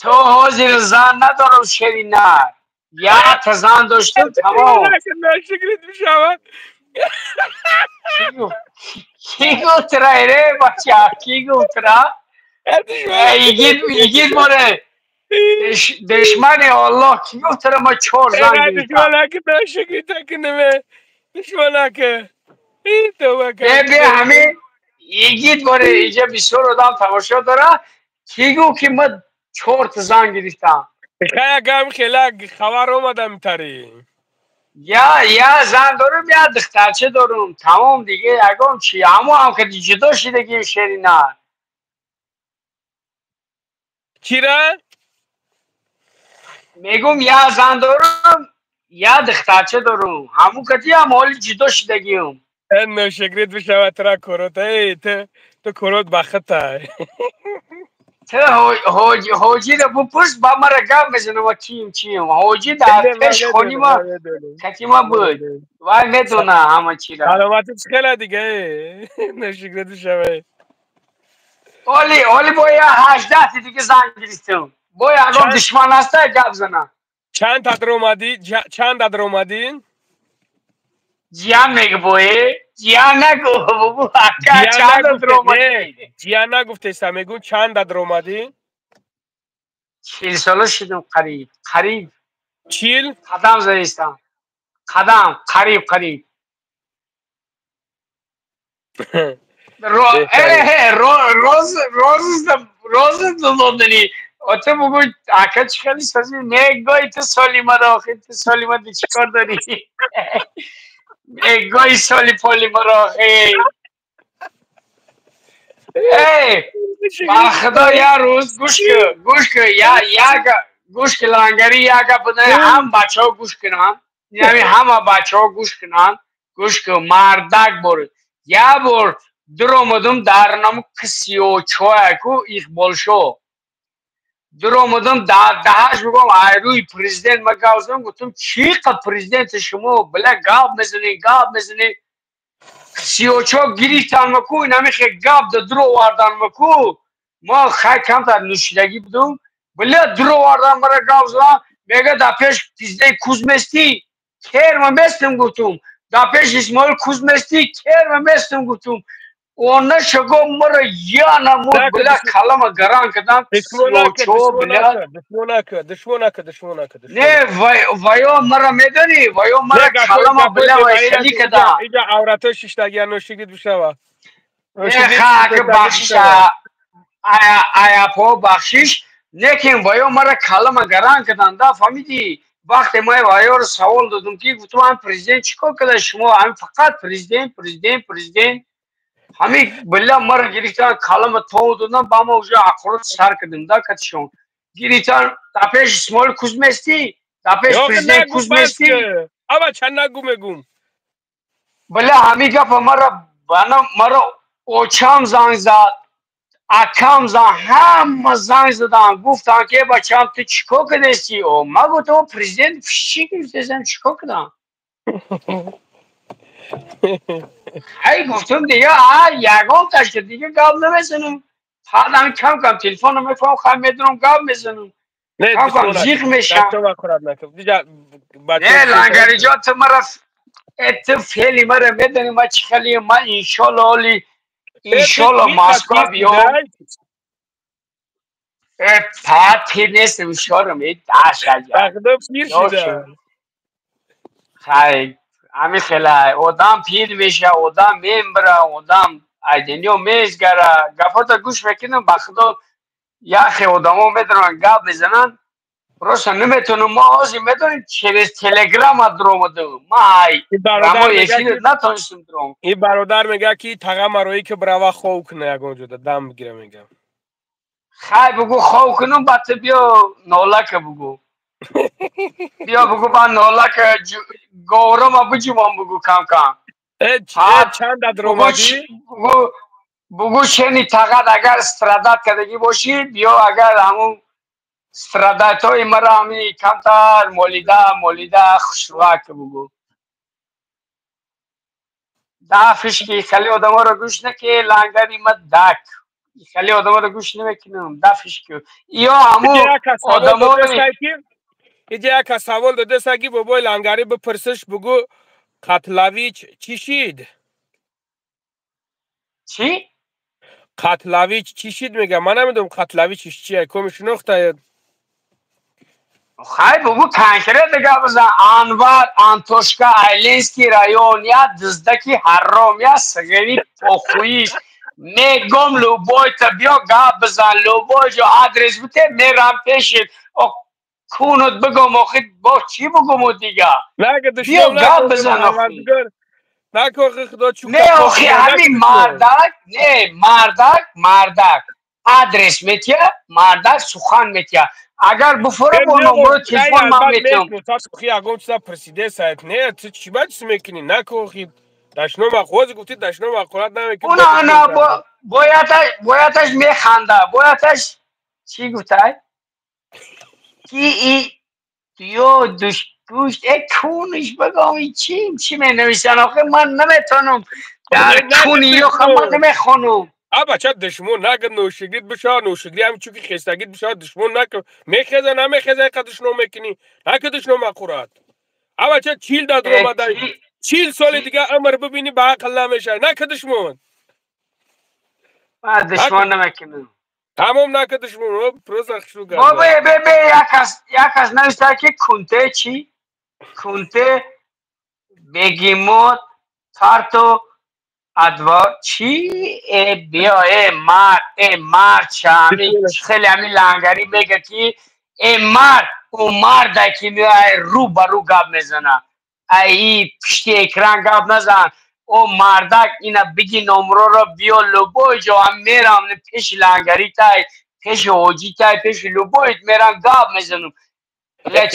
то ҳозир зан надорам шерина. Як зан доштам тамом. Кӣ гуфт ра ире бача? Кӣ гуфт ра? Игит море душмани Аллоҳ кӣ гуфт ра ма 4 зан гирифтам? Бе ҳамин игит море иҷа бисёр одам тамошо дора. Кӣ гуфт ки ма 4 та зан гирифтам? Ягам хела хабар омадам тари. Я зан дорам, я духтарча дорам. Тамом диге ягон чи. Ҳамо ҳам ки ҷудо шидагим шерина. Чира? Мегум я зан дорам, я духтарча дорам. Ҳаму кати ҳам ҳоли ҷудо шидагим. Ношукрит бишавад тура корот. Эй, ту корот бахта. Ту ҳоҷиро бупурс, ба мара гап мезанам ва кием чием. Ҳоҷӣ дар пеш хонима катима буд. Вай медона ҳама чиро. Саломатӣ чӣ хела дига? Ношукрит бишавад. Оли, оли бо я 18 ти дига зан гирифтам. Бо ягон душман ҳаста гап зана. Чанд та даромадӣ? Чанд та даромадӣ? Ҷиян мегӯ бое? Ҷиян нагӯ бобо ака чанд та даромадӣ? Ҷиян нагуфтеста, мегӯ чанд та даромадӣ? 40 сола шудам қариб, қариб. 40? Қадам заистам. Қадам, қариб, қариб. Роз додани. Ота бугӯ ака чӣ хеле созӣ? Мегӯй ту соли маро охир, ту соли ма чӣ кор дорӣ? Мегӯй соли поли маро охир. Эй, ба худо як рӯз гӯш кун, гӯш кун, як гӯш кун лангари як гап ҳам бачаҳо гӯш кунанд, яъне ҳама бачаҳо гӯш кунанд, гӯш кун, мардак бор. Як бор дуромадам дар наму кисиёчояку Иқболшо. Дуромадам дар даҳаш бигӯм ай рӯи президент ма гап задам, гуфтам чӣ қад президенти шумо била гап мезанӣ, гап мезанӣ. Кисиёчо гирифтан маку, инамихе гап да дуровардан маку. Ма хай камтар нӯшидагӣ будум. Била дуровардан мара гап задам, мега дар пеш президент кузместӣ, керма местам гуфтум. Дар пеш Исмоил кузместӣ, керма местам гуфтум. Она шаго мара я намуд била калама гаран кадан. Била душмонака. Не, ваё мара медонӣ, ваё мара калама била вайхали кадан. Иҷа аврато шиштаги ношигит бишава. Не, ха, ака бахшиш, аяпо бахшиш, лекин ваё мара калама гаран кадан, да фаҳмидӣ? Вақте ман ваёро савол додум ки гуфтум ҳам президент чӣ кор када шумо, ҳам фақат президент, президент, президент. Ҳамин била мара гирифтан калама тов додан, ба ма уже ақурот сар кардем да катишон. Гирифтан дар пеш Исмоил кузместӣ, дар пеш президент кузместӣ. Аба чанд нагу мегум. Била ҳамин гапа мара бана мара очам занг зад, акам занг, ҳама занг задан, гуфтан ки бачам ту чӣ кор кардасти? О, ма гуфтам президент чӣ гуфтасам, чӣ кор кардам? Ай гуфтам дига, а ягон ташка дига гап намезанам. Ҳадам кам кам телефон мефаҳмам, хай медонам гап мезанам. Кам кам зиқ мешам. Не, лангариҷон ту мара Ту феъли мара медонӣ, ма чӣ хеле, ма иншолло оли иншолло Москва биём. Пат пир нестам, шорам дашаҷа. Пир шуда. Хай, ҳами хела одам пир меша, одам мембра, одам айдениё мезгара. Гапота гӯш мекунам, ба худо яхе одамо медонанд, гап мезананд. Просто наметонам, ма ҳозир медонем через телеграма дуромадам. Ма ай рамои эфир натонистам дуром. Ин бародар мега ки таға марои ки брава хов куна ягон ҷода дам бигира мега. Хай бугу хов кунам, ба ту биё нолака бугу. Биё бугу ба нолака говрома биҷумон бугу кам-кам. Чанд дадромадӣ? Бугу чени тағат агар страдат кардагӣ бошӣ, биё агар ҳамун страдатҳои мара ҳами камтар молида молида хушрӯак бугу. Дафиш ки хеле одаморо гӯш наки лангари ма дак. Хеле одаморо гӯш намекунам, дафиш ки. Ё ҳамун одамои иҷа яка савол додеса ки бобои лангарӣ бипурсиш бугу Қатлавич чӣ шид? Чӣ? Қатлавич чӣ шид мега. Ман намедонам Қатлавич чия, коми шинохтаед? Хай бугу конкретно гап бизан. Анвар Антошка Айленский район я диздаки ҳаром я сиғири похуиш. Мегом любой та биё гап бизан, любой ҷо адрес бите мерам пешит. Кунут бигом охи бо чӣ бугуму дига? Биё гап бизан охи. Не охи ҳамин мардак, не мардак, мардак адрес метия, мардак сухан метия. Агар буфора бо номро телефон ман метиҳам. Охи ягон чиза пресидесаед. Не, ту чӣ ба чиз мекунӣ? Наку охи дашном ҳози гуфтӣ дашном ҳақорат намекунӣ. Уна на бояташ механда, бояташ чӣ гуфтай? Ки и ё душгӯшт э куниш бигом и чӣ чӣ менависанд охи ман наметонам дар куни ё ман намехонам. А бача душмон нага ношигрид бишава, ношигри ҳам чунки хестагид бишава душмон нака мехеза намехеза иқа душном мекунӣ нака душном ҳақорат. А бача 40 дад омада 40 соли дига умр бибинӣ ба ақл намешавӣ нака душмон. Ман душмон намекунам. Тамом нака душмон, просто хушрӯ гап. Бобо бе як кас нависта ки кунте чӣ? Кунте бегемот парто адвор чӣ? Э биё э мард э мард чами хеле ҳами лангарӣ мега ки э мард ӯ марда ки меояй рӯ ба рӯ гап мезана. Ай и пишти экран гап назан. О мардак ина биги номроро биё любой ҷо ҳам мерам пеши лангари тай, пеши ҳоҷи тай, пеши любойт мерам гап мезанам.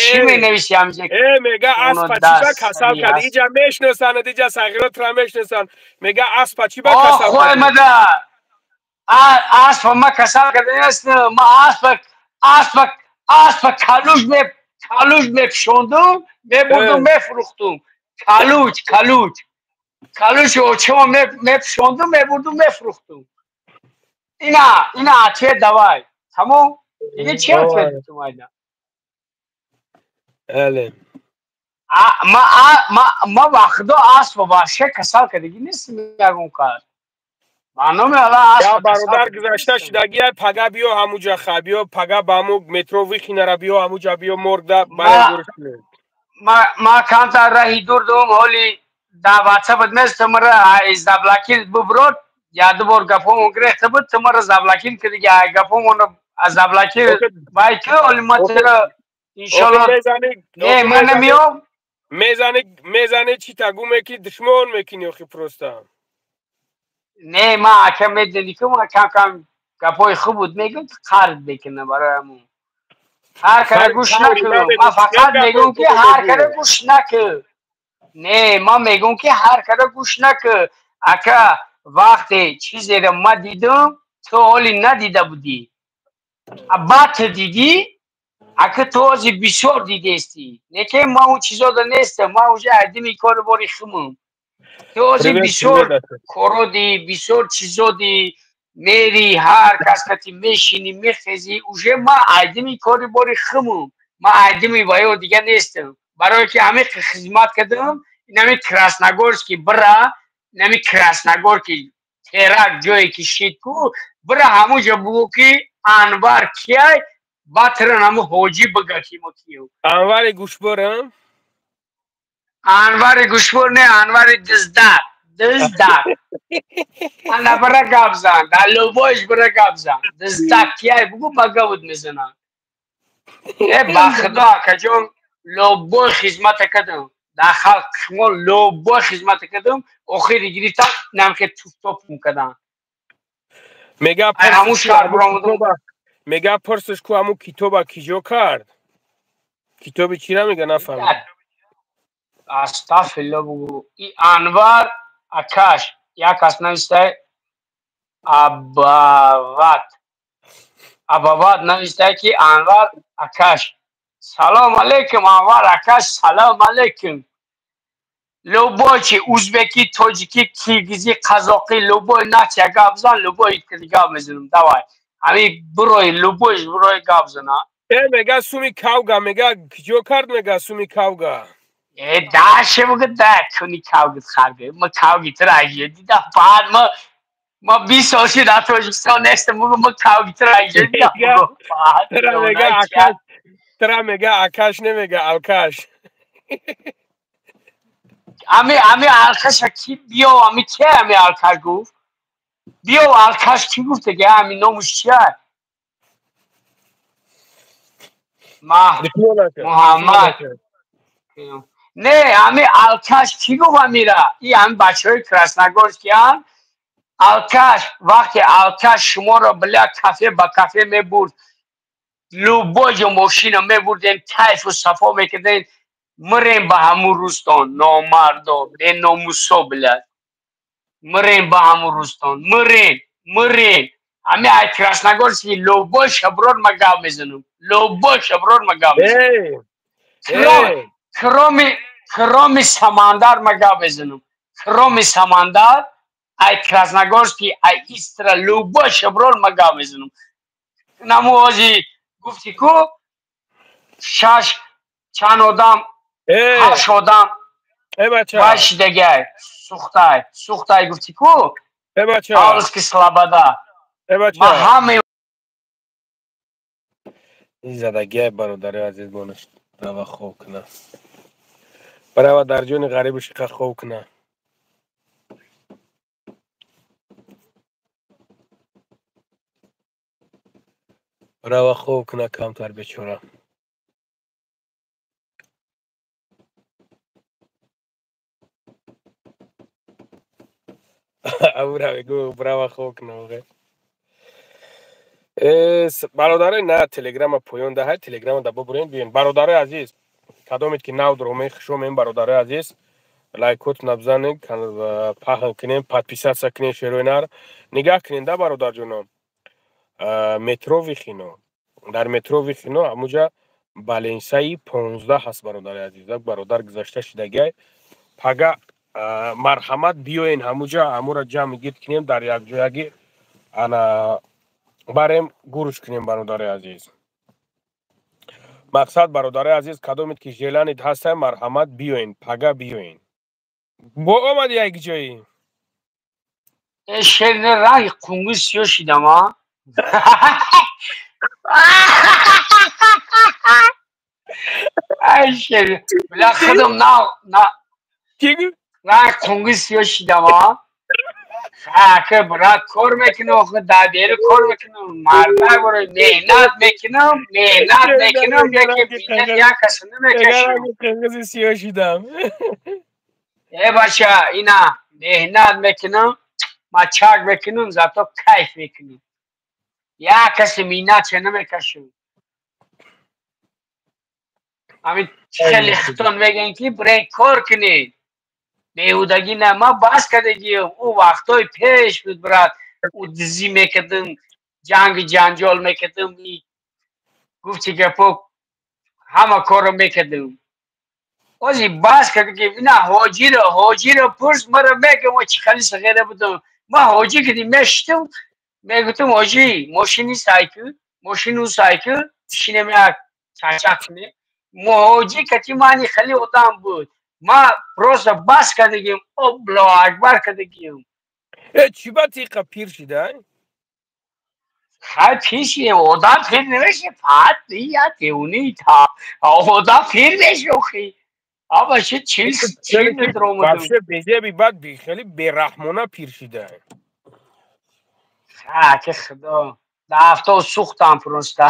Чӣ менависи ҳамҷа? Э мега аспа чӣ ба касал кард? Иҷа мешиносанд, иҷа сағиротро мешиносанд. Мега аспа чӣ ба касал кард? Мада аспа ма касал карда нестам. Ма аспа аспа аспа калуж ме калуж мепшондум, мебурдум мефурӯхтум. Калуҷ калуҷ калуҷ очима мепшондум, мебурдум мефурӯхтум. Ина ина ответ давай. Тамом? Дига чӣ ответ битум айда? Эле. Ма ма ма ба худо аспа вообще касал кардагӣ нестам ягон кас. Ба номи Аллоҳ аспа. Я бародар гузашта шудагия пага биё ҳамуҷа ха биё пага ба ҳаму метро вихинара биё ҳамуҷа биё моргда баян Ма камтар раҳи дур дум ҳоли дар ватсапат нест тумара заблокир буброд я ду бор гапомон гирехта буд тумара заблокир кардиги гапомон заблокир вай ки ҳоли ма тира иншолло не ман намеём. Мезани мезани чӣ тагу мекунӣ душмон мекунӣ охи просто. Не ма ака медонӣ ки ма кам кам гапҳои хуб буд мегӯм қард мекунам барои ҳамун. Ҳар кара гӯш накун. Ман фақат мегӯм ки ҳар кара гӯш накун. Не ман мегӯм ки ҳар кара гӯш накун. Ака вақте чизеро ма дидам ту ҳоли надида будӣ. Баъд ту дидӣ ака ту ҳозир бисёр дидестӣ. Не ки ман он чизода нестам, ман уже айдими кори бори хумам. Ту ҳозир бисёр коро дӣ, бисёр чизо дӣ, мери ҳар кас кати мешинӣ, мехезӣ, уже ман айдими кори бори хумам. Ман айдими ваё дига нестам. Барое ки ҳамин хизмат кардам, Инами Красногорский бира, инами Красногорский терак ҷое ки шид ку, бира ҳамуҷо бугӯ ки Анвар кияй, батран ҳаму ҳоҷӣ бига ки мо кием. Анвари гӯшборам? Анвари гӯшбор не, Анвари диздак. Диздак. Ана бира гап зан, дар лубоиш бира гап зан. Диздак кияй бугӯ, ба гавуд мезананд. Э ба худо акаҷон, любой хизмата кардам. Дар халқ шумо любой хизмата кардам, охири гирифтам, намхе туфтопум кардам. Мега ҳамун шаҳр биромадам. Мега пурсиш ку ҳамун китоба киҷо кард? Китоби чира мега нафаҳмидам. Астағфирулло бугӯ. И Анвар акаш як кас навистай Абават. Абават навистай ки Анвар акаш. Салом алейкум Анвар акаш, салом алейкум. Любой чи узбеки, тоҷики, киргизи, қазоқи, любой нация гап зан, любой гап мезанам. Давай. Ҳами бирои любойш бирои гап зана. Э мега суми кавга, мега киҷо кард мега суми кавга. Э даше бугу да куни кавгит харге. Ма кавгит раҷе дида баъд ма 20 сол шид дар Тоҷикистон нестам, бугу ма кавгит раҷе дида бугу. Тра мега акаш, тра мега акаш не мега алкаш. Ами алкаша ки биё, ами ки ами алкаш гуфт? Биё алкаш ки гуфт дега, ами номуш чия? Ма Муҳаммад. Не, ами алкаш ки гуфт амира? И ами бачаҳои Красногорскиян. Алкаш, вақте алкаш шуморо бля кафе ба кафе мебурд, любой ҷо мошина мебурдем, кайфу сафо мекардем, мирем ба ҳамун рӯзтон, номардо, беномусо, бля. Мирем ба ҳамун рӯзтон, мирем, мирем. Ами ай Красногорский любой шаброр ма гап мезанам, любой шаброр ма гап мезанам. Кроми Самандар ма гап мезанам. Кроми Самандар, ай Красногорский, ай Истра, любой шаброр ма гап мезанам. Наму ҳози гуфти ку шаш чанд одам, ҳашт одам вайшидагай, сухтай, сухтай гуфти ку Павловский Слобода. Ма ҳаме задагиай бародари азиз монаш рава хоб куна. Барава дар ҷони ғарибу шиқа хоб куна. Рава хоб куна камтар бечора. Аура мегӯ рава хоб куна оғе. Бародарои на телеграма поён даҳай, телеграма да бубурен биён. Бародарои азиз, кадомед ки нав дромеи хушомем, бародарои азиз, лайкотона бизанед, паҳн кунем, подписаться кунем шерои нар. Нигаҳ кунем да бародарҷонон. Метро Вихино. Дар метро Вихино ҳамуҷа баленсаи 15 ҳаст бародари азиз. Бародар гузашта шидагиай. Пага марҳамат биёен ҳамуҷа, ҳамура ҷамъ гирд кунем дар якҷоягӣ ана барем гуруш кунем бародари азиз. Мақсад бародари азиз, кадомед ки желанид ҳастай, марҳамат биёен, пага биёен. Бо омади як ҷои? Э шер не ранги қунгуз сиё шидам, а? Ай шер, бля худам на ранги қунгуз сиё шидам, а? Ака брат кор мекунам, охир дар бери кор мекунам, мардак барои меҳнат мекунам, меҳнат мекунам, яке бинат як кас намекашам. Қунгузи сиё шидам. Э бача, ина меҳнат мекунам, мачак мекунам, зато кайф мекунам. Як каси миннат намекашам. Ҳамин хеле хитон мегӯянд ки бирен кор кунед. Беҳудагӣ на, ман бас кардагиам. Ӯ вақтҳои пеш буд, брат. Ӯ дизӣ мекардам, ҷанги ҷанҷол мекардам, гуфти гапо ҳама корро мекардам. Ози бас кардагиам. Ина ҳоҷиро пурс, маро мегӯям, чӣ хали сағира будам. Ман ҳоҷӣ кардим, мешитам, мегуфтам ҳоҷӣ, мошини сайку, мошину сайку, шинем як чачақ кунем. Ҳоҷӣ кати мани хеле одам буд. Ма просто бас кардагим, Аллоҳ акбар кардагим. Э, чӣ ба тиқа пир шида? Хай пир шидем, одам пир намеша, фақат я девони та. Одам пир меша охи. Аба чи 40 метр омадам. Вообще безеби бад хеле бераҳмона пир шида. Ха, ки худо. Да авто сӯхтам просто.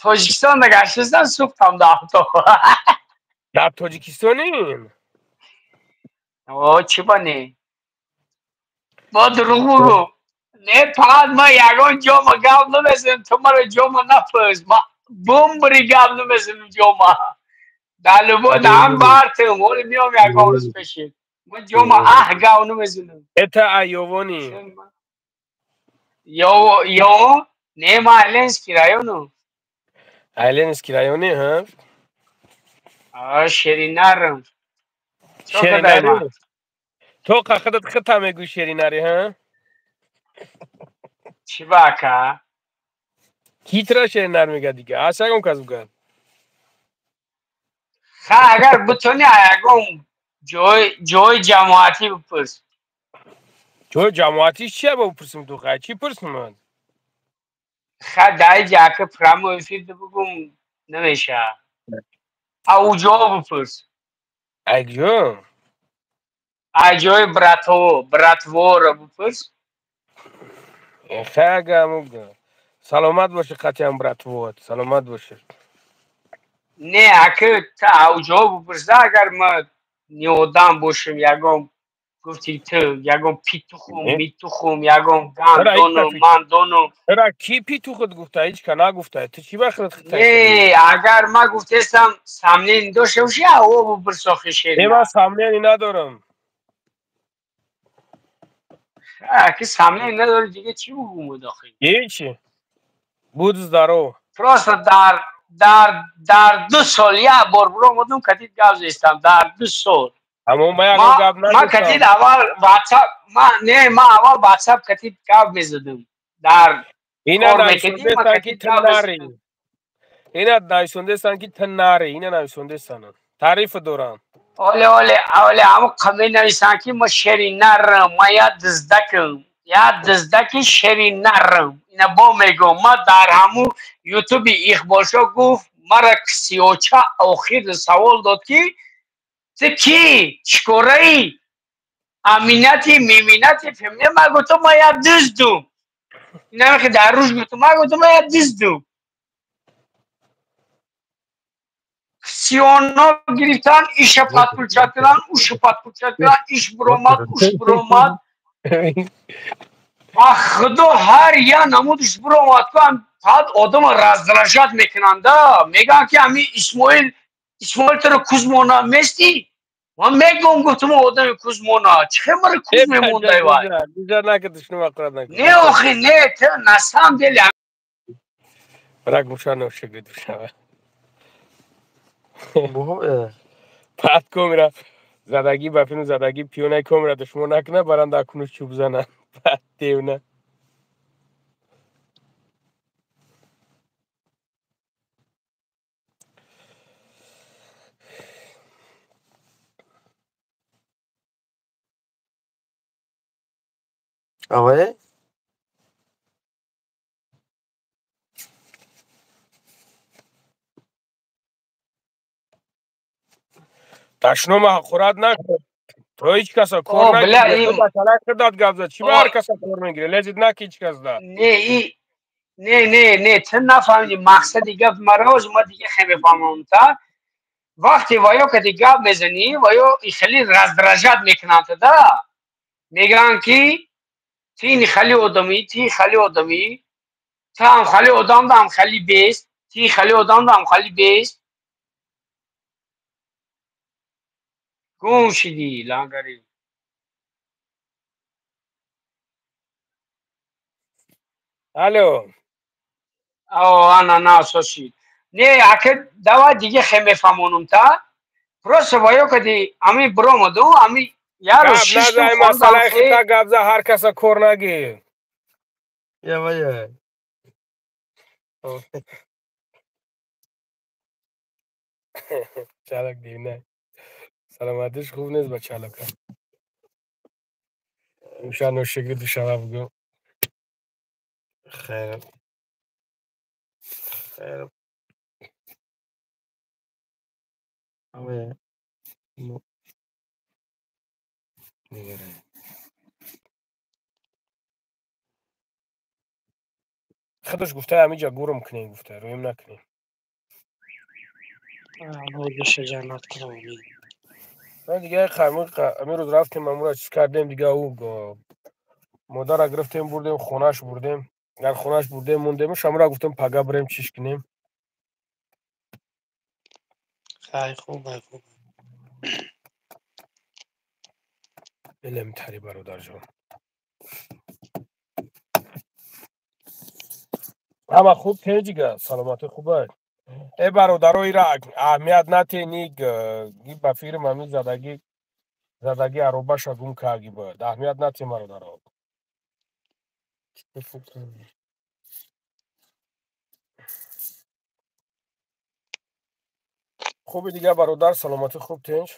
Тоҷикистон нагаштастам, сӯхтам да авто. Дар Тоҷикистонем? О, чӣ ба не? Бо дурӯғ бугӯ. Не, фақат ма ягон ҷома гап намезанам, ту маро ҷома напӯс. Ма бумбри гап намезанам ҷома. Дар любой даҳан бартам, ҳоли меом ягон рӯз пешит. Ма ҷома аҳ гап намезанам. Это Айовони. Йо, йо, не, ма Ленинский району. Ленинский райони, ҳа? А, шеринарам. Шеринари? То худат хита мегӯй шеринари, ҳа? Чӣ ба ака? Ки тра шеринар мега дига? Ас ягон кас бугад. Ха, агар бутони ягон ҷои ҷамоатӣ бипурс. Ҷои ҷамоатӣ чия ба бипурсим ту хай? Чӣ пурсим ман? Ха, дай ҷака прямо эфир бигум намеша. Ауҷо бипурс. Айҷо? Ай ҷои братворо бипурс. Хага муга. Саломат боши қатъиян братвот. Саломат боши. Не, ака та ауҷо бипурса, агар ма неодам бошем, ягон гуфти ту, ягон питухум, митухум, ягон гандону, мандону. Ра ки питухут гуфта, ҳеҷ ка нагуфта. Ту чӣ ба худат хита? Не, агар ма гуфтестам, сомнение дошта боши, аво бипурс охи шери. Не, ман сомнение надорам. Аки сомнение надори, дига чӣ бугум охи? Ҳеҷ. Буд здоров. Просто дар 2 сол як бор биромадам, катид гап зестам, дар 2 сол. Аммо ма ягон гап Ма нагуфтам. катид аввал WhatsApp, ма не, ма аввал WhatsApp катид гап мезадам. Дар Ина кор мекардим, ма нависондестан ки катид ту гап нари. мезадам. Ина нависондестан ки ту нари, ина нависондестан. Таъриф дорам. Оле, оле, оле, ҳамо менависанд ки ма шери нарам, ма я диздакам, я диздаки шери нарам. Ина бо мегӯм, ма дар ҳаму ютуби Иқболшо гуфт, мара ксиоча охир савол дод ки ту кӣ, чикораӣ, аминати, миминати, фемне, ма гуфтам, ма я диздум. Ина дар рӯз гуфтам, ма гуфтам, ма я диздум. Ксионо гирифтан, иша подключать кардан, уша подключать кардан, иш биромад, уш биромад. Ба худо ҳар я намудиш биромад, баъд одама раздражать мекунанда. Мегӯянд ки ҳами Исмоил, Исмоил туро кузмона местӣ? Ман мегӯм, гуфтам, одами кузмона. Чӣ хел мара куз мемондай вай? Не, охи, не, ту на самом деле. Брак мушано шугри душава. Баъд камера задагӣ ба филм задагӣ пиёнаи камера душмон накуна, баранда кунуш чӯб зана. Баъд девна. Авае? Ташнома ҳақорат накун. То ҳеҷ каса кор О, бля, нагирӣ. им Худат гап зад. Чӣ ба ҳар О, каса кор мегирӣ? Лезит наки ҳеҷ кас да. Не, и не, не, не, ту нафаҳмидӣ мақсади гап маро, ма дига хеле мефаҳмам та. Вақте ваё кади гап мезанӣ, ваё хеле раздражать мекунанд да. Мегӯянд ки ти ини хали одамӣ, ти хали одамӣ, ту ҳам хали одам да ҳам хали бест, ти хали одам да ҳам хали бест. Гум шидӣ, лангари. Алло. О, ана, на, сошид. Не, ака, давай дига хе мефаҳмонам та. Просто ваё кади ами биромаду, ами як рӯз Гап шиштум, назай, хондам масъалаи хе. хита гап за, ҳар каса кор нагир. Явая. Чалак девна. Саломатиш хуб нест бачалака. Имшаб ношигри душаба бугӯ. Хайр. Хайр. Аве. Ну. Нигарай. Худаш гуфта ҳамиҷа гурм кунем гуфта, рӯем накунем. Аллоҳ ҷаннат кунад, омин. Дига ҳамин рӯз рафтем, амура чиз кардем, дига ӯ модарра гирифтем, бурдем хонаш бурдем. Дар хонаш бурдем, мондем, шамура гуфтем пага бирем чиш кунем. Хай хуб, ай хуб. Элементари бародарҷон. Ҳама хуб теҷига, саломатӣ хубай. Э бародаро, ира аҳамият натени, ги ба фикри мами задагӣ задагӣ аробаша гум карги бояд. Аҳамият натен бародаро. Хуби дига бародар, саломатӣ хуб тинч.